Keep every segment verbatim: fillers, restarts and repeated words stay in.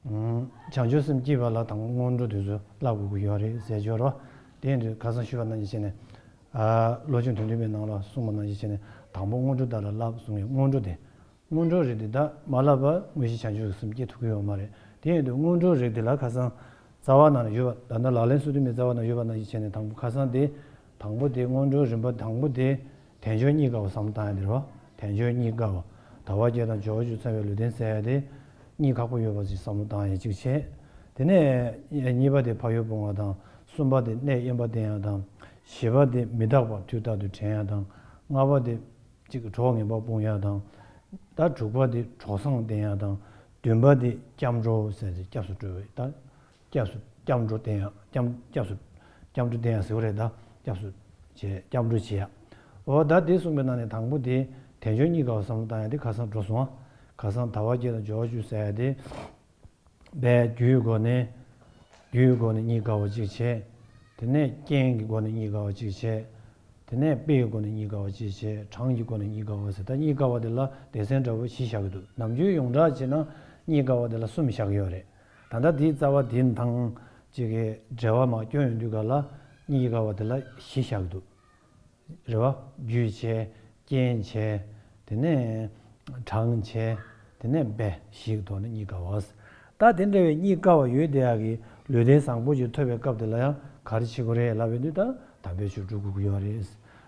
བྱང་ཆུབ་སེམས་བསྐྱེད་པ་ལ་དང་པོ་སྔོན་འགྲོ་དེ་ཚོ་བསླབ་དགོས་ཀྱི་ཡོད་རེད་ཟེར་གྱི་ཡོད་རེད་བ། དེ་ཡིན་དུས་ཁ་སང་ཞུས་པ་ནང་བཞིན་བྱས་ནས། བློ་སྦྱོང་དོན་བདུན་པའི་ནང་ལ་གསུངས་པ་ནང་བཞིན་བྱས་ནས་དང་པོ་སྔོན་འགྲོ་དག་ལ་བསླབ་གསུངས་ཡོད། སྔོན་འགྲོ་དེ། སྔོན་འགྲོའི་རིགས་དེ་དག་མ་བསླབ་པར་དངོས་གཞི་བྱང་ཆུབ་ཀྱི་སེམས་བསྐྱེད་ཐུབ་ཀྱི་ཡོད་མ་རེད། དེ་ཡིན་དུས་སྔོན་འགྲོའི་རིགས་དེ་ལ་ཁ་སང་རྩ་བ་ནང་ལ་ཡོད་པ། ད་ལྟ་ལག་ལེན་སོ་བདུན་པའི་རྩ་བ་ནང་ཡོད་པ་ནང་བཞིན་བྱས་ནས་དང་པོ་ཁ་སང་དེ། དང་པོ་དེ་སྔོན་འགྲོའི་རིམ་པ་དང་པོ་དེ། དལ་འབྱོར་རྙེད་དཀའ་བ་བསམ་བློ་བཏང་ཡ་དེ་རེད་བ། དལ་འབྱོར་རྙེད་དཀའ་བ། དལ་བ་བརྒྱད་དང་འབྱོར་བ་བཅུ་ཚང་བའི་ལུས་རྟེན་ཟེར་ཡ་དེ། རྙེད་ཁག་པོ་ཡོད་པ་ཞིག་བསམ་བློ་བཏང་ཡ་གཅིག་བྱས། དེ་ནས་གཉིས་པ་དེ་ཕ་ཡུལ་སྤོང་བ་དང་། གསུམ་པ་དེ་གནས་དབེན་པ་བསྟེན་ཡ་དང་། བཞི་པ་དེ་མི་རྟག་པ་དུས་རྟག་ཏུ་དྲན་ཡ་དང་། ལྔ་པ་དེ། གཅིག་གྲོགས་ངན་པ་སྤོང་ཡ་དང་། ད་དྲུག་པ་དེ་གྲོགས་བཟང་བསྟེན་ཡ་དང་། བདུན་པ་དེ་སྐྱབས་འགྲོ་ཟེར་ཏེ་སྐྱབས་སུ་འགྲོ་བའི་ད། སྐྱབས་སུ་སྐྱབས་འགྲོ་བསྟེན་ཡ། སྐྱབས་སྐྱབས་སུ་སྐྱབས་འགྲོ་བསྟེན་ཡ་ཟེར་བ་རེད་ད། སྐྱབས་སུ་བྱེད་སྐྱབས་འགྲོ་བྱེད་ཡ། འོ་ད་དེ་གསུངས་པའི་ནང་ནས་དང་པོ་དེ་དལ་འབྱོར་རྙེད་དཀའ་བ་བསམ་བློ་བཏང་ཡ་དེ་ཁ་སང་འགྲོ་སོང་ང་། ཁ་སང་དལ་བ་བརྒྱད་དང་འབྱོར་བ་བཅུ་ཟེར་ཡ་དེ། དཔེ་རྒྱུའི་སྒོ་ནས། རྒྱུའི་སྒོ་ནས་རྙེད་དཀའ་བ་གཅིག་བྱས། དེ་ནས་རྐྱེན་གྱི་སྒོ་ནས་རྙེད་དཀའ་བ་གཅིག་བྱས། དེ་ནས་དཔེའི་སྒོ་ནས་རྙེད་དཀའ་བ་གཅིག་བྱས། གྲངས་ཀྱི་སྒོ་ནས་རྙེད་དཀའ་བ་ཟེར། ད་རྙེད་དཀའ་བ་དེ་ལ་སྡེ་ཚན་འདྲ་པོ་བཞི་བཞག་གི་འདུག་ནམ་རྒྱུན་ཡོངས་གྲགས་བྱས་ན་རྙེད་དཀའ་བ་དེ་ལ་གསུམ་བཞག་གི་ཡོད་རེད། ད་ལྟ་དེའི་རྩ་བ་དེ་དང་གཅིག་གི་འབྲེལ་བ་མར་སྐྱོན་ཡོང་དུས་ག་ལ་རྙེད་དཀའ་བ་དེ་ལ་བཞི་བཞག་གི་འདུག་རེད་བ། རྒྱུ་བྱས། རྐྱེན་བྱས། དེ་ནས་གྲངས་བྱས། དེ་ནས་དཔེ་བཞིའི་ཐོག་ནས་རྙེད་དཀའ་བ། ད་དེ་འདྲ་བའི་རྙེད་དཀའ་བ་ཡོད་བསྡད་ཡག་གི་ལུས་རྟེན་བཟང་པོ་ཅིག་ཐོབ་པའི་སྐབས་དེ་ལ་ཡང་ག་རེ་བྱེད་དགོས་རེད་ལབ་པའི་དུས་ད་དམ་པའི་ཆོས་སྒྲུབ་དགོས་ཀྱི་ཡོད་རེད།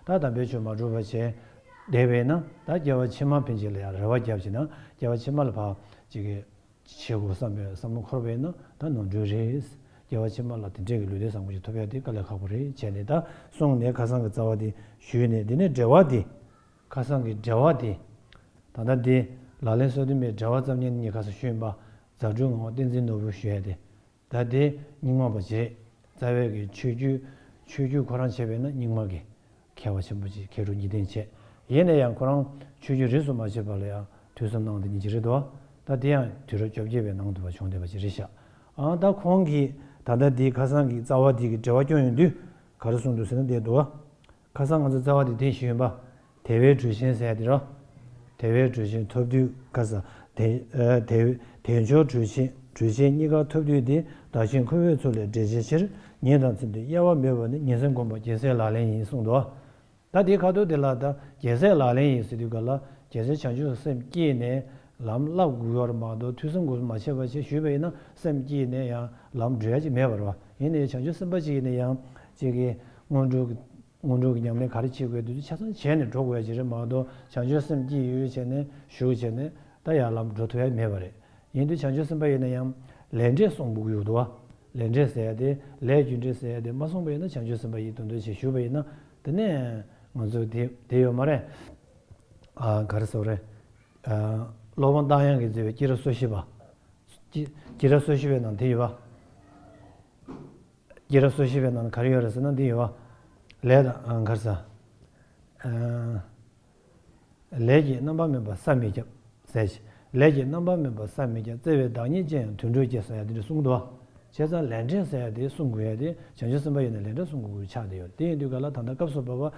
ད་དམ་པའི་ཆོས་མ་སྒྲུབ་པ་བྱས་བསྡད་པས་ན་ད་སྐྱེ་བ་ཕྱི་མ་ཕན་ཆད་ལ་ཡང་རེ་བ་བརྒྱབ་བྱས་ན་སྐྱེ་བ་ཕྱི་མ་ལ་ཕར་ཅིག་གི་བྱེད་དགོས་བསམ་པའི་བསམ་བློ་འཁོར་བས་ན་ད་ནོར་འཁྲུལ་རེད། སྐྱེ་བ་ཕྱི་མ་ལ་དེ་འདྲས་ཀྱི་ལུས་རྟེན་བཟང་པོ་ཞིག་ཐོབ་ཡ་དེ་དཀའ་ལས་ཁག་པོ་རེད་བྱས་ནས་ད་གསུངས་ནས་ཁ་སང་གི་རྩ་བ་དེ་ཞུས་ནས། དེ་ནས་འབྲེལ་བ་དེ། ཁ་སང་གི་འབྲེལ་བ་དེ། ད་ལྟ་དེ་ལག་ལེན་སོ་བདུན་པའི་འབྲེལ་བ་ཙམ་ཉན་ནས་ཁ་སང་ཞུས་ཡིན་པ། རྫ་སྤྲུལ་ངག་དབང་བསྟན་འཛིན་ནོར་བུ་ཞུ་ཡ་དེ། ད་དེ་རྙིང་མ་པ་བྱས། རྩ་བའི་གི་ཆོས་བརྒྱུད། ཆོས་བརྒྱུད་ཁོ་རང་བྱས་པས་ན་རྙིང་མ་གི་མཁས་པ་ཆེན་པོ་ཅིག་མཁས་གྲུབ་གཉིས་ལྡན་བྱས། ཡིན་ན་ཡང་ཁོ་རང་ཆོས་བརྒྱུད་རིས་སུ་མ་ཆད་པ་ལ་ཡང་ཐོས་བསམ་གནང་བསྡད་མཁན་ཅིག་རེད་འདུག་ད་དེ་ཡང་དུས་རབས་བཅོ་བརྒྱད་པའི་ནང་དུ་བ་བྱུང་བསྡད་པ་ཅིག་རེད་ཤག་ཨང་ད་ཁོང་གིས་ད་ལྟ་འདི་ཁ་སང་གི་རྩ་བ་འདི་གི་འབྲེལ་བ་སྐྱོན་ཡོང་དུས་ག་རེ་གསུངས་འདུག་ཟེར་ན་བསྡད་འདུག་ཁ་སང་ང་ཚོ་རྩ་བ་དེ་དེ་ཞུས་ཡིན་པ། དལ་བའི་གྲུ་ཆེན་ཟེར་ཡ་དེ་རོ། དལ་བའི་གྲུ་ཆེན་ཐོབ་དུས་ཁ་སང་དལ་དལ་དལ་འབྱོར་གྲུ་ཆེན་གྲུ་ཆེན་རྙེད་དཀའ་ཐོབ་དུས་དེ། བདག་གཞན་འཁོར་བའི་ཚུལ་ལས་བསྒྲལ་བྱའི་ཕྱིར། ཉིན་དང་མཚན་དུ་དབྱེ་བ་མེད་པ་ནི། ཉིན་མཚན་བསྒོམ་པ་རྒྱལ་སྲས་ལག་ལེན་ཡིན་གསུངས་འདུག་ད་དེའི་ཁ་ཐུག་དེ་ལ་ད་རྒྱལ་སྲས་ལག་ལེན་ཡིན་ཟེར་དུས་ག་ལ་རྒྱལ་སྲས་བྱང་ཆུབ་སེམས་བསྐྱེད་ནས་ལམ་བསླབ་དགོས་ཡོད་རེད་མ་གཏོགས་ཐོས་བསམ་སྒོམ་མ་བྱས་པ་བྱས་ཞུས་པ་ཡིན་ན་སེམས་བསྐྱེད་ནས་ཡང་ལམ་འགྲོ་ཡ་ཅིག་མེད་པ་རེད་བ། ཡིན་ནའི་བྱང་ཆུབ་སེམས་དཔའ་ཅིག་ཡིན་ན་ཡང་ཅིག་གི་སྔོན་འགྲོ་གི་སྔོན་འགྲོ་གི་ཉམས་ལེན་ག་རེ་བྱེད་དགོས་འདུག་ཆ་ཚང་བྱས་ནས་འགྲོ་དགོས་ཡ་ཅིག་རེད་མ་གཏོགས་བྱང་ཆུབ་སེམས་བསྐྱེད་ཡོད་ཡོད་བྱས་ནས་ཞུགས་བྱས་ནས་ད་ཡར་ལམ་འགྲོ་ཐུབ་ཡ་མེད་པ་རེད། ཡིན་དུས་བྱང་ཆུབ་སེམས་དཔའ་ཡིན་ན་ཡང་ལས་འབྲས་གསུངས་དགོས་ཀྱི་ཡོད་འདུག་བ། ལས་འབྲས་ཟེར་ཡ་དེ་ལས་རྒྱུ་འབྲས་ཟེར་ཡ་དེ་མ་གསུངས་པ་ཡིན་ན་བྱང་ཆུབ་སེམས་དཔའ་ཡིན་དོན་དུ་བྱེད་ཞུས་པ་ཡིན་ན་དེ་ནས་ང་ཚོ་དེ་དེ་ཡོད་མ་རེད། ཨ་ག་རེ་ཟེར་རེད། ཨ་སློབ་དཔོན་རྟ་དབྱངས་ཀྱིས་མཛད་པའི་སྐྱེས་རབས་སོ་བཞི་པ། སྐྱེས་སྐྱེས་རབས་སོ་བཞི་པའི་ནང་དེ་ཡོད་པ། སྐྱེས་རབས་སོ་བཞི་པའི་ནང་ག་རེ་ཡོད་རེད་ཟེར་ན་འདི་ཡོད་པ། ལས་དང་ཨ་ག་རེ་ཟ། ཨ་ལས་ཀྱི་རྣམ་པར་སྨིན་པ་བསམ་མི་ཁྱབ་ཟེར་ཞིང་། ལས་ཀྱི་རྣམ་པར་སྨིན་པ་བསམ་མི་ཁྱབ། བརྩེ་བའི་བདག་ཉིད་ཅན་ཡང་དུད་འགྲོའི་སྐྱེ་ཟེར་ཡ་འདི་འདྲ་གསུངས་འདུག་བ། བྱས་ཙང་ལས་འབྲས་ཟེར་ཡ་དེ་གསུང་དགོས་ཡ་དེ་བྱང་ཆུབ་སེམས་དཔའ་ཡིན་ན་ལས་འབྲས་གསུང་དགོས་ཀྱི་ཆགས་བསྡད་ཡོད། དེ་ཡིན་དུས་ག་ལ་ད་ལྟ་སྐབས་སུ་བབ་པ།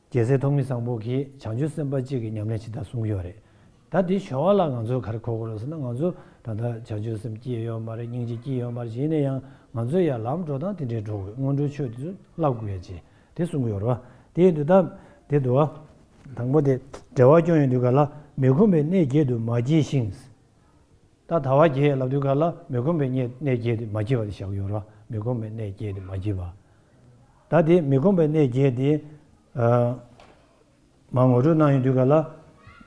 རྒྱལ་སྲས་ཐོགས་མེད་བཟང་པོ་གིས་བྱང་ཆུབ་སེམས་དཔའ་གཅིག་གི་ཉམས་ལེན་བྱེད་སྟངས་གསུངས་ཡོད་རེད། ད་འདི་ཞུ་བ་ལ་ང་ཚོ་ག་རེ་གོ་དགོས་རེད་ཟེར་ན་ང་ཚོ་ད་ལྟ་བྱང་ཆུབ་སེམས་སྐྱེས་ཡོད་མ་རེད། སྙིང་རྗེ་སྐྱེས་ཡོད་མ་རེད། ཡིན་ན་ཡང་ང་ཚོ་ཡང་ལམ་འགྲོ་སྟངས་དེ་འདྲའི་འགྲོ་དགོས། སྔོན་འགྲོའི་ཆོས་དེ་ཚོ་བསླབ་དགོས་ཡ་ཅིག་དེ་གསུང་གི་ཡོད་རེད་བ། དེ་ཡིན་དུས་ད་དེ་འདུག་བ། དང་པོ་དེ་འབྲེལ་བ་སྐྱོང་ཡོང་དུས་ག་ལ་མི་ཁོམ་པའི་གནས་བརྒྱད་དུ་མ་སྐྱེས་ཤིང་། ད་དལ་བ་བརྒྱད་ལབ་དུས་ག་ལ་མི་ཁོམ་པའི་གནས་གནས་བརྒྱད་དེ་མ་སྐྱེས་པ་དེ་བཞག་གི་ཡོད་རེད་བ། མི་ཁོམ་པའི་གནས་བརྒྱད་དེ་མ་སྐྱེས་པ། ད་དེ་མི་ཁོམ་པའི་གནས་བརྒྱད་དེ། ཨ། མར་ངོ་སྤྲོད་གནང་ཡོང་དུས་ག་ལ།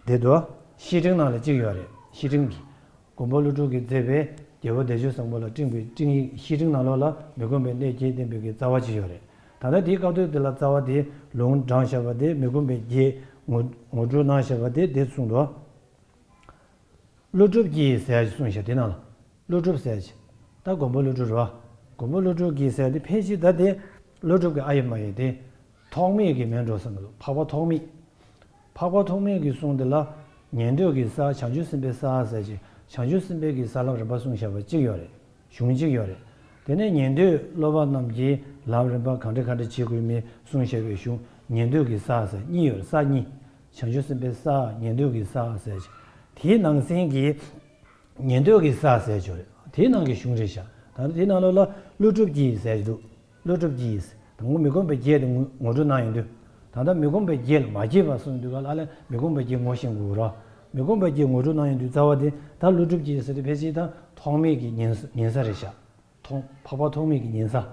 དེ་དུ་བཤེས་སྤྲིང་ནང་ལ་གཅིག་ཡོད་རེད། བཤེས་སྤྲིང་གི། མགོན་པོ་ཀླུ་སྒྲུབ་ཀྱིས་མཛད་པའི་རྒྱལ་པོ་བདེ་སྤྱོད་བཟང་པོ་ལ་སྤྲིངས་པའི་སྤྲིང་ཡིག་བཤེས་སྤྲིང་ནང་ལོགས་ལ་མི་ཁོམ་པའི་གནས་བརྒྱད་བསྟན་པའི་གི་རྩ་བ་གཅིག་ཡོད་རེད། ད་ལྟ་དེའི་སྐབས་དུས་དེ་ལ་རྩ་བ་དེ་ལུང་དྲངས་བཞག་པ་དེ་མི་ཁོམ་པའི་བརྒྱད་ངོ་ངོ་སྤྲོད་གནང་བཞག་པ་དེ་དེ་གསུངས་འདུག་ཀླུ་སྒྲུབ་ཀྱིས་ཟེར་ཡ་ཞིག་གསུངས་ཤག་དེ་ནང་ལ། ཀླུ་སྒྲུབ་ཟེར་ཡ་ཞིག་ད་མགོན་པོ་ཀླུ་སྒྲུབ་རེད་བ། མགོན་པོ་ཀླུ་སྒྲུབ་ཀྱིས་ཟེར་ཡ་དེ་ཕལ་ཆེར་ད་དེ་ཀླུ་སྒྲུབ་ཀྱི་ཨ་ཡེ་མ་ཡེ་དེ། ཐོགས་མེད་ཀྱི་མིང་འགྲོ་བསམ་གི་འདུག་འཕགས་པ་ཐོགས་མེད། འཕགས་པ་ཐོགས་མེད་ཀྱིས་གསུངས་དེ་ལ། ཉན་ཐོས་ཀྱི་ས། བྱང་ཆུབ་སེམས་དཔའི་ས་ཟེར་ཞིང་། བྱང་ཆུབ་སེམས་དཔའི་གི་ས་ལམ་རིམ་པ་གསུངས་བཞག་པ་གཅིག་ཡོད་རེད། གཞུང་གཅིག་ཡོད་རེད། དེ་ནས་ཉན་ཐོས་སློབ་མ་རྣམས་ཀྱིས་ལམ་རིམ་པ་གང་འདྲ་གང་འདྲ་བྱེད་དགོས་མིན་གསུངས་བཞག་པའི་གཞུང་ཉན་ཐོས་ཀྱི་ས་ཟེར་གཉིས་ཡོད་རེད། ས་གཉིས། བྱང་ཆུབ་སེམས་དཔའི་ས། ཉན་ཐོས་ཀྱི་ས་ཟེར་ཞིང་། དེའི་ནང་གསེས་ཀྱི་ཉན་ཐོས་ཀྱི་ས་ཟེར་ཅིག་ཡོད་རེད། དེའི་ནང་གི་གཞུང་རེད་ཤག་ད་ལྟ་དེའི་ནང་ལོགས་ལ་ཀླུ་སྒྲུབ་ཀྱིས་ཟེར་གྱི་འདུག་ཀླུ་སྒྲུབ་ཀྱིས། དང་པོ་མི་ཁོམ་པའི་རྒྱས་དེ་ངོ་ངོ་སྤྲོད་གནང་ཡོང་དུས། ད་ལྟ་མི་ཁོམ་པའི་རྒྱས་ལ་མ་སྐྱེས་པ་གསུངས་དུས་ག་ལ་ཨ་ལས་མི་ཁོམ་པའི་རྒྱས་ངོ་ཤེས་དགོས་ར། མི་ཁོམ་པའི་རྒྱས་ངོ་སྤྲོད་གནང་ཡོང་དུས་རྩ་བ་དེ་ད་ཀླུ་སྒྲུབ་ཀྱིས་ཟེར་དུས་ཕལ་ཆེར་ད་ཐོགས་མེད་ཀྱི་ཉན་ས་ཉན་ས་རེད་ཤག་ཐོགས་འཕགས་པ་ཐོགས་མེད་ཀྱི་ཉན་ས།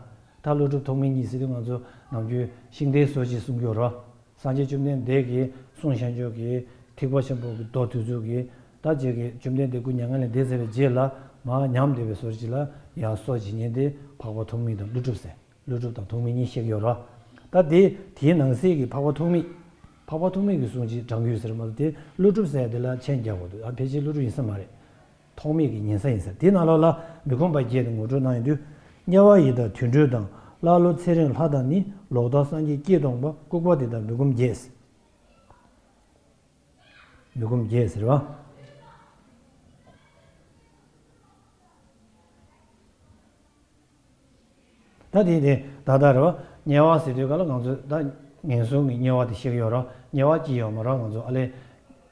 ད་ཀླུ་སྒྲུབ་ཐོགས་མེད་གཉིས་ཟེར་དུས་ང་ཚོ་ནམ་རྒྱུན་ཤིང་རྟའི་སོ་ཅིག་གསུང་གི་ཡོད་ར། སངས་རྒྱས་བཅོམ་ལྡན་འདས་ཀྱིས་གསུང་བཤད་མཆོག་གི་ཐེག་པ་ཆེན་པོ་གི་མདོ་དེ་ཚོ་གི་ད་ཅིག་གི་བཅོམ་ལྡན་འདས་སྐུ་མྱ་ངན་ལས་འདས་ཚར་བའི་རྗེས་ལ་མར་ཉམས་བསྡད་པའི་སོ་ཅིག་ལ་ཡར་སོ་ཅིག་ཉན་ཏེ་འཕགས་པ་ཐོགས་མེད་དང་ཀླུ་སྒྲུབ་ཟེར། ཀླུ་སྒྲུབ་དང་ཐོགས་མེད་གཉིས་བཤད་ཀྱི་ཡོད་ར། ད་དེ་དེའི་ནང་གསེས་ཀྱི་འཕགས་པ་ཐོགས་མེད། འཕགས་པ་ཐོགས་མེད་ཀྱི་གསུང་ཅིག་དྲང་རྒྱུ་ཟེར་མ་གཏོགས་དེ་ཀླུ་སྒྲུབ་ཟེར་དེ་ལ་མཆན་རྒྱག་དགོས་འདུག་ཨ་ཕལ་ཆེར་ཀླུ་སྒྲུབ་ཡིན་ས་མ་རེད། ཐོགས་མེད་ཀྱི་ཉན་ས་ཡིན་ཟེར། དེའི་ནང་ལོགས་ལ་མི་ཁོམ་པ་བརྒྱད་དེ་ངོ་སྤྲོད་གནང་ཡོང་དུས། དམྱལ་བ་ཡི་དྭགས་དུད་འགྲོ་དང་། ཀླ་ཀློ་ཚེ་རིང་ལྷ་དང་ནི། ལོག་ལྟ་སངས་རྒྱས་སྐྱེས་སྟོང་པ། ལྐུགས་པ་དེ་དག་མི་ཁོམ་བརྒྱད། མི་ཁོམ་བརྒྱད་ཟེར་བ། ད་དེ་དེ་ད་ལྟ་རེད་བ། དམྱལ་བ་ཟེར་དུས་ག་ལ་ང་ཚོ་ད་ངན་སོང་གི་དམྱལ་བ་དེ་ཤེས་ཀྱི་ཡོད་ར། དམྱལ་བ་སྐྱིད་ཡོད་མ་ར་ང་ཚོ་ཨ་ལས།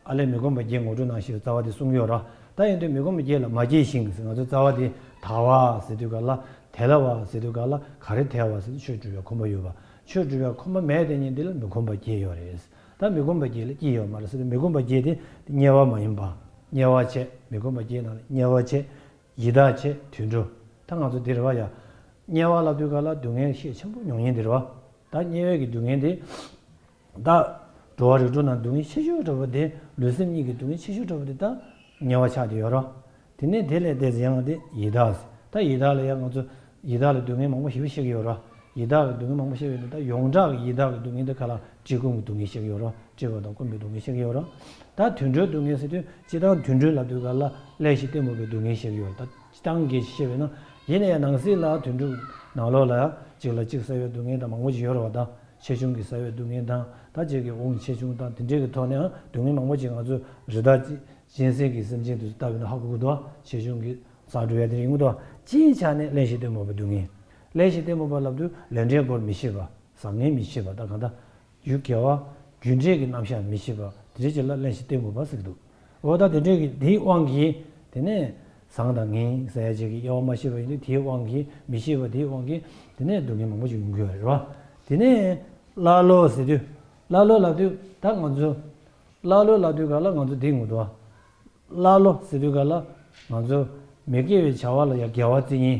ཨ་ལས་མི་ཁོམ་པ་བརྒྱད་ངོ་སྤྲོད་གནང་ཞེས་རྩ་བ་དེ་གསུང་གི་ཡོད་ར། ད་ཡིན་དུས་མི་ཁོམ་པ་བརྒྱད་ལ་མ་སྐྱེས་ཤིང་ཟེར་ང་ཚོ་རྩ་བ་དེ་དལ་བ་ཟེར་དུས་ག་ལ་དལ་བ་ཟེར་དུས་ག་ལ་ག་རེ་དལ་བ་ཟེར་དུས་ཆོས་སྒྲུབ་པའི་ཁོམ་པ་ཡོད་པ། ཆོས་སྒྲུབ་པའི་ཁོམ་པ་མེད་དེ་ཉིད་འདི་ལ་མི་ཁོམ་པ་བརྒྱད་ཡོད་རེད། ད་མི་ཁོམ་པ་བརྒྱད་ལ་སྐྱིད་ཡོད་མ་རེད་ཟེར་དུས་མི་ཁོམ་པ་བརྒྱད་དེ་དམྱལ་བ་མ་ཡིན་པ། དམྱལ་བ་བྱས་མི་ཁོམ་པ་བརྒྱད་ནང་ལ་དམྱལ་བ་བྱས། ཡི་དྭགས་བྱས་དུད་འགྲོ། ད་ང་ཚོ་འདི་རེད་བ་ཡ། དམྱལ་བ་ལབ་དུས་ག་ལ་སྡུག་བསྔལ་ཤས་ཆེན་པོ་མྱོང་མཁན་འདི་རེད་བ། ད་དམྱལ་བའི་གི་སྡུག་བསྔལ་དེ། ད། འགྲོ་བ་རིགས་དྲུག་ནང་སྡུག་བསྔལ་ཆེ་ཤོས་འདྲ་བོ་དེ་ལུས་སེམས་གཉིས་ཀྱི་སྡུག་བསྔལ་ཆེ་ཤོས་འདྲ་བོ་དེ་ད་དམྱལ་བ་ཆགས་བསྡད་ཡོད་རེད། དེ་ནས་དེ་ལས་འདས་ཡང་དེ་ཡི་དྭགས། ད་ཡི་དྭགས་ལ་ཡང་ང་ཚོ་ཡི་དྭགས་ལ་སྡུག་བསྔལ་མང་པོ་ཞེ་པོ་བཤད་ཀྱི་ཡོད་རེད། ཡི་དྭགས་ལ་སྡུག་བསྔལ་མང་པོ་བཤད་ཡོད་དེ་ད་ཡོངས་གྲགས་ཀྱི་ཡི་དྭགས་ཀྱི་སྡུག་བསྔལ་དེ་ག་ལ་བཀྲེས་སྐོམ་གྱི་སྡུག་བསྔལ་བཤད་ཀྱི་ཡོད་རེད། བཀྲེས་པ་དང་སྐོམ་པའི་སྡུག་བསྔལ་བཤད་ཀྱི་ཡོད་རེད། ད་དུད་འགྲོའི་སྡུག་བསྔལ་ཟེར་དུས་སྤྱིར་བཏང་དུད་འགྲོ་ལབ་དུས་ག་ལ་གླེན་ཞིང་རྟེན་མོ་པའི་སྡུག་བསྔལ་བཤད་ཀྱི་ཡོད་རེད། ད་སྤྱིར་བཏང་གི་བཤད་པས་ན་ཡིན་ན་ཡང་ནང་གསེས་ལ་དུད་འགྲོའི་ནང་ལོགས་ལ་ཡང་གཅིག་ལ་གཅིག་ཟ་བའི་སྡུག་བསྔལ་དང་མང་པོ་ཞིག་ཡོད་རེད་བ་ད། ཆེ་ཆུང་གི་ཟ་བའི་སྡུག་བསྔལ་དང་ད་ཅིག་གི་དབང་ཆེ་ཆུང་དང་དེ་འདྲའི་གི་ཐོག་ནས་ཨང་སྡུག་བསྔལ་མང་པོ་ཅིག་ང་ཚོ་རི་དྭགས་གཅན་གཟན་གྱི་སེམས་ཅན་དེ་ཚོ་ལྟ་བས་ན་ཧ་གོ་གི་འདུག་ཆེ་ཆུང་གི་ཟ་འགྲོ་ཡ་དེ་རིང་འདུག་སྤྱིའི་ཆ་ནས་གླེན་ཞིང་རྟེན་མོ་པའི་སྡུག་བསྔལ། གླེན་ཞིང་རྟེན་མོ་པ་ལབ་དུས་ལས་འབྲས་སྐོར་མི་ཤེས་པ། བཟང་ངན་མི་ཤེས་པ་ད་གང་ལྟར། རྒྱུ་དགེ་བ། རྒྱུ་འབྲས་ཀྱི་རྣམ་གཞག་མི་ཤེས་པ་དེ་འདྲའི་ཅིག་ལ་གླེན་ཞིང་རྟེན་མོ་པ་ཟེར་གི་འདུག་འོ་ད་དེ་འདྲའི་གི་དེའི་དབང་གིས་དེ་ནས་བཟང་དང་ངན་ཟེར་ཡ་ཅིག་གི་དབྱེ་བ་མ་ཤེས་པ་ཡིན་དུས་དེའི་དབང་གིས་མི་ཤེས་པ་དེའི་དབང་གིས་དེ་ནས་སྡུག་བསྔལ་མང་པོ་ཞིག་ཡོང་གི་ཡོད་རེད་བ། དེ་ནས་ཀླ་ཀློ་ཟེར་དུས་ཀླ་ཀློ་ལབ་དུས་ད་ང་ཚོ་ཀླ་ཀློ་ལབ་དུས་ག་ལ་ང་ཚོ་འདི་ངུ་འདུག་བ། ཀླ་ཀློ་ཟེར་དུས་ག་ལ་ང་ཚོ་མི་དགེ་བའི་བྱ་བ་ལ་ཡ་དགེ་བ་བརྩི་མཁན།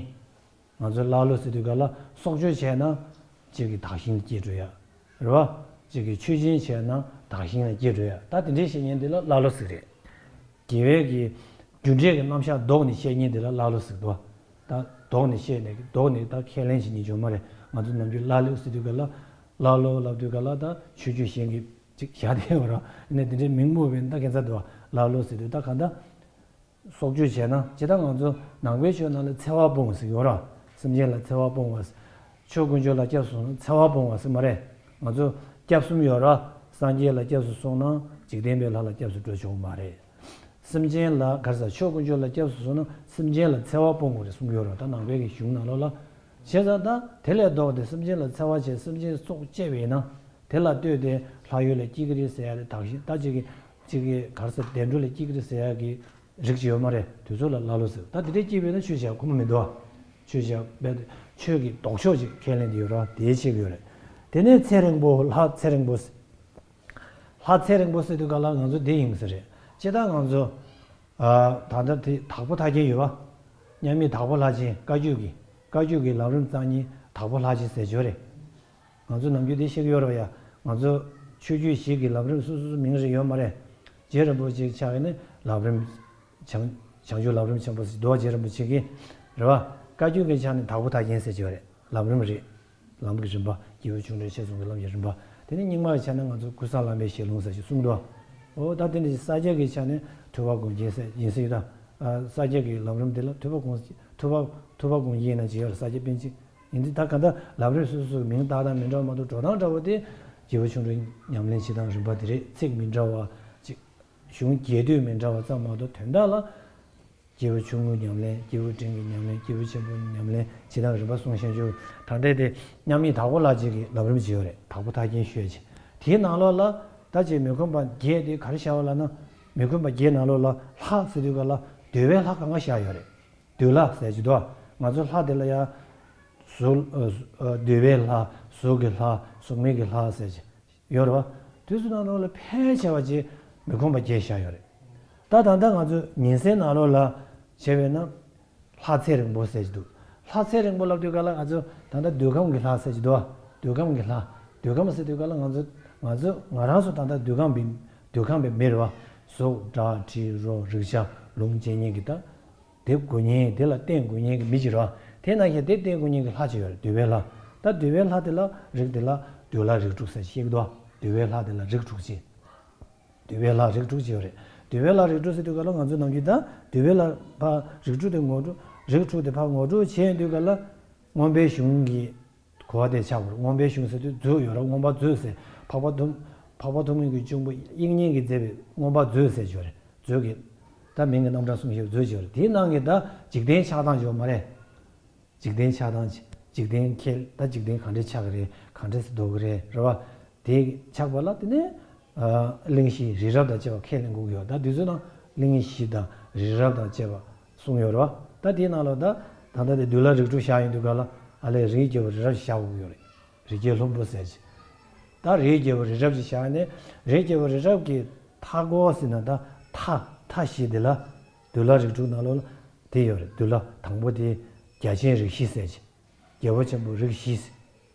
ང་ཚོ་ཀླ་ཀློ་ཟེར་དུས་ག་ལ་སྲོག་གཅོད་བྱས་ན་གཅིག་གི་དག་ཞིང་ལ་སྐྱེ་འགྲོ་ཡ། རེད་བ། གཅིག་གི་མཆོད་སྦྱིན་བྱས་ན་དག་ཞིང་ལ་སྐྱེ་འགྲོ་ཡ། ད་དེ་འདྲའི་བཤད་མཁན་དེ་ལ་ཀླ་ཀློ་ཟེར་རེད། དགེ་བའི་གི་རྒྱུ་འབྲས་ཀྱི་རྣམ་གཞག་བཟློག་ནས་བཤད་མཁན་དེ་ལ་ཀླ་ཀློ་ཟེར་འདུག་བ། ད་བཟློག་ནས་བཤད་ནས་བཟློག་ནས་ད་ཁས་ལེན་བྱེད་མཁན་ཡོད་མ་རེད། ང་ཚོ་ནམ་རྒྱུན་ཀླ་ཀློ་ཟེར་དུས་ག་ལ་ཀླ་ཀློ་ལབ་དུས་ག་ལ་ད་ཆོས་བརྒྱུད་གཞན་གྱི་ཅིག་བཞག་དེ་ཡོད་ར་ནས་དེ་འདྲའི་མིང་སྨོས་པས་ན་ད་ཁྱད་མཚར་འདུག་བ། ཀླ་ཀློ་ཟེར་དུས་ད་ག་ད། སྲོག་གཅོད་བྱས་ན་ཇི་ལྟར་ང་ཚོ་ནང་པའི་ཆོས་ནང་ལ་འཚེ་བ་སྤོང་བ་ཟེར་ཡོད་ར། སེམས་ཅན་ལ་འཚེ་བ་སྤོང་བ། ཆོས་དཀོན་མཆོག་ལ་སྐྱབས་སུ་སོང་ན་འཚེ་བ་སྤོང་བ་ཟེར་མ་རེད། ང་ཚོ་སྐྱབས་གསུམ་ཡོད་ར། སངས་རྒྱས་ལ་སྐྱབས་སུ་སོང་ན་འཇིག་རྟེན་པའི་ལྷ་ལ་སྐྱབས་སུ་འགྲོ་ཆོག་མ་རེད། སེམས་ཅན་ལ་ག་རེ་ཟེར་ཆོས་དཀོན་མཆོག་ལ་སྐྱབས་སུ་སོང་ན་སེམས་ཅན་ལ་འཚེ་བ་སྤོང་དགོས་རེད་གསུང་གི་ཡོད་ར་ད་ནང་པའི་གི་གཞུང་ནང་ལོགས་ལ། བྱས་ཙང་ད་དེ་ལས་ལྡོག་སྟེ་སེམས་ཅན་ལ་འཚེ་བ་བྱས་སེམས་ཅན་སྲོག་བཅད་པ་ཡིན་ན། དེ་ལ་ལྟོས་ཏེ་ལྷ་ཡུལ་ལ་སྐྱེ་གི་རེད་ཟེར་ཡ་རེད་ད་གཞི་ད་ཅིག་གི་ཅིག་གི་ག་རེ་ཟེར་བདེ་འགྲོ་ལ་སྐྱེ་གི་རེད་ཟེར་ཡ་གི་རིགས་ཅིག་ཡོད་མ་རེད། དེ་ཚོ་ལ་ཀླ་ཀློ་ཟེར། ད་དེ་འདྲའི་སྐྱེས་པས་ན་ཆོས་བྱ་ཁོམ་མི་འདུག་ཨ། ཆོས་བྱ་བས་ཆོས་ཀྱི་ལྡོག་ཕྱོགས་ཅིག་ཁས་ལེན་དེ་ཡོད་ར་དེའི་ཆེད་ཀྱི་ཡོད་རེད། དེ་ནས་ཚེ་རིང་པོ་ལྷ་ཚེ་རིང་པོ་ཟེར། ལྷ་ཚེ་རིང་པོ་ཟེར་དུས་ག་ལ་ང་ཚོ་འདི་ཡིན་ས་རེད། སྤྱིར་བཏང་ང་ཚོ་ད་ལྟ་དེ་དྭགས་པོ་ཐར་མཁན་ཡོད་པ། མཉམ་མེད་དྭགས་པོ་ལྷ་ཆེན་བཀའ་བརྒྱུད་ཀྱི་བཀའ་བརྒྱུད་ཀྱི་ལམ་རིམ་རྩ་གཉིས་དྭགས་པོ་ལྷ་ཆེན་ཟེར་ཆོག་རེད། ང་ཚོ་ནམ་རྒྱུན་དེ་བཤད་ཀྱི་ཡོད་རེད་བ་ཡ། ང་ཚོ་ཆོས་བརྒྱུད་ཞིག་གི་ལམ་རིམ་སོ་སོ་སོ་མིང་རེ་ཡོད་མ་རེད། རྗེ་རིན་པོ་ཆེ་ཆགས་ཡིན་ན་ལམ་རིམ་བྱང་བྱང་ཆུབ་ལམ་རིམ་ཆེན་པོ་ཟེར་རྡོ་རྗེ་རིན་པོ་ཆེ་གི་རེད་བ། བཀའ་བརྒྱུད་ཀྱི་ཆ་ནས་དྭགས་པོ་ཐར་མཁན་ཟེར་གྱི་ཡོད་རེད་ལམ་རིམ་རེད། ལམ་གྱི་རིམ་པ་སྐྱེས་བུ་ཆུང་འབྲིང་ཆེ་གསུམ་གྱི་ལམ་གྱི་རིམ་པ། དེ་ནས་རྙིང་མ་གི་ཆ་ནས་ང་ཚོ་ཀུན་བཟང་བླ་མའི་ཞལ་ལུང་ཟེར་ཞིག་གསུངས་འདུག་འོ་ད་དེ་ནས་ས་སྐྱ་གི་ཆ་ནས་ཐུབ་པ་དགོངས་རྒྱན་ཟེར་ཡིན་ཟེར་ཡོད་ད། ས་སྐྱ་གི་ལམ་རིམ་དེ་ལ་ཐུབ་པ་དགོངས་ཐུབ་པ་ཐུབ་པ་དགོངས་རྒྱན་ཡིན་ན་ཅི་ཡོད་རེད་ས་སྐྱ་པཎ་ཆེན། ཡིན་དུས་ད་ག་ད་ལམ་རིམ་སོ་སོ་སོའི་མིང་བཏགས་སྟངས་མི་འདྲ་བ་མ་གཏོགས་འགྲོ་སྟངས་འདྲ་བོ་དེ། སྐྱེས་བུ་ཆུང་འབྲིང་ཉམས་ལེན་བྱེད་སྟངས་རིམ་པ་དེ་རེད་ཚིག་མི་འདྲ་བ་ཅིག་གཞུང་རྒྱས་བསྡུས་མི་འདྲ་བ་ཙམ་མ་གཏོགས་དོན་དག་ལ། སྐྱེས་བུ་ཆུང་ངུའི་ཉམས་ལེན་སྐྱེས་བུ་འབྲིང་གི་ཉམས་ལེན་སྐྱེས་བུ་ཆེན་པོའི་ཉམས་ལེན་བྱེད་སྟངས་རིམ་པ་གསུངས་བཞག་རྒྱུ་དང་འབྲེལ་ཏེ་མཉམ་མེད་དྭགས་པོ་ལྷ་རྗེ་གི་ལམ་རིམ་ཅིག་ཡོད་རེད་དྭགས་པོ་ཐར་རྒྱན་ཞུ་ཡ་ཅིག་དེའི་ནང་ལོགས་ལ་ད་ཅིག་མི་ཁོམ་པ་བརྒྱད་དེ་ག་རེ་བཞག་པ་ལབ་ན་མི་ཁོམ་པ་བརྒྱད་ནང་ལོགས་ལ་ལྷ་ཟེར་དུས་ག་ལ་འདོད་པའི་ལྷ་གང་ག་བཞག་ཡོད་རེད། འདོད་ལྷ་ཟེར་གྱི་འདུག་ང་ཚོ་ལྷ་དེ་ལ་ཡང་གཟུགས་ཨ་གཟུགས་ཨ་འདོད་པའི་ལྷ། གཟུགས་ཀྱི་ལྷ། གཟུགས་མེད་ཀྱི་ལྷ་ཟེར་གྱི་ཡོད་རེད་བ། དུས་སུ་ནང་ལོགས་ལ་ཕལ་ཆེ་བ་ཅིག་མི་ཁོམ་པ་བརྒྱབ་བཞག་ཡོད་རེད། ད་ད་ལྟ་ང་ཚོ་ཉིན་སྲིབ་ནང་ལོགས་ལ་བྱས་པས་ན། ལྷ་ཚེ་རིང་པོ་ཟེར་གྱི་འདུག་ལྷ་ཚེ་རིང་པོ་ལབ་དུས་ག་ལ་ང་ཚོ་ད་ལྟ་འདོད་ཁམས་ཀྱི་ལྷ་ཟེར་གྱི་འདུག་འདོད་ཁམས་ཀྱི་ལྷ། འདོད་ཁམས་ཟེར་དུས་ག་ལ་ང་ཚོ་ང་ཚོ་ང་རང་ཚོ་ད་ལྟ་འདོད་ཁམས་པའི་འདོད་ཁམས་པའི་མི་རེད་བ། གཟུགས་སྒྲ་དྲི་རོ་རེག་བྱ་ལུས་ཅན་གཉིས་ཀྱི་ད་དེ་དགོས་མཁན་དེ་ལ་བརྟེན་དགོས་མཁན་གྱི་མི་ཅིག་རེད་བ། དེ་ནང་བཞིན་དེ་བརྟེན་དགོས་མཁན་གྱི་ལྷ་ཅིག་ཡོད་རེད། འདོད་པའི་ལྷ། ད་འདོད་པའི་ལྷ་དེ་ལ་རིགས་དེ་ལ་འདོད་ལྷ་རིགས་དྲུག་ཟེར་བཤད་ཀྱི་འདུག་འདོད་པའི་ལྷ་དེ་ལ་རིགས་དྲུག་ཅེས། འདོད་པའི་ལྷ་རིགས་དྲུག་ཅེས་ཡོད་རེད། འདོད་པའི་ལྷ་རིགས་དྲུག་ཟེར་དུས་ག་ལ་ང་ཚོ་ནམ་རྒྱུན་ད་འདོད་པའི་ལྷ་ཕར་རིགས་དྲུག་དེ་ངོ་སྤྲོད། རིགས་དྲུག་དེ་ཕར་ངོ་སྤྲོད་བྱས་ཡོང་དུས་ག་ལ་མངོན་པའི་གཞུང་གི་གོ་བ་དེ་ཆགས་པ་རེད། མངོན་པའི་གཞུང་ཟེར་དུས་མཛོད་ཡོད་རེད། མངོན་པ་མཛོད་ཟེར། འཕགས་པ་ཐུ་འཕགས་པ་ཐུན་མོང་གི་གཅུང་པོ་དབྱིག་གཉེན་གྱིས་མཛད་པའི་མངོན་པ་མཛོད་ཟེར་གྱི་ཡོད་རེད། མཛོད་ཀྱི་ད་མིང་གི་རྣམ་གྲངས་གསུངས་བཞག་མཛོད་ཅེས་ཡོད་རེད། དེའི་ནང་གི་ད་འཇིག་རྟེན་ཆགས་སྟངས་ཅིག་ཡོད་མ་རེད། འཇིག་རྟེན་ཆགས་སྟངས་ཅིག་འཇིག་རྟེན་ཁྱེད་ད་འཇིག་རྟེན་ག་འདྲས་ཆགས་ཀྱི་རེད། ག་འདྲས་སེ་འདུག་གི་རེད། རེད་བ། དེ་ཆགས་པ་ལ་དེ་ནས་ཨ་གླེང་གཞི་རི་རབ་དང་བཅས་པ་ཁས་ལེན་དགོས་ཀྱི་ཡོད། ད་དུས་ཚོད་ནང་གླེང་གཞི་དང་རི་རབ་དང་བཅས་པ་གསུངས་ཡོད་རེད་བ། ད་དེའི་ནང་ལ་ད་ད་ལྟ་དེ་འདོད་ལྷ་རིགས་དྲུག་བཞག་ཡོང་དུས་ག་ལ་ཨ་ལས་རིའི་རྒྱལ་པོ་རི་རབ་ཞིག་བཞག་དགོས་ཀྱི་ཡོད་རེད། རི་རྒྱལ་ལྷུན་པོ་ཟེར་ཅིག་ད་རིའི་རྒྱལ་པོ་རི་རབ་ཅིག་བཞག་ནས་རིའི་རྒྱལ་པོ་རི་རབ་ཀྱི་མཐའ་སྐོར་ཟེར་ན་ད་མཐའ་མཐའ་བཞི་དེ་ལ་འདོད་ལྷ་རིགས་དྲུག་ནང་ལོགས་ལ་དེ་ཡོད་རེད། འདོད་ལྷ་དང་པོ་དེ་རྒྱལ་ཆེན་རིགས་བཞི་ཟེར་ཅིག་རྒྱལ་པོ་ཆེན་པོ་རིགས་བཞི་ཟེར།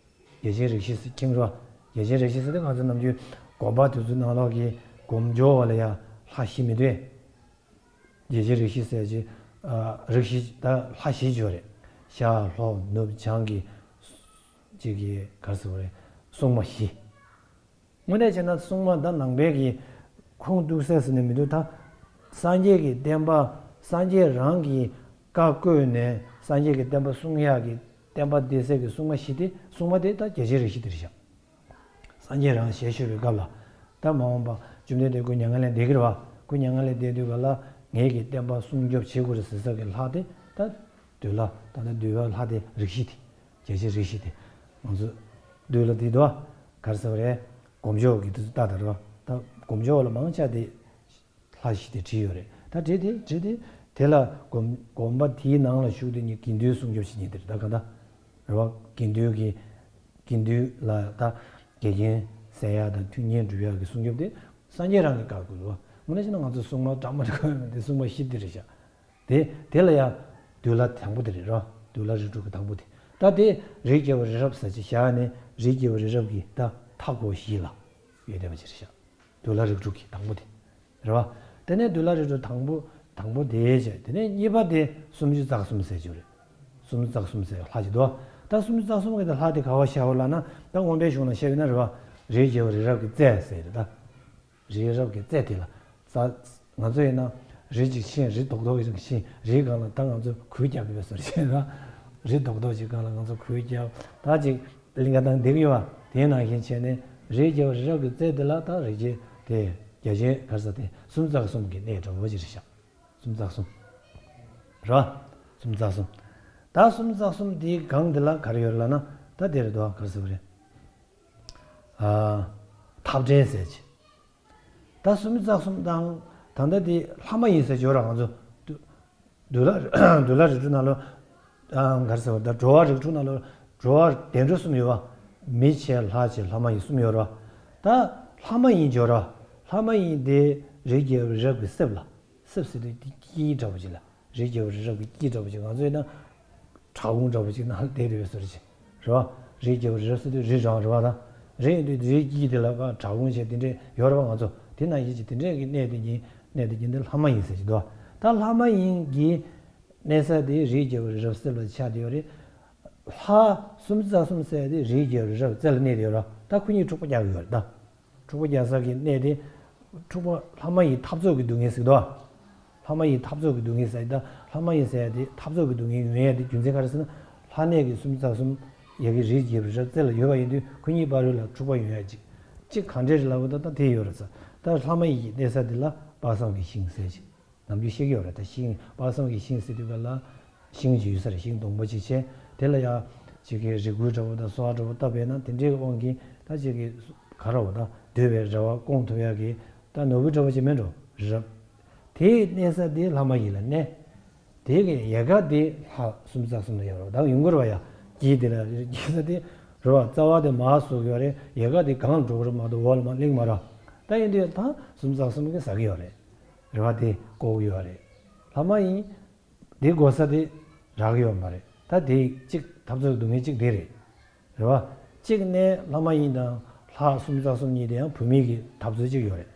རྒྱལ་ཆེན་རིགས་བཞི་ཟེར་ཁྱིམ་རོ། རྒྱལ་ཆེན་རིགས་བཞི་ཟེར་དེ་ང་ཚོ་ནམ་རྒྱུན་དགོན་པ་དེ་ཚོའི་ནང་ལོགས་ཀྱི་སྒོམ་སྦྱོར་བ་ལ་ཡང་ལྷ་བཞི་མི་འདུག་རྒྱལ་ཆེན་རིགས་བཞི་ཟེར་ཅིག་ཨ་རིགས་བཞི་ད་ལྷ་བཞི་ཅིག་ཡོད་རེད། ཤར་ལྷོ་ནུབ་བྱང་གི་ཅིག་གི་ག་རེ་ཟེར་བ་རེད། སྲུང་མ་བཞི། དངོས་གནས་བྱས་ན་སྲུང་མ་ད་ནང་པའི་གི་ཁུངས་གཏུགས་ས་ཟེར་ནས་མི་འདུག་ད་སངས་རྒྱས་ཀྱི་བསྟན་པ་སངས་རྒྱས་རང་གི་བཀའ་བཀོད་ནས་སངས་རྒྱས་ཀྱི་བསྟན་པ་སྲུང་ཡག་གི་བསྟན་པ་སྡེ་སྲིད་ཀྱི་སྲུང་མ་བཞི་དེ་སྲུང་མ་དེ་ད་རྒྱལ་ཆེན་རིགས་བཞི་དེ་རེད་ཤག་སངས་རྒྱས་རང་ཞལ་བཞུགས་པའི་སྐབས་ལ་ད་མ་འོངས་པ་བཅོམ་ལྡན་འདས་སྐུ་མྱ་ངན་ལས་འདས་ཀྱི་རེད་བ། སྐུ་མྱ་ངན་ལས་འདས་དུས་ག་ལ་ངེད་ཀྱི་བསྟན་པ་སྲུང་སྐྱོབ་བྱེད་དགོས་རེད་ཟེར་ས་གི་ལྷ་དེ་ད་འདོད་ལྷ་ད་ལྟ་འདོད་པའི་ལྷ་དེ་རིགས་བཞི་དེ། རྒྱལ་ཆེན་རིགས་བཞི་དེ་ང་ཚོ་འདོད་ལྷ་དེ་དོ་ག་རེ་ཟེར་བ་རེད། སྒོམ་སྦྱོར་གྱི་དེ་ཚོ་ལྟ་དང་རོ། ད་སྒོམ་སྦྱོར་ལ་མང་ཆེ་དེ་ལྷ་བཞི་དེ་བྲིས་ཡོད་རེད། ད་བྲིས་དེ་བྲིས་དེ་དེ་ལ་སྒོམ་སྒོམ་པ་དེའི་ནང་ལ་ཞུགས་དེ་ཉིད་དགེ་འདུན་སྲུང་སྐྱོབ་བྱེད་མཁན་དེ་རེད། ད་ག་ད་རེད་བ། དགེ་འདུན་གྱི་དགེ་འདུན་ལ་ད་འགལ་རྐྱེན་སེལ་ཡག་དང་མཐུན་རྐྱེན་སྒྲུབ་ཡག་གི་སྲུང་སྐྱོབ་དེ་སངས་རྒྱས་རང་གི་བཀའ་བསྒོས་རེད་བ། དངོས་གནས་བྱས་ན་ང་ཚོ་སྲུང་མ་གྲངས་མང་དུ་གོ་ཡོད་མེད་དེ་སྲུང་མ་བཞི་དེ་རེད་ཤག་དེ་དེ་ལ་ཡང་འདོད་ལྷ་དང་པོ་དེ་རེད་རོ། འདོད་ལྷ་རིགས་དྲུག་གི་དང་པོ་དེ། ད་དེ་རིའི་རྒྱལ་པོ་རི་རབ་ཟེར་ཅིག་བཞག་ནས་རིའི་རྒྱལ་པོ་རི་རབ་ཀྱི་ད་མཐའ་སྐོར་བཞི་ལ་ཡོད་བསྡད་པ་ཅིག་རེད་ཤག་འདོད་ལྷ་རིགས་དྲུག་གི་དང་པོ་དེ་རེད་བ། དེ་ནས་འདོད་ལྷ་རིགས་དྲུག་དང་པོ་དང་པོ་དེ་བྱས། དེ་ནས་གཉིས་པ་དེ་སུམ་ཅུ་རྩ་གསུམ་ཟེར་གྱི་རེད། སུམ་ཅུ་རྩ་གསུམ་ཟེར་ལྷ་ཅིག་འདུག་ད་སུམ་ཅུ་རྩ་གསུམ་གྱི་དེ་ལྷ་དེ་ག་བ་བཞག་ཡོད་ལབ་ན་ད་མངོན་པའི་གཞུང་ལ་བཤད་ཡོད་ན་རེད་བ། རིའི་རྒྱལ་པོ་རི་རབ་ཀྱི་རྩེ་ཟེར་རེད་ད། རི་རབ་ཀྱི་རྩེ་དེ་ལ། ས། ང་ཚོ་ཡིན་ན་རི་གཅིག་ཕྱིན། རི་རྡོག་རྡོག་ཡིན་ཕྱིན། རིའི་སྒང་ལ་ད་ང་ཚོ་གུར་རྒྱབ་ཡོད་པའི་བཟོ་འདྲ་བྱས་ན། རི་རྡོག་རྡོག་ཅིག་སྒང་ལ་ང་ཚོ་གུར་རྒྱབ། ད་ཅིག་གླིང་ག་དང་འདེགས་ཡོད་པ། དེའི་ནང་བཞིན་བྱས་ནས་རིའི་རྒྱལ་པོ་རི་རབ་ཀྱི་རྩེ་དེ་ལ་ད་རི་རྒྱལ་དེ་རྒྱལ་ཆེན་ག་རེ་ཟེར་དེ་སུམ་ཅུ་རྩ་གསུམ་གྱི་གནས་འདྲ་བོ་ཅིག་རེད་ཤག་སུམ་ཅུ་རྩ་གསུམ། རེད་བ། སུམ་ཅུ་རྩ་གསུམ། ད་སུམ་ཅུ་རྩ་གསུམ་དེའི་སྒང་དེ་ལ་ག་རེ་ཡོད་རེད་ལབ་ན་ད་དེ་རེད་དོ། ག་རེ་ཟེར་བ་རེད། ཨ། འཐབ་བྲལ་ཟེར་ཅིག་ད་སུམ་ཅུ་རྩ་གསུམ་དང་ད་ལྟ་དེ་ལྷ་མ་ཡིན་ཟེར་གྱི་ཡོད་ར། ང་ཚོ་འདོད་ལྷ་འདོད་ལྷ་རིགས་དྲུག་ནང་ལོ། ཨ། ག་རེ་ཟེར་བ། ད་འགྲོ་བ་རིགས་དྲུག་ནང་ལོ། འགྲོ་བ་བདེ་འགྲོ་གསུམ་ཡོད་བ། མི་བྱས་ལྷ་བྱས་ལྷ་མ་ཡིན་གསུམ་ཡོད་ར། ད་ལྷ་མ་ཡིན་ཡོད་ར། ལྷ་མ་ཡིན་དེ་རིའི་རྒྱལ་པོ་རི་རབ་ཀྱི་གསེབ་ལ། གསེབ་ཟེར་དུས་དེ་དཀྱིལ་འདྲ་བོ་ཅིག་ལ། རིའི་རྒྱལ་པོ་རི་རབ་ཀྱི་དཀྱིལ་འདྲ་བོ་ཅིག་ང་ཚོ་ཡིན་ན། བྲག་ཁུང་འདྲ་བོ་ཅིག་ནང་ལ་བསྡད་ཡོད་པའི་བཟོ་འདྲ་ཅིག་རེད་བ། རིའི་རྒྱལ་པོ་རི་རབ་ཟེར་དུས་རི་རང་རེད་བ། ད་རི་ཡིན་དུས་རིའི་དཀྱིལ་དེ་ལ་བྲག་ཁུང་བྱས་དེ་འདྲས་ཡོད་རེད་བ། ང་ཚོ་དེ་ནང་བཞིན་གྱི་དེ་འདྲས་ཀྱི་གནས་དེ་ཉིད་གནས་དེ་ཉིད་འདི་ལྷ་མ་ཡིན་ཟེར་གྱི་འདུག་ད་ལྷ་མ་ཡིན་གྱི་གནས་ས་དེ་རིའི་རྒྱལ་པོ་རི་རབ་གསེབ་ལ་ཆགས་བསྡད་ཡོད་རེད། ལྷ་སུམ་ཅུ་རྩ་གསུམ་ཟེར་དེ་རིའི་རྒྱལ་པོ་རི་རབ་རྩེ་ལ་གནས་བསྡད་ཡོད་རེད། ད་ཁོ་གཉིས་འཁྲུག་པ་རྒྱག་གི་ཡོད་རེད་ད། འཁྲུག་པ་རྒྱག་ས་གི་གནས་དེ། འཁྲུག་པ་ལྷ་མ་ཡིན་འཐབ་རྩོད་ཀྱི་སྡུག་བསྔལ་ཟེར་གྱི་འདུག་ལྷ་མ་ཡིན་འཐབ་རྩོད་ཀྱི་སྡུག་བསྔལ་ཟེར་ཡ་ད་ལྷ་མ་ཡིན་ཟེར་ཡ་དེ་འཐབ་རྩོད་ཀྱི་སྡུག་བསྔལ་ཡོང་ཡ་དེ་རྒྱུ་མཚན་ག་རེ་ཟེར་ན། ལྷ་གནས་ཀྱི་སུམ་ཅུ་རྩ་གསུམ་ཡ་གི་རིའི་རྒྱལ་པོ་རི་རབ་རྩེ་ལ་ཡོད་པ་ཡིན་དུས་ཁོ་གཉིས་བར་ལ་འཁྲུག་པ་ཡོང་ཡ་ཅིག་ཅིག་ག་འདྲས་རེད་ལབ་པ་ད་ད་དེ་ཡོད་རེད་ཟེར། ད་ལྷ་མ་ཡིན་གྱི་གནས་ས་དེ་ལ་དཔག་བསམ་གྱི་ཤིང་ཟེར་ཅིག་ནམ་རྒྱུན་བཤད་ཀྱི་ཡོད་རེད། ད་ཤིང་དཔག་བསམ་གྱི་ཤིང་ཟེར་དུས་ག་ལ་ཤིང་ཅིག་ཡོད་ས་རེད། ཤིང་སྡོང་པོ་ཅིག་བྱས་དེ་ལ་ཡ་ཅིག་གི་རས་གུར་འདྲ་བོ་དང་སོ་ཨ་འདྲ་བོ་བཏབ་པས་ན་དེ་འདྲའི་དབང་གིས་ད་ཅིག་གི་ག་རེ་བ་ད་འདོད་པའི་རེ་བ་སྐོང་ཐུབ་ཡ་གི་ད་ནོར་བུ་འདྲ་བོ་ཅིག་མེད་འགྲོ་རི་རབ། དེའི་གནས་ས་དེ་ལྷ་མ་ཡིན་ལ་གནས། དེ་གི་ཡལ་ག་དེ་ལྷ་སུམ་རྩ་གསུམ་ལ་ཡོད་རེད། ད་ཡོང་གི་རེད་བ་ཡ། དཀྱིལ་དེ་ལ་དཀྱིལ་ས་དེ་རེད་བ། རྩ་བ་དེ་མར་ཟུག་ཡོད་རེད། ཡལ་ག་དེ་སྒང་ལ་འགྲོ་གི་རེད་མ་གཏོགས་འོག་ལ་མར་སླེབས་མ་རེད། ད་ཡིན་དུས་ད་སུམ་རྩ་གསུམ་གི་ཟ་གི་ཡོད་རེད། རེད་བ། དེ་བཀོག་གི་ཡོད་རེད། ལྷ་མ་ཡིན། དེ་དགོས་ས་དེ་རག་གི་ཡོད་མ་རེད། ད་དེ་གཅིག་འཐབ་རྩོད་སྡུག་བསྔལ་གཅིག་དེ་རེད། རེད་བ། གཅིག་ནས་ལྷ་མ་ཡིན་དང་ལྷ་སུམ་རྩ་གསུམ་གཉིས་དེ་ཡང་བུད་མེད་ཀྱི་འཐབ་རྩོད་གཅིག་ཡོད་རེད།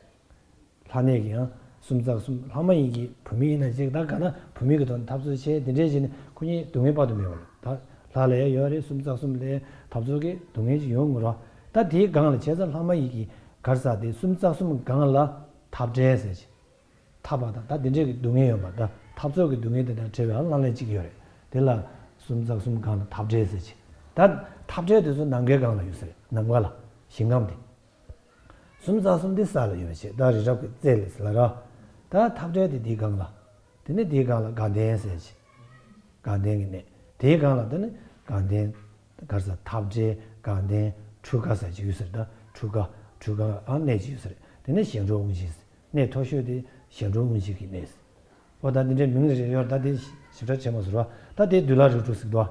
ལྷ་གནས་ཀྱི་ཡང་སུམ་རྩ་གསུམ། ལྷ་མ་ཡིན་གྱི་བུད་མེད་ཡིན་ན་གཅིག་ད་ག་ན་བུད་མེད་ཀྱི་ཐོག་ནས་འཐབ་རྩོད་བྱས་དེ་འདྲས་བྱས་ནས་ཁོ་གཉིས་སྡུག་བསྔལ་དཔག་ཏུ་མེད་པ་རེད། ད་ལྷ་ལ་ཡང་ཡོད་རེད། སུམ་རྩ་གསུམ་ལ་འཐབ་རྩོད་ཀྱི་སྡུག་བསྔལ་ཅིག་ཡོང་གི་རེད་བ། ད་དེའི་སྒང་ལ་བྱས་ཙང་ལྷ་མ་ཡིན་གྱི་ག་རེ་ཟེར་དེ་སུམ་རྩ་གསུམ་སྒང་ལ་འཐབ་བྲལ་ཟེར་གྱི། འཐབ་པ་དང་ད་དེ་འདྲས་ཀྱི་སྡུག་བསྔལ་ཡོད་པ། ད་འཐབ་རྩོད་ཀྱི་སྡུག་བསྔལ་དེ་དང་བྲལ་བའི་ཨ་ལ་ལས་གཅིག་ཡོད་རེད། དེ་ལ་སུམ་རྩ་གསུམ་སྒང་ལ་འཐབ་བྲལ་ཟེར་གྱི། ད་འཐབ་བྲལ་དེ་ཚོ་ནམ་མཁའི་སྒང་ལ་ཡོད་ས་རེད། ནམ་མཁའ་ལ། ཞིང་ཁམས་དེ། སུམ་རྩ་གསུམ་དེ་ས་ལ་ཡོད་པ་བྱས། ད་རི་རབ་ཀྱི་རྩེ་ལ་ཟེར་ལ་ར། ད་འཐབ་བྲལ་དེ་དེའི་སྒང་ལ། དེ་ནས་དེའི་སྒང་ལ་དགའ་ལྡན་ཟེར་གྱི། དགའ་ལྡན་གྱི་གནས། དེའི་སྒང་ལ་དེ་ནས་དགའ་ལྡན། ག་རེ་ཟེར། འཐབ་བྲལ། དགའ་ལྡན། འཁྲུལ་དགའ་ཟེར་གྱི་ཡོད་ས་རེད། ད་འཁྲུལ་དགའ། འཁྲུལ་དགའ་ཨ་གནས་གཅིག་ཡོད་ས་རེད། དེ་ནས་གཞན་འཕྲུལ་དབང་ཤེས་ཟེར། གནས་མཐོ་ཤོས་དེ་གཞན་འཕྲུལ་དབང་ཤེས་ཀྱི་གནས་ཟེར། འོ་ད་འདི་འདྲའི་མིང་རེ་རེ་ཡོད་རེད། ད་དེ་ཞིབ་ཕྲ་བྱས་མ་ཟེར་བ། ད་དེ་འདུལ་བ་རིགས་དྲུག་ཟེར་གྱི་འདུག་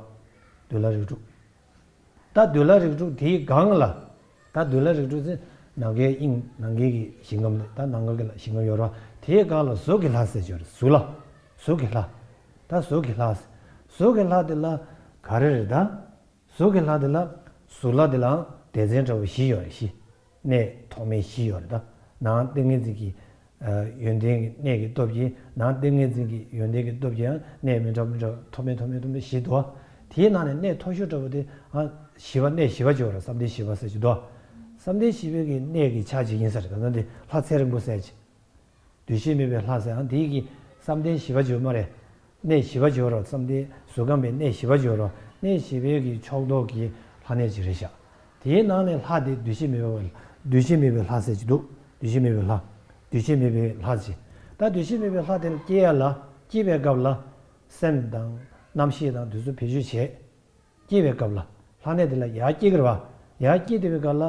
འདུལ་བ་རིགས་དྲུག་ད་འདུལ་བ་རིགས་དྲུག་དེའི་སྒང་ལ། ད་འདུལ་བ་རིགས་དྲུག་ཟེར་ནམ་མཁའི་དབྱིངས། ནམ་མཁའི་གི་ཞིང་ཁམས་ལ། ད་ནམ་མཁའ་གི་ལ་ཞིང་ཁམས་ཡོད་རེད་བ། དེའི་སྒང་ལ་གཟུགས་ཀྱི་ལྷ་ཟེར་གྱི་ཡོད་རེད། གཟུགས་ལྷ། གཟུགས་ཀྱི་ལྷ། ད་གཟུགས་ཀྱི་ལྷ་ཟེར། གཟུགས་ཀྱི་ལྷ་དེ་ལ་ག་རེ་རེད་ད། གཟུགས་ཀྱི་ལྷ་དེ་ལ། གཟུགས་ལྷ་དེ་ལའང་སྡེ་ཚན་འདྲ་བོ་བཞི་ཡོད་རེད། བཞི། གནས་ཐོག་མའི་བཞི་ཡོད་རེད་ད། ནང་ཏིང་ངེ་འཛིན་གྱི། ཨ། ཡོན་ཏན་གྱི་གནས་ཀྱི་སྟོབས་ཀྱིས། ནང་ཏིང་ངེ་འཛིན་གྱི་ཡོན་ཏན་གྱི་སྟོབས་ཀྱིས་ཡང་གནས་མི་འདྲ་མི་འདྲ་ཐོག་མའི་ཐོག་མའི་ཐོག་མའི་བཞི་འདུག་བ། དེའི་ནང་ནས་གནས་མཐོ་ཤོས་འདྲ་བོ་དེ། ཨ། བཞི་པ། གནས་བཞི་པ་ཅིག་ཡོད་རེད། བསམ་གཏན་བཞི་པ་ཟེར་གྱི་འདུག་བ། བསམ་གཏན་བཞི་པའི་གི་གནས་ཀྱི་ཆ་ཅིག་ཡིན་ས་རེད། ག་ཚོད་འདི་ལྷ་ཚེ་རིང་པོ་ཟེར་གྱི། འདུ་ཤེས་མེད་པའི་ལྷ་ཟེར་ཡང་དེའི་གི་བསམ་གཏན་བཞི་པ་ཅིག་ཡོད་མ་རེད། གནས་བཞི་པ་ཅིག་ཡོད་རེད། བསམ་གཏན་གཟུགས་ཁམས་པའི་གནས་བཞི་པ་ཅིག་ཡོད་རེད། གནས་བཞི་པའི་གི་ཕྱོགས་གཏོགས་ཀྱི་ལྷ་གནས་ཅིག་རེད་ཤག་དེའི་ནང་ནས་ལྷ་དེ་འདུ་ཤེས་མེད་པའི། འདུ་ཤེས་མེད་པའི་ལྷ་ཟེར་གྱི་འདུག་འདུ་ཤེས་མེད་པའི་ལྷ། འདུ་ཤེས་མེད་པའི་ལྷ་ཟེར། ད་འདུ་ཤེས་མེད་པའི་ལྷ་དེ་ལ་སྐྱེ་ཡ་ལ། སྐྱེ་བའི་སྐབས་ལ་སེམས་དང་རྣམ་ཤེས་དང་དེ་ཚོ་བེད་སྤྱོད་བྱེད། སྐྱེ་བའི་སྐབས་ལ། ལྷ་གནས་དེ་ལ་ཡར་སྐྱེ་གི་རེད་བ། ཡར་སྐྱེ་བསྡད་པའི་སྐབས་ལ་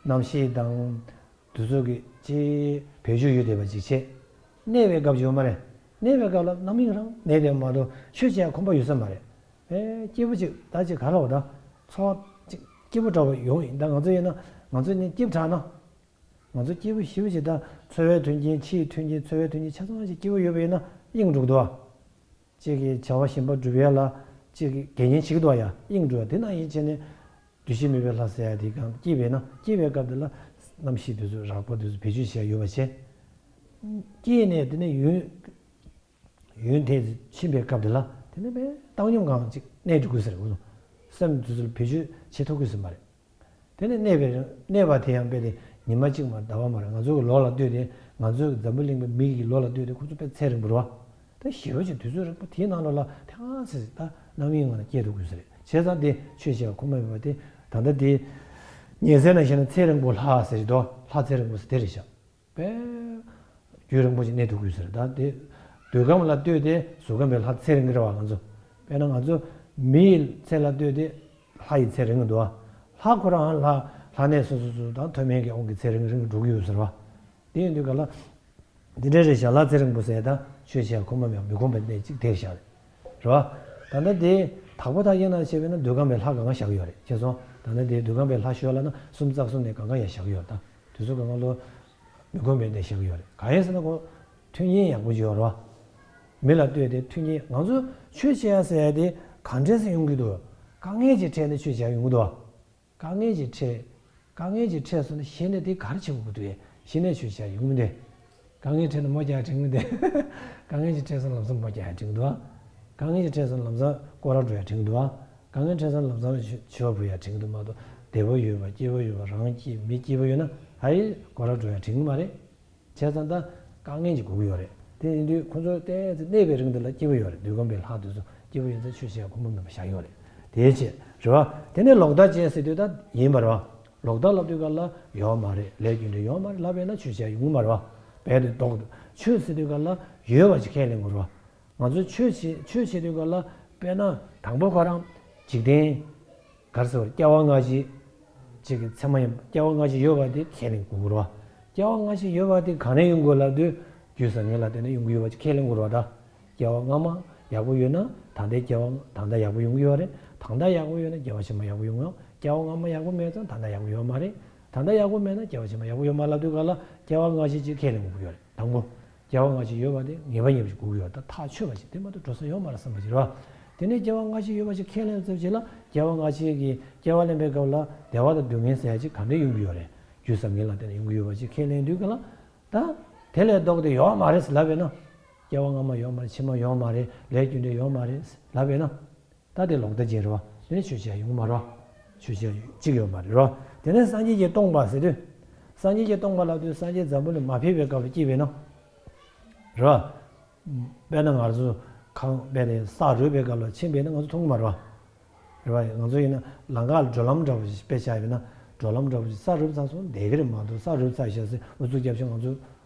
རྣམ་ཤེས་དང་དེ་ཚོ་གི་ཅིག་བེད་སྤྱོད་ཡོད་བསྡད་པ་ཅིག་བྱེད། གནས་པའི་སྐབས་ཡོད་མ་རེད། གནས་པའི་སྐབས་ལ་རྣམ་གཡེང་རང་གནས་བསྡད་མ་གཏོགས་ཆོས་བྱེད་ཡ་ཁོམ་པ་ཡོད་ས་མ་རེད། ཨེ། སྐྱིད་པོ་ཅིག་ད་ཅིག་ག་རེ་ལབ་དགོས་ད། ཚོར་བ་ཅིག་སྐྱིད་པོ་འདྲ་བོ་ཡོང་ཡིན། ད་ང་ཚོ་ཡིན་ན། ང་ཚོ་ནི་སྐྱིད་པོ་དྲགས་ན། ང་ཚོ་སྐྱིད་པོ་ཞེ་པོ་ཅིག་ད་འཚོ་བའི་མཐུན་རྐྱེན། ཕྱིའི་མཐུན་རྐྱེན། འཚོ་བའི་མཐུན་རྐྱེན་ཆ་ཚང་ཅིག་སྐྱིད་པོ་ཡོད་པ་ཡིན་ན་གཡེང་འགྲོ་གི་འདུག་བ། གཅིག་གིས་བྱ་བ་གཞན་པ་སྒྲུབ་ཡ་ལ་གཅིག་གིས་འགན་ལེན་བྱེད་ཀྱི་འདུག་ཡ། གཡེང་འགྲོ་ཡ། དེ་ན་ཡིན་བྱས་ནས་འདུ་ཤེས་མེད་པའི་ལྷ་ཟེར་ཡ་དེ་སྒང་སྐྱེས་པས་ན། སྐྱེས་པའི་སྐབས་དེ་ལ་རྣམ་ཤེས་དེ་ཚོ་རགས་པ་དེ་ཚོ་བེད་སྤྱོད་བྱེད་ཡ་ཡོད་པ་བྱས། སྐྱེས་ནས་དེ་ནས་ཡུན་ཡུན་ཐེངས་ཕྱིན་པའི་སྐབས་དེ་ལ་དེ་ནས་དཔེ་བཏང་སྙོམས་སྒང་ཅིག་གནས་འགྲོ་དགོས་ཟེར། འོ། སེམས་དེ་ཚོ་ལ་བེད་སྤྱོད་བྱེད་ཐུབ་དགོས་ཟེར་མ་རེད། དེ་ནས་གནས་པའི་རིང་། གནས་པ་དེ་ཡང་དཔེ་དེ་ཉི་མ་གཅིག་མ་ཟླ་བ་མ་རེད། ང་ཚོ་གི་ལོ་ལ་ལྟོས་ཏེ། ང་ཚོ་གི་འཛམ་བུ་གླིང་པའི་མི་གི་ལོ་ལ་ལྟོས་ཏེ་ཁོ་ཚོ་དཔེ་ཚེ་རིང་པོ་རེད་བ། ད་ཞེ་པོ་ཅིག་དུས་ཚོད་རིང་པོ་དེའི་ནང་ལོགས་ལ་ཐེངས་ཁ་ཤས་ཤིག་ད་རྣམ་གཡེང་ངང་ནས་སྐྱེ་ཐུབ་དགོས་ས་རེད། བྱས་ཙང་དེ་ཆོས་བྱེད་ཡ་ཁོམ་པ་མེད་པ་དེ། ད་ལྟ་དེ་ཉལ་སའི་ནང་བཞིན་ན་ཚེ་རིང་པོ་ལྷ་ཟེར་གྱི་འདུག་ལྷ་ཚེ་རིང་པོ་ཟེར་དེ་རེད་ཤག་དཔེ་རྒྱུན་རིང་པོ་ཞིག་གནས་ཐུབ་དགོས་ཟེར། ད་དེ་འདོད་ཁམས་ལ་ལྟོས་ཏེ་གཟུགས་ཁམས་པའི་ལྷ་ཚེ་རིང་གི་རེད་བ། ང་ཚོ་དཔེར་ན་ང་ཚོ་མི་ཡི་ཚེ་ལ་ལྟོས་ཏེ་ལྷ་ཡི་ཚེ་རིང་གི་འདུག་བ། ལྷ་ཁོ་རང་ལྷ། ལྷ་གནས་སོ་སོ་སོ་དང་མཐོ་དམན་གྱི་དབང་གིས་ཚེ་རིང་རིང་གི་འགྲོ་གི་ཡོད་ཟེར་བ། དེ་ཡིན་དུས་ག་ལ་འདི་འདྲ་རེད་ཤག་ལྷ་ཚེ་རིང་པོ་ཟེར་ད་ཆོས་བྱེད་ཡ་ཁོམ་པ་མེད་པ། མི་ཁོམ་པའི་གནས་གཅིག་དེ་ཤག་རེད། རེད་བ། ད་ལྟ་དེ་དྭགས་པོ་དག་དབྱིངས་ལ་བྱས་པས་ན་འདོད་ཁམས་པའི་ལྷ་སྒང་ག་བཞག་གི་ཡོད་རེད། ཤེས་སོང་། ད་ལྟ་དེ་འདོད་ཁམས་པའི་ལྷ་ཞོལ་ལ་ན་སུམ་རྩ་གསུམ་ནས་སྒང་ག་ཡ་བཞག་གི་ཡོད་རེད། ད་དེ་ཚོ་སྒང་ག་ལོ། མི་ཁོམ་པའི་གནས་བཞག་གི་ཡོད་རེད། གང་ཡིན་ཟེར་ན་ཁོ་མཐུན་རྐྱེན་ཡག་པོ་ཅིག་ཡོད་རེད་བ། མི་ལ་ལྟོས་ཏེ་མཐུན་རྐྱེན། ང་ཚོ་ཆོས་བྱེད་ཡ་ཟེར་ཡ་དེ་ག་འདྲས་སེ་ཡོང་གི་འདུག་དཀའ་ངལ་ཅིག་འཕྲད་ནས་ཆོས་བྱེད་ཡ་ཡོང་གི་འདུག་དཀའ་ངལ་ཅིག་འཕྲད། དཀའ་ངལ་ཅིག་འཕྲད་སོང་ན་གཞི་ནས་དེ་ག་རེ་བྱེད་དགོས་ཀྱི་འདུག་གཞི་ནས་ཆོས་བྱེད་ཡ་ཡོང་གི་མི་འདུག་དཀའ་ངལ་འཕྲད་ན་མོ་རྒྱག་ཡ་དྲན་གྱི་མི་འདུག་དཀའ་ངལ་ཅིག་འཕྲད་སོང་ན་ལམ་སང་མོ་རྒྱག་ཡ་དྲན་གྱི་འདུག་དཀའ་ངལ་ཅིག་འཕྲད་སོང་ན་ལམ་སང་སྐོར་ར་འགྲོ་ཡ་དྲན་གྱི་འདུག་དཀའ་ངལ་འཕྲད་སོང་ན་ལམ་སང་མཆོད་པ་ཕུལ་ཡ་དྲན་གྱི་འདུག་མ་གཏོགས་བདེ་པོ་ཡོད་པ་སྐྱིད་པོ་ཡོད་པ་རང་སྐྱིད་མི་སྐྱིད་པོ་ཡོད་ན་ཨ་ཡེ་སྐོར་ར་འགྲོ་ཡ་དྲན་གྱི་མ་རེད། བྱས་ཙང་ད་དཀའ་ངལ་ཅིག་དགོས་ཀྱི་ཡོད་རེད། དེ་ཡིན་དུས་ཁོ་ཚོ་ཏོག་ཙམ་གནས་པའི་རིང་དེ་ལ་སྐྱིད་པོ་ཡོད་རེད། འདོད་ཁམས་པའི་ལྷ་དེ་ཚོ་སྐྱིད་པོ་ཡོད་ཙང་ཆོས་བྱེད་ཡ་ཁོམ་པ་མེད་པ་བཞག་ཡོད་རེད། དེའི་ཕྱིར་རེད་བ། དེ་ནས་ལོག་ལྟ་ཅན་ཟེར་དུས་ད་ཡིན་པ་རེད་བ། ལོག་ལྟ་ལབ་དུས་ག་ལ་ཡོད་མ་རེད། ལས་རྒྱུ་འབྲས་ཡོད་མ་རེད་ལབ་པས་ན་ཆོས་བྱེད་ཡ་ཡོང་གི་མ་རེད་བ། རྦད་དེ་ལྡོག་འདུག་ཆོས་ཟེར་དུས་ག་ལ་ཡོད་པ་ཅིག་ཁས་ལེན་དགོས་རེད་བ། ང་ཚོ་ཆོས་བྱེད་ཆོས་བྱེད་དུས་ག་ལ་དཔེར་ན་དང་པོ་ཁོ་རང་འཇིག་རྟེན། ག་རེ་ཟེར་བ། སྐྱེ་བ་སྔ་ཕྱི་ཅིག་གི་ཚད་མ་ཡིན། སྐྱེ་བ་སྔ་ཕྱི་ཡོད་པ་དེ་ཁས་ལེན་དགོས་ཀྱི་རེད་བ། སྐྱེ་བ་སྔ་ཕྱི་ཡོད་པ་དེ་ག་ནས་ཡོང་དགོས་ལབ་དུས་རྒྱུ་བཟང་ངན་ལ་བརྟེན་ནས་ཡོང་གི་ཡོད་པ་ཅིག་ཁས་ལེན་དགོས་རེད་བ། ད་སྐྱེ་བ་སྔ་མ། ཡག་པོ་ཡོད་ན་ད་ལྟའི་སྐྱེ་བ་ད་ལྟ་ཡག་པོ་ཡོང་གི་ཡོད་རེད། ད་ལྟ་ཡག་པོ་ཡོད་ན་སྐྱེ་བ་ཕྱི་མ་ཡག་པོ་ཡོང་ཡོད། སྐྱེ་བ་སྔ་མ་ཡག་པོ་མེད་ཙང་ད་ལྟ་ཡག་པོ་ཡོད་མ་རེད། ད་ལྟ་ཡག་པོ་མེད་ན་སྐྱེ་བ་ཕྱི་མ་ཡག་པོ་ཡོད་མ་ལབ་དུས་ག་ལ་སྐྱེ་བ་སྔ་ཕྱི་གཅིག་ཁས་ལེན་དགོས་ཀྱི་ཡོད་རེད། དང་པོ། སྐྱེ་བ་སྔ་ཕྱི་ཡོད་པ་དེ་ངེས་པ་ངེས་པ་ཞིག་དགོས་ཀྱི་ཡོད། ད་ཐག་ཆོད་པ་ཞིག་དེ་མ་གཏོགས་འགྲོ་ས་ཡོད་མ་རེད་བསམ་པ་ཞིག་རེད་བ། དེ་ནས་སྐྱེ་བ་སྔ་ཕྱི་ཡོད་པ་ཞིག་ཁས་ལེན་ཚར་རྗེས་ལ་སྐྱེ་བ་སྔ་ཕྱི་གི་སྐྱེ་བ་ལེན་པའི་སྐབས་ལ་བདེ་བ་དང་སྡུག་བསྔལ་ཟེར་ཡ་ཅིག་ག་འདྲ་ཡོང་གི་ཡོད་རེད། རྒྱུ་བསམ་ངན་ལ་བརྟེན་ནས་ཡོང་གི་ཡོད་པ་ཅིག་ཁས་ལེན་དུས་ག་ལ། ད། དེ་ལས་ལྡོག་སྟེ་ཡོད་མ་རེད་ལབ་པས་ན། སྐྱེ་བ་སྔ་མ་ཡོད་མ་རེད། ཕྱི་མ་ཡོད་མ་རེད། ལས་རྒྱུ་འབྲས་ཡོད་མ་རེད་ལབ་པས་ན། ད་དེ་ལོག་ལྟ་ཅན་རེད་བ། དེ་ནི་ཆོས་ཅན་ཡོང་མ་རེད་བ། ཆོས་ཅན་གཅིག་ཡོད་མ་རེད་རོ། དེ་ནས་སངས་རྒྱས་ཀྱིས་སྟོང་པ་ཟེར་དུས། སངས་རྒྱས་ཀྱིས་སྟོང་པ་ལབ་དུས་སངས་རྒྱས་འཛམ་བུ་གླིང་མ་ཕེབས་པའི་སྐབས་ལ་སྐྱེས་པས་ན། རེད་བ། དཔེར་ན་ང་ཚོ་ཁང་པའི་ནས་ས་རུབ་པའི་སྐབས་ལ་ཕྱིན་པས་ན་ང་ཚོ་མཐོང་གི་མ་རེད་བ། རེད་བ། ང་ཚོ་ཡིན་ན་ལམ་ཁ་ལ་འགྲོ་ལམ་འདྲ་པོ་ཞིག་དཔེ་བཞག་ཡོད་ན། འགྲོ་ལམ་འདྲ་པོ་ཞིག་ས་རུབ་ཚར་སོང་བསྡད་ཀྱི་རེད་མ་གཏོགས་ས་རུབ་ཚར་ཤག་ཟེར་ཨུ་ཚུགས་རྒྱབ་ཤག་ང་ཚོ་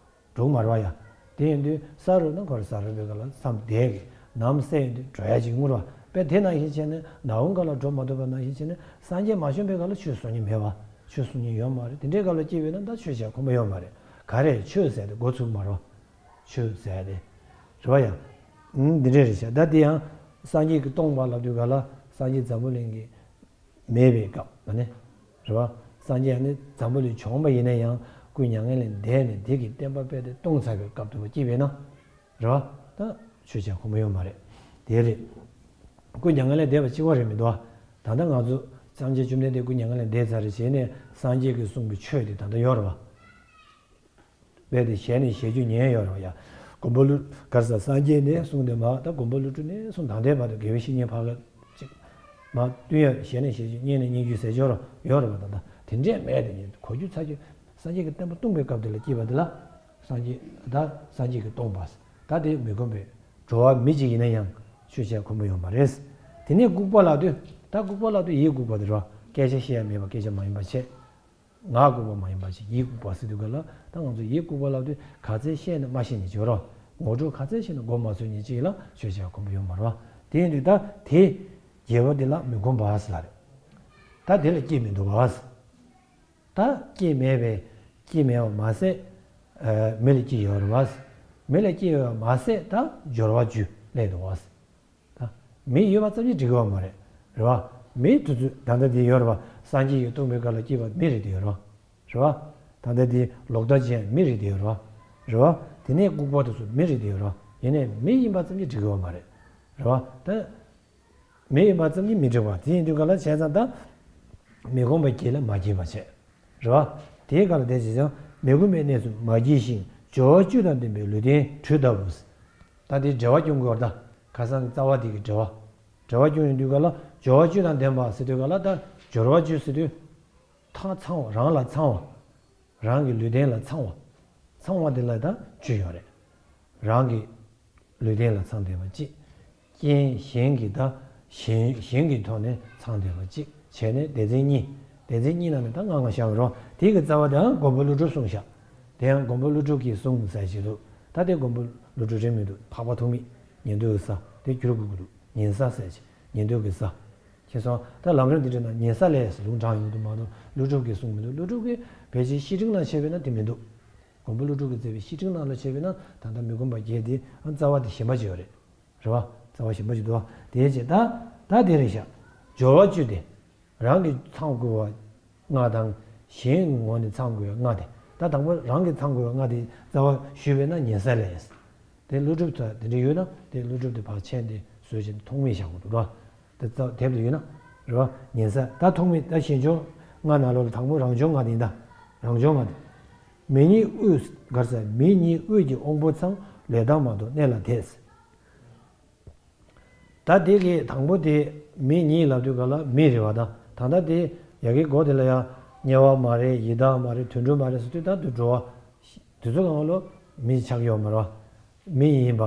འགྲོ་གི་མ་རེད་བ་ཡ། དེ་ཡིན་དུས་ས་རུབ་ན་ཁོ་རང་ས་རུབ་པའི་སྐབས་ལ་མཚམས་བསྡད་ཀྱི། ནམ་གསལ་ཡིན་དུས་འགྲོ་ཡ་ཅིག་ཡོང་གི་རེད་བ། དཔེ་དེ་ནང་བཞིན་བྱས་ནས་ནམ་འོང་སྐབས་ལ་འགྲོ་མ་ཐུབ་པ་ནང་བཞིན་བྱས་ནས་སངས་རྒྱས་མ་བྱོན་པའི་སྐབས་ལ་ཆོས་གསུང་མཁན་མེད་བ། ཆོས་གསུང་མཁན་ཡོད་མ་རེད། དེ་འདྲའི་སྐབས་ལ་སྐྱེས་པས་ན་ད་ཆོས་བྱ་ཁོམ་པ་ཡོད་མ་རེད། ག་རེ་ཆོས་ཟེར་དེ་འགོ་ཚུགས་མ་རེད་བ། ཆོས་ཟེར་དེ། རེད་བ་ཡ། ཨུམ། འདི་འདྲས་རེད་ཤག་ད་དེ་ཡང་སངས་རྒྱས་ཀྱིས་སྟོང་པ་ལབ་དུས་ག་ལ་སངས་རྒྱས་འཛམ་བུ་གླིང་གི་མེད་པའི་སྐབས་ལ་ནི། རེད་བ། སངས་རྒྱས་ནི་འཛམ་བུ་གླིང་བྱོན་པ་ཡིན་ན་ཡང་སྐུ་མྱ་ངན་ལས་འདས་ནས་དེ་གི་བསྟན་པ་དཔེ་དེ་སྟོང་ཚར་བའི་སྐབས་དུ་སྐྱེས་པས་ན། རེད་བ། ད་ཆོས་བྱ་ཁོམ་པ་ཡོད་མ་རེད། དེ་རེད། སྐུ་མྱ་ངན་ལས་འདས་པ་གཅིག་པ་རེད་མི་འདུག་བ། ད་ལྟ་ང་ཚོ་སངས་རྒྱས་བཅོམ་ལྡན་འདས་སྐུ་མྱ་ངན་ལས་འདས་ཚར་རེད་བྱས་ནས་སངས་རྒྱས་ཀྱིས་གསུངས་པའི་ཆོས་དེ་ད་ལྟ་ཡོད་རེད་བ། རྦད་དེ་ཞལ་ནས་བཞེས་རྒྱུ་ཉན་ཡོད་རེད་བ་ཡ། མགོན་པོ་ཀླུ་གར་ས་སངས་རྒྱས་ནས་གསུངས་ཏེ་མ་ད་མགོན་པོ་ཀླུ་སྒྲུབ་ནས་གསུངས་ད་ལྟའི་བར་དུ་དགེ་བའི་བཤེས་གཉེན་ཕ་ག་ཅིག་མ་བསྟུན་ཡ་ཞལ་ནས་བཞེས་རྒྱུ་སྙན་ནས་སྙན་རྒྱུ་ཟེར་ཅོག་རོ་ཡོད་རེད་བ། ད་ད་དེ་འདྲས་མེད་དེ་ཉིད་གོ་རྒྱུ་ཚ་རྒྱུ་སངས་རྒྱས་ཀྱི་བསྟན་པ་སྟོང་པའི་སྐབས་དེ་ལ་སྐྱེས་པ་དེ་ལ་སངས་རྒྱས་ད་སངས་རྒྱས་ཀྱིས་སྟོང་པ་ད་དེ་མི་ཁོམ་པའི་འགྲོ་བ་མི་གཅིག་ཡིན་ན་ཡང་ཆོས་བྱས་ཁོམ་པ་ཡོད་མ་རེད། དེ་ནས་ལྐུགས་པ་ལབ་དུས་ད་ལྐུགས་པ་ལབ་དུས་ཡིད་ལྐུགས་པ་དེ་རེད་བ། སྐད་ཆ་བཤད་ཡ་མེད་པ་སྐད་ཆ་མ་ཡིན་པ་བྱས། ངག་ལྐུགས་པ་མ་ཡིན་པ་ཞིག་ཡིད་ལྐུགས་པ་ཟེར་དུས་ག་ལ་ད་ང་ཚོ་ཡིད་ལྐུགས་པ་ལབ་དུས་ག་ཚད་བཤད་ན་མ་ཤེས་ནས་བརྗོད་རོགས། ངོ་སྤྲོད་ག་ཚད་བཤད་ན་མགོ་མ་ཚོས་ཉིན་གཅིག་ལ་ཆོས་བྱ་ཁོམ་པ་ཡོད་མ་རེད་བ། དེ་ཡིན་དུས་ད་དེ་རྒྱལ་བ་དེ་ལ་མི་ཁོམ་པ་ཟེར་ལ་རེད། ད་དེ་ལ་སྐྱེས་མི་འདུག་བ། ད་སྐྱེས་མེད་པས་སྐྱེས་མེད་པ་མ་ཟད། མི་ལ་སྐྱེས་ཡོད་རེད་བ། མི་ལ་སྐྱེས་ཡོད་པ་མ་ཟད་ད་སྦྱོར་བ་བཅུ་སླེབས་འདུག་བ། ད་མི་ཡོད་པ་ཙམ་གྱིས་འགྲིག་གི་ཡོད་མ་རེད། རེད་བ། མི་དེ་ཚོ་ད་ལྟ་འདི་ཡོད་རེད་བ། སངས་རྒྱས་ཀྱིས་སྟོང་པའི་སྐབས་ལ་སྐྱེས་པ་མི་རེད་དེ་ཡོད་རེད་བ། རེད་བ། ད་ལྟ་འདི་ལོག་ལྟ་ཅན་མི་རེད་དེ་ཡོད་རེད་བ། རེད་བ། དེ་ནས་ལྐུགས་པ་དེ་ཚོ་མི་རེད་དེ་ཡོད་རེད་བ། ཡིན་ནའི་མི་ཡིན་པ་ཙམ་གྱིས་འགྲིག་གི་ཡོད་མ་རེད། རེད་བ། ད་མི་ཡིན་པ་ཙམ་གྱིས་མི་འགྲིག་པ་དེ་ཡིན་དུས་ག་ལ་བྱས་ཙང་ད་མི་ཁོམ་པ་སྐྱེས་ལ་མ་སྐྱེས་པ་བྱས། རེད་བ། དེའི་སྐབས་ལ་དེ་བྱས་ཙང་མི་ཁོམ་པའི་གནས་སུ་མ་སྐྱེས་ཤིང་སྦྱོར་བ་བཅུ་དང་ལྡན་པའི་ལུས་རྟེན་དྲུད་ལྟ་བུ། ད་དེ་འབྲེལ་བ་སྐྱོང་དགོས་པར་ད་ཁ་སང་གི་རྩ་བ་དེ་གི་འབྲེལ་བ། འབྲེལ་བ་སྐྱོང་ཡོང་དུས་ག་ལ་སྦྱོར་བ་བཅུ་དང་ལྡན་པ་ཟེར་དུས་ག་ལ་ད་སྦྱོར་བ་བཅུ་ཟེར་དུས། ཐག་ཚང་བ་རང་ལ་ཚང་བ། རང་གི་ལུས་རྟེན་ལ་ཚང་བ། ཚང་བ་དེ་ལ་ད་བཅུ་ཡོད་རེད། རང་གི་ལུས་རྟེན་ལ་ཚང་བསྡད་པ་གཅིག་རྐྱེན་གཞན་གྱི་ད་གཞན་གཞན་གྱི་ཐོག་ནས་ཚང་བསྡད་པ་གཅིག་བྱས་ནས་སྡེ་ཚན་གཉིས། སྡེ་ཚན་གཉིས་ནང་ནས་ད་ང་ང་བཞག་པ་རོ། དེ་གི་རྩ་བ་དེའང་མགོན་པོ་ཀླུ་སྒྲུབ་གསུངས་ཤག་དེའང་མགོན་པོ་ཀླུ་སྒྲུབ་ཀྱིས་གསུངས་ཟེར་ཞིག་འདུག་ད་དེ་མགོན་པོ་ཀླུ་སྒྲུབ་རེད་མི་འདུག་འཕགས་པ་ཐོགས་མེད་ཉན་ཐོས་ཀྱི་ས་དེ་བསྒྱུར་དགོས་ཀྱི་འདུག་ཉན་ས་ཟེར་ཞིག་ཉན་ཐོས་ཀྱི་ས། ཁྱེད་ཚོ་ད་ལམ་རིམ་འདི་འདྲ་ན་ཉན་ས་ལས་ལུང་དྲངས་ཡོང་གི་འདུག་མ་གཏོགས་ཀླུ་སྒྲུབ་ཀྱིས་གསུངས་མི་འདུག་ཀླུ་སྒྲུབ་ཀྱིས་ཕལ་ཆེར་བཤེས་སྤྲིང་ནང་བྱས་པས་ན་དེ་མི་འདུག་མགོན་པོ་ཀླུ་སྒྲུབ་ཀྱིས་མཛད་པའི་བཤེས་སྤྲིང་ནང་ལ་བྱས་པས་ན་ད་ལྟ་མི་ཁོམ་པ་བརྒྱད་དེ་རྩ་བ་དེ་གཞན་པ་ཅིག་ཡོད་རེད། རེད་བ། རྩ་བ་གཞན་པ་ཅིག་འདུག་བ། དེའི་ཕྱིར་ད་ད་དེ་རེད་ཤག་སྦྱོར་བ་བཅུ་དེ། རང་གིས་ཚང་དགོས་པ་ལྔ་དང་། གཞན་གྱི་ངོས་ནས་ཚང་དགོས་པ་ལྔ་དེ། ད་དང་པོ་རང་གིས་ཚང་དགོས་པ་ལྔ་དེ་རྩ་བ་ཞུས་པས་ན་ཉན་ས་ལས། དེ་ཀླུ་སྒྲུབ་ཚོ་དེ་འདྲ་ཡོད་ན་དེ་ཀླུ་སྒྲུབ་དེ་ཕར་མཆན་དེ་བཟོས་བྱས་ཐོགས་མེད་བཞག་དགོས་འདུག་ར། དེ་རྩ་དེབ་ཏུ་ཡོད་ན། རེད་བ། ཉན་ས་ད་ཐོགས་མེད་ད་ཞལ་འབྱོར་ལྔ་ནང་ལོགས་ལ་དང་པོ་རང་བྱུང་ལྔ་དེ་ཡིན་ད། རང་བྱུང་ལྔ་དེ། མི་གཉིས་དབུས་གར་ས་མི་གཉིས་དབུས་ཀྱི་དབང་པོ་ཚང་ལས་དང་མ་གཏོགས་གནད་ལ་དེས། ད་དེ་གི་དང་པོ་དེ་མི་གཉིས་ལབ་དུས་ག་ལ་མི་རེད་བ་ད། ད་ལྟ་དེ་ཡ་གི་སྒོ་དེ་ལ་ཡ་དམྱལ་བ་མ་རེད། ཡི་དྭགས་མ་རེད། དུད་འགྲོ་མ་རེད་ཟེར་དུས་ད་དུད་འགྲོ་བ། དུད་འགྲོ་གང་ལོ་མི་ཆགས་ཡོད་མ་རེད་བ། མི་ཡིན་པ།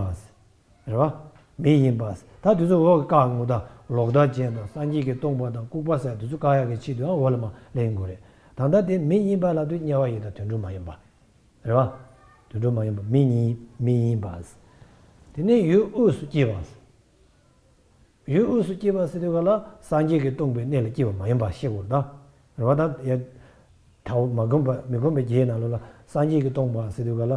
རེད་བ། མི་ཡིན་པ། ད་དུས་ཚོད་འོག་གི་བཀག་ངོ་ད་ལོག་ལྟ་ཅན་དང་སངས་རྒྱས་ཀྱིས་སྟོང་པ་དང་ལྐུགས་པ་ཟེར་དུས་ཚོད་བཀག་ཡག་གི་ཆེད་དུའང་འོག་ལ་མ་ལེན་དགོས་རེད། ད་ལྟ་དེ་མི་ཡིན་པ་ལབ་དུས་དམྱལ་བ་ཡི་དྭགས་དུད་འགྲོ་མ་ཡིན་པ། རེད་བ། དུད་འགྲོ་མ་ཡིན་པ་མི་ཡིན་མི་ཡིན་པ། དེ་ནས་ཡུལ་དབུས་སུ་སྐྱེས་པ། ཡུལ་དབུས་སུ་སྐྱེས་པ་ཟེར་དུས་ག་ལ་སངས་རྒྱས་ཀྱིས་སྟོང་པའི་གནས་ལ་སྐྱེས་པ་མ་ཡིན་པ་ཤེས་དགོས་ད། རེད་བ་ད་ཡ། ད་མ་གོམས་པ་མི་གོམས་པའི་རྒྱའི་ནང་ལོགས་ལ་སངས་རྒྱས་ཀྱིས་སྟོང་པ་ཟེར་དུས་ག་ལ།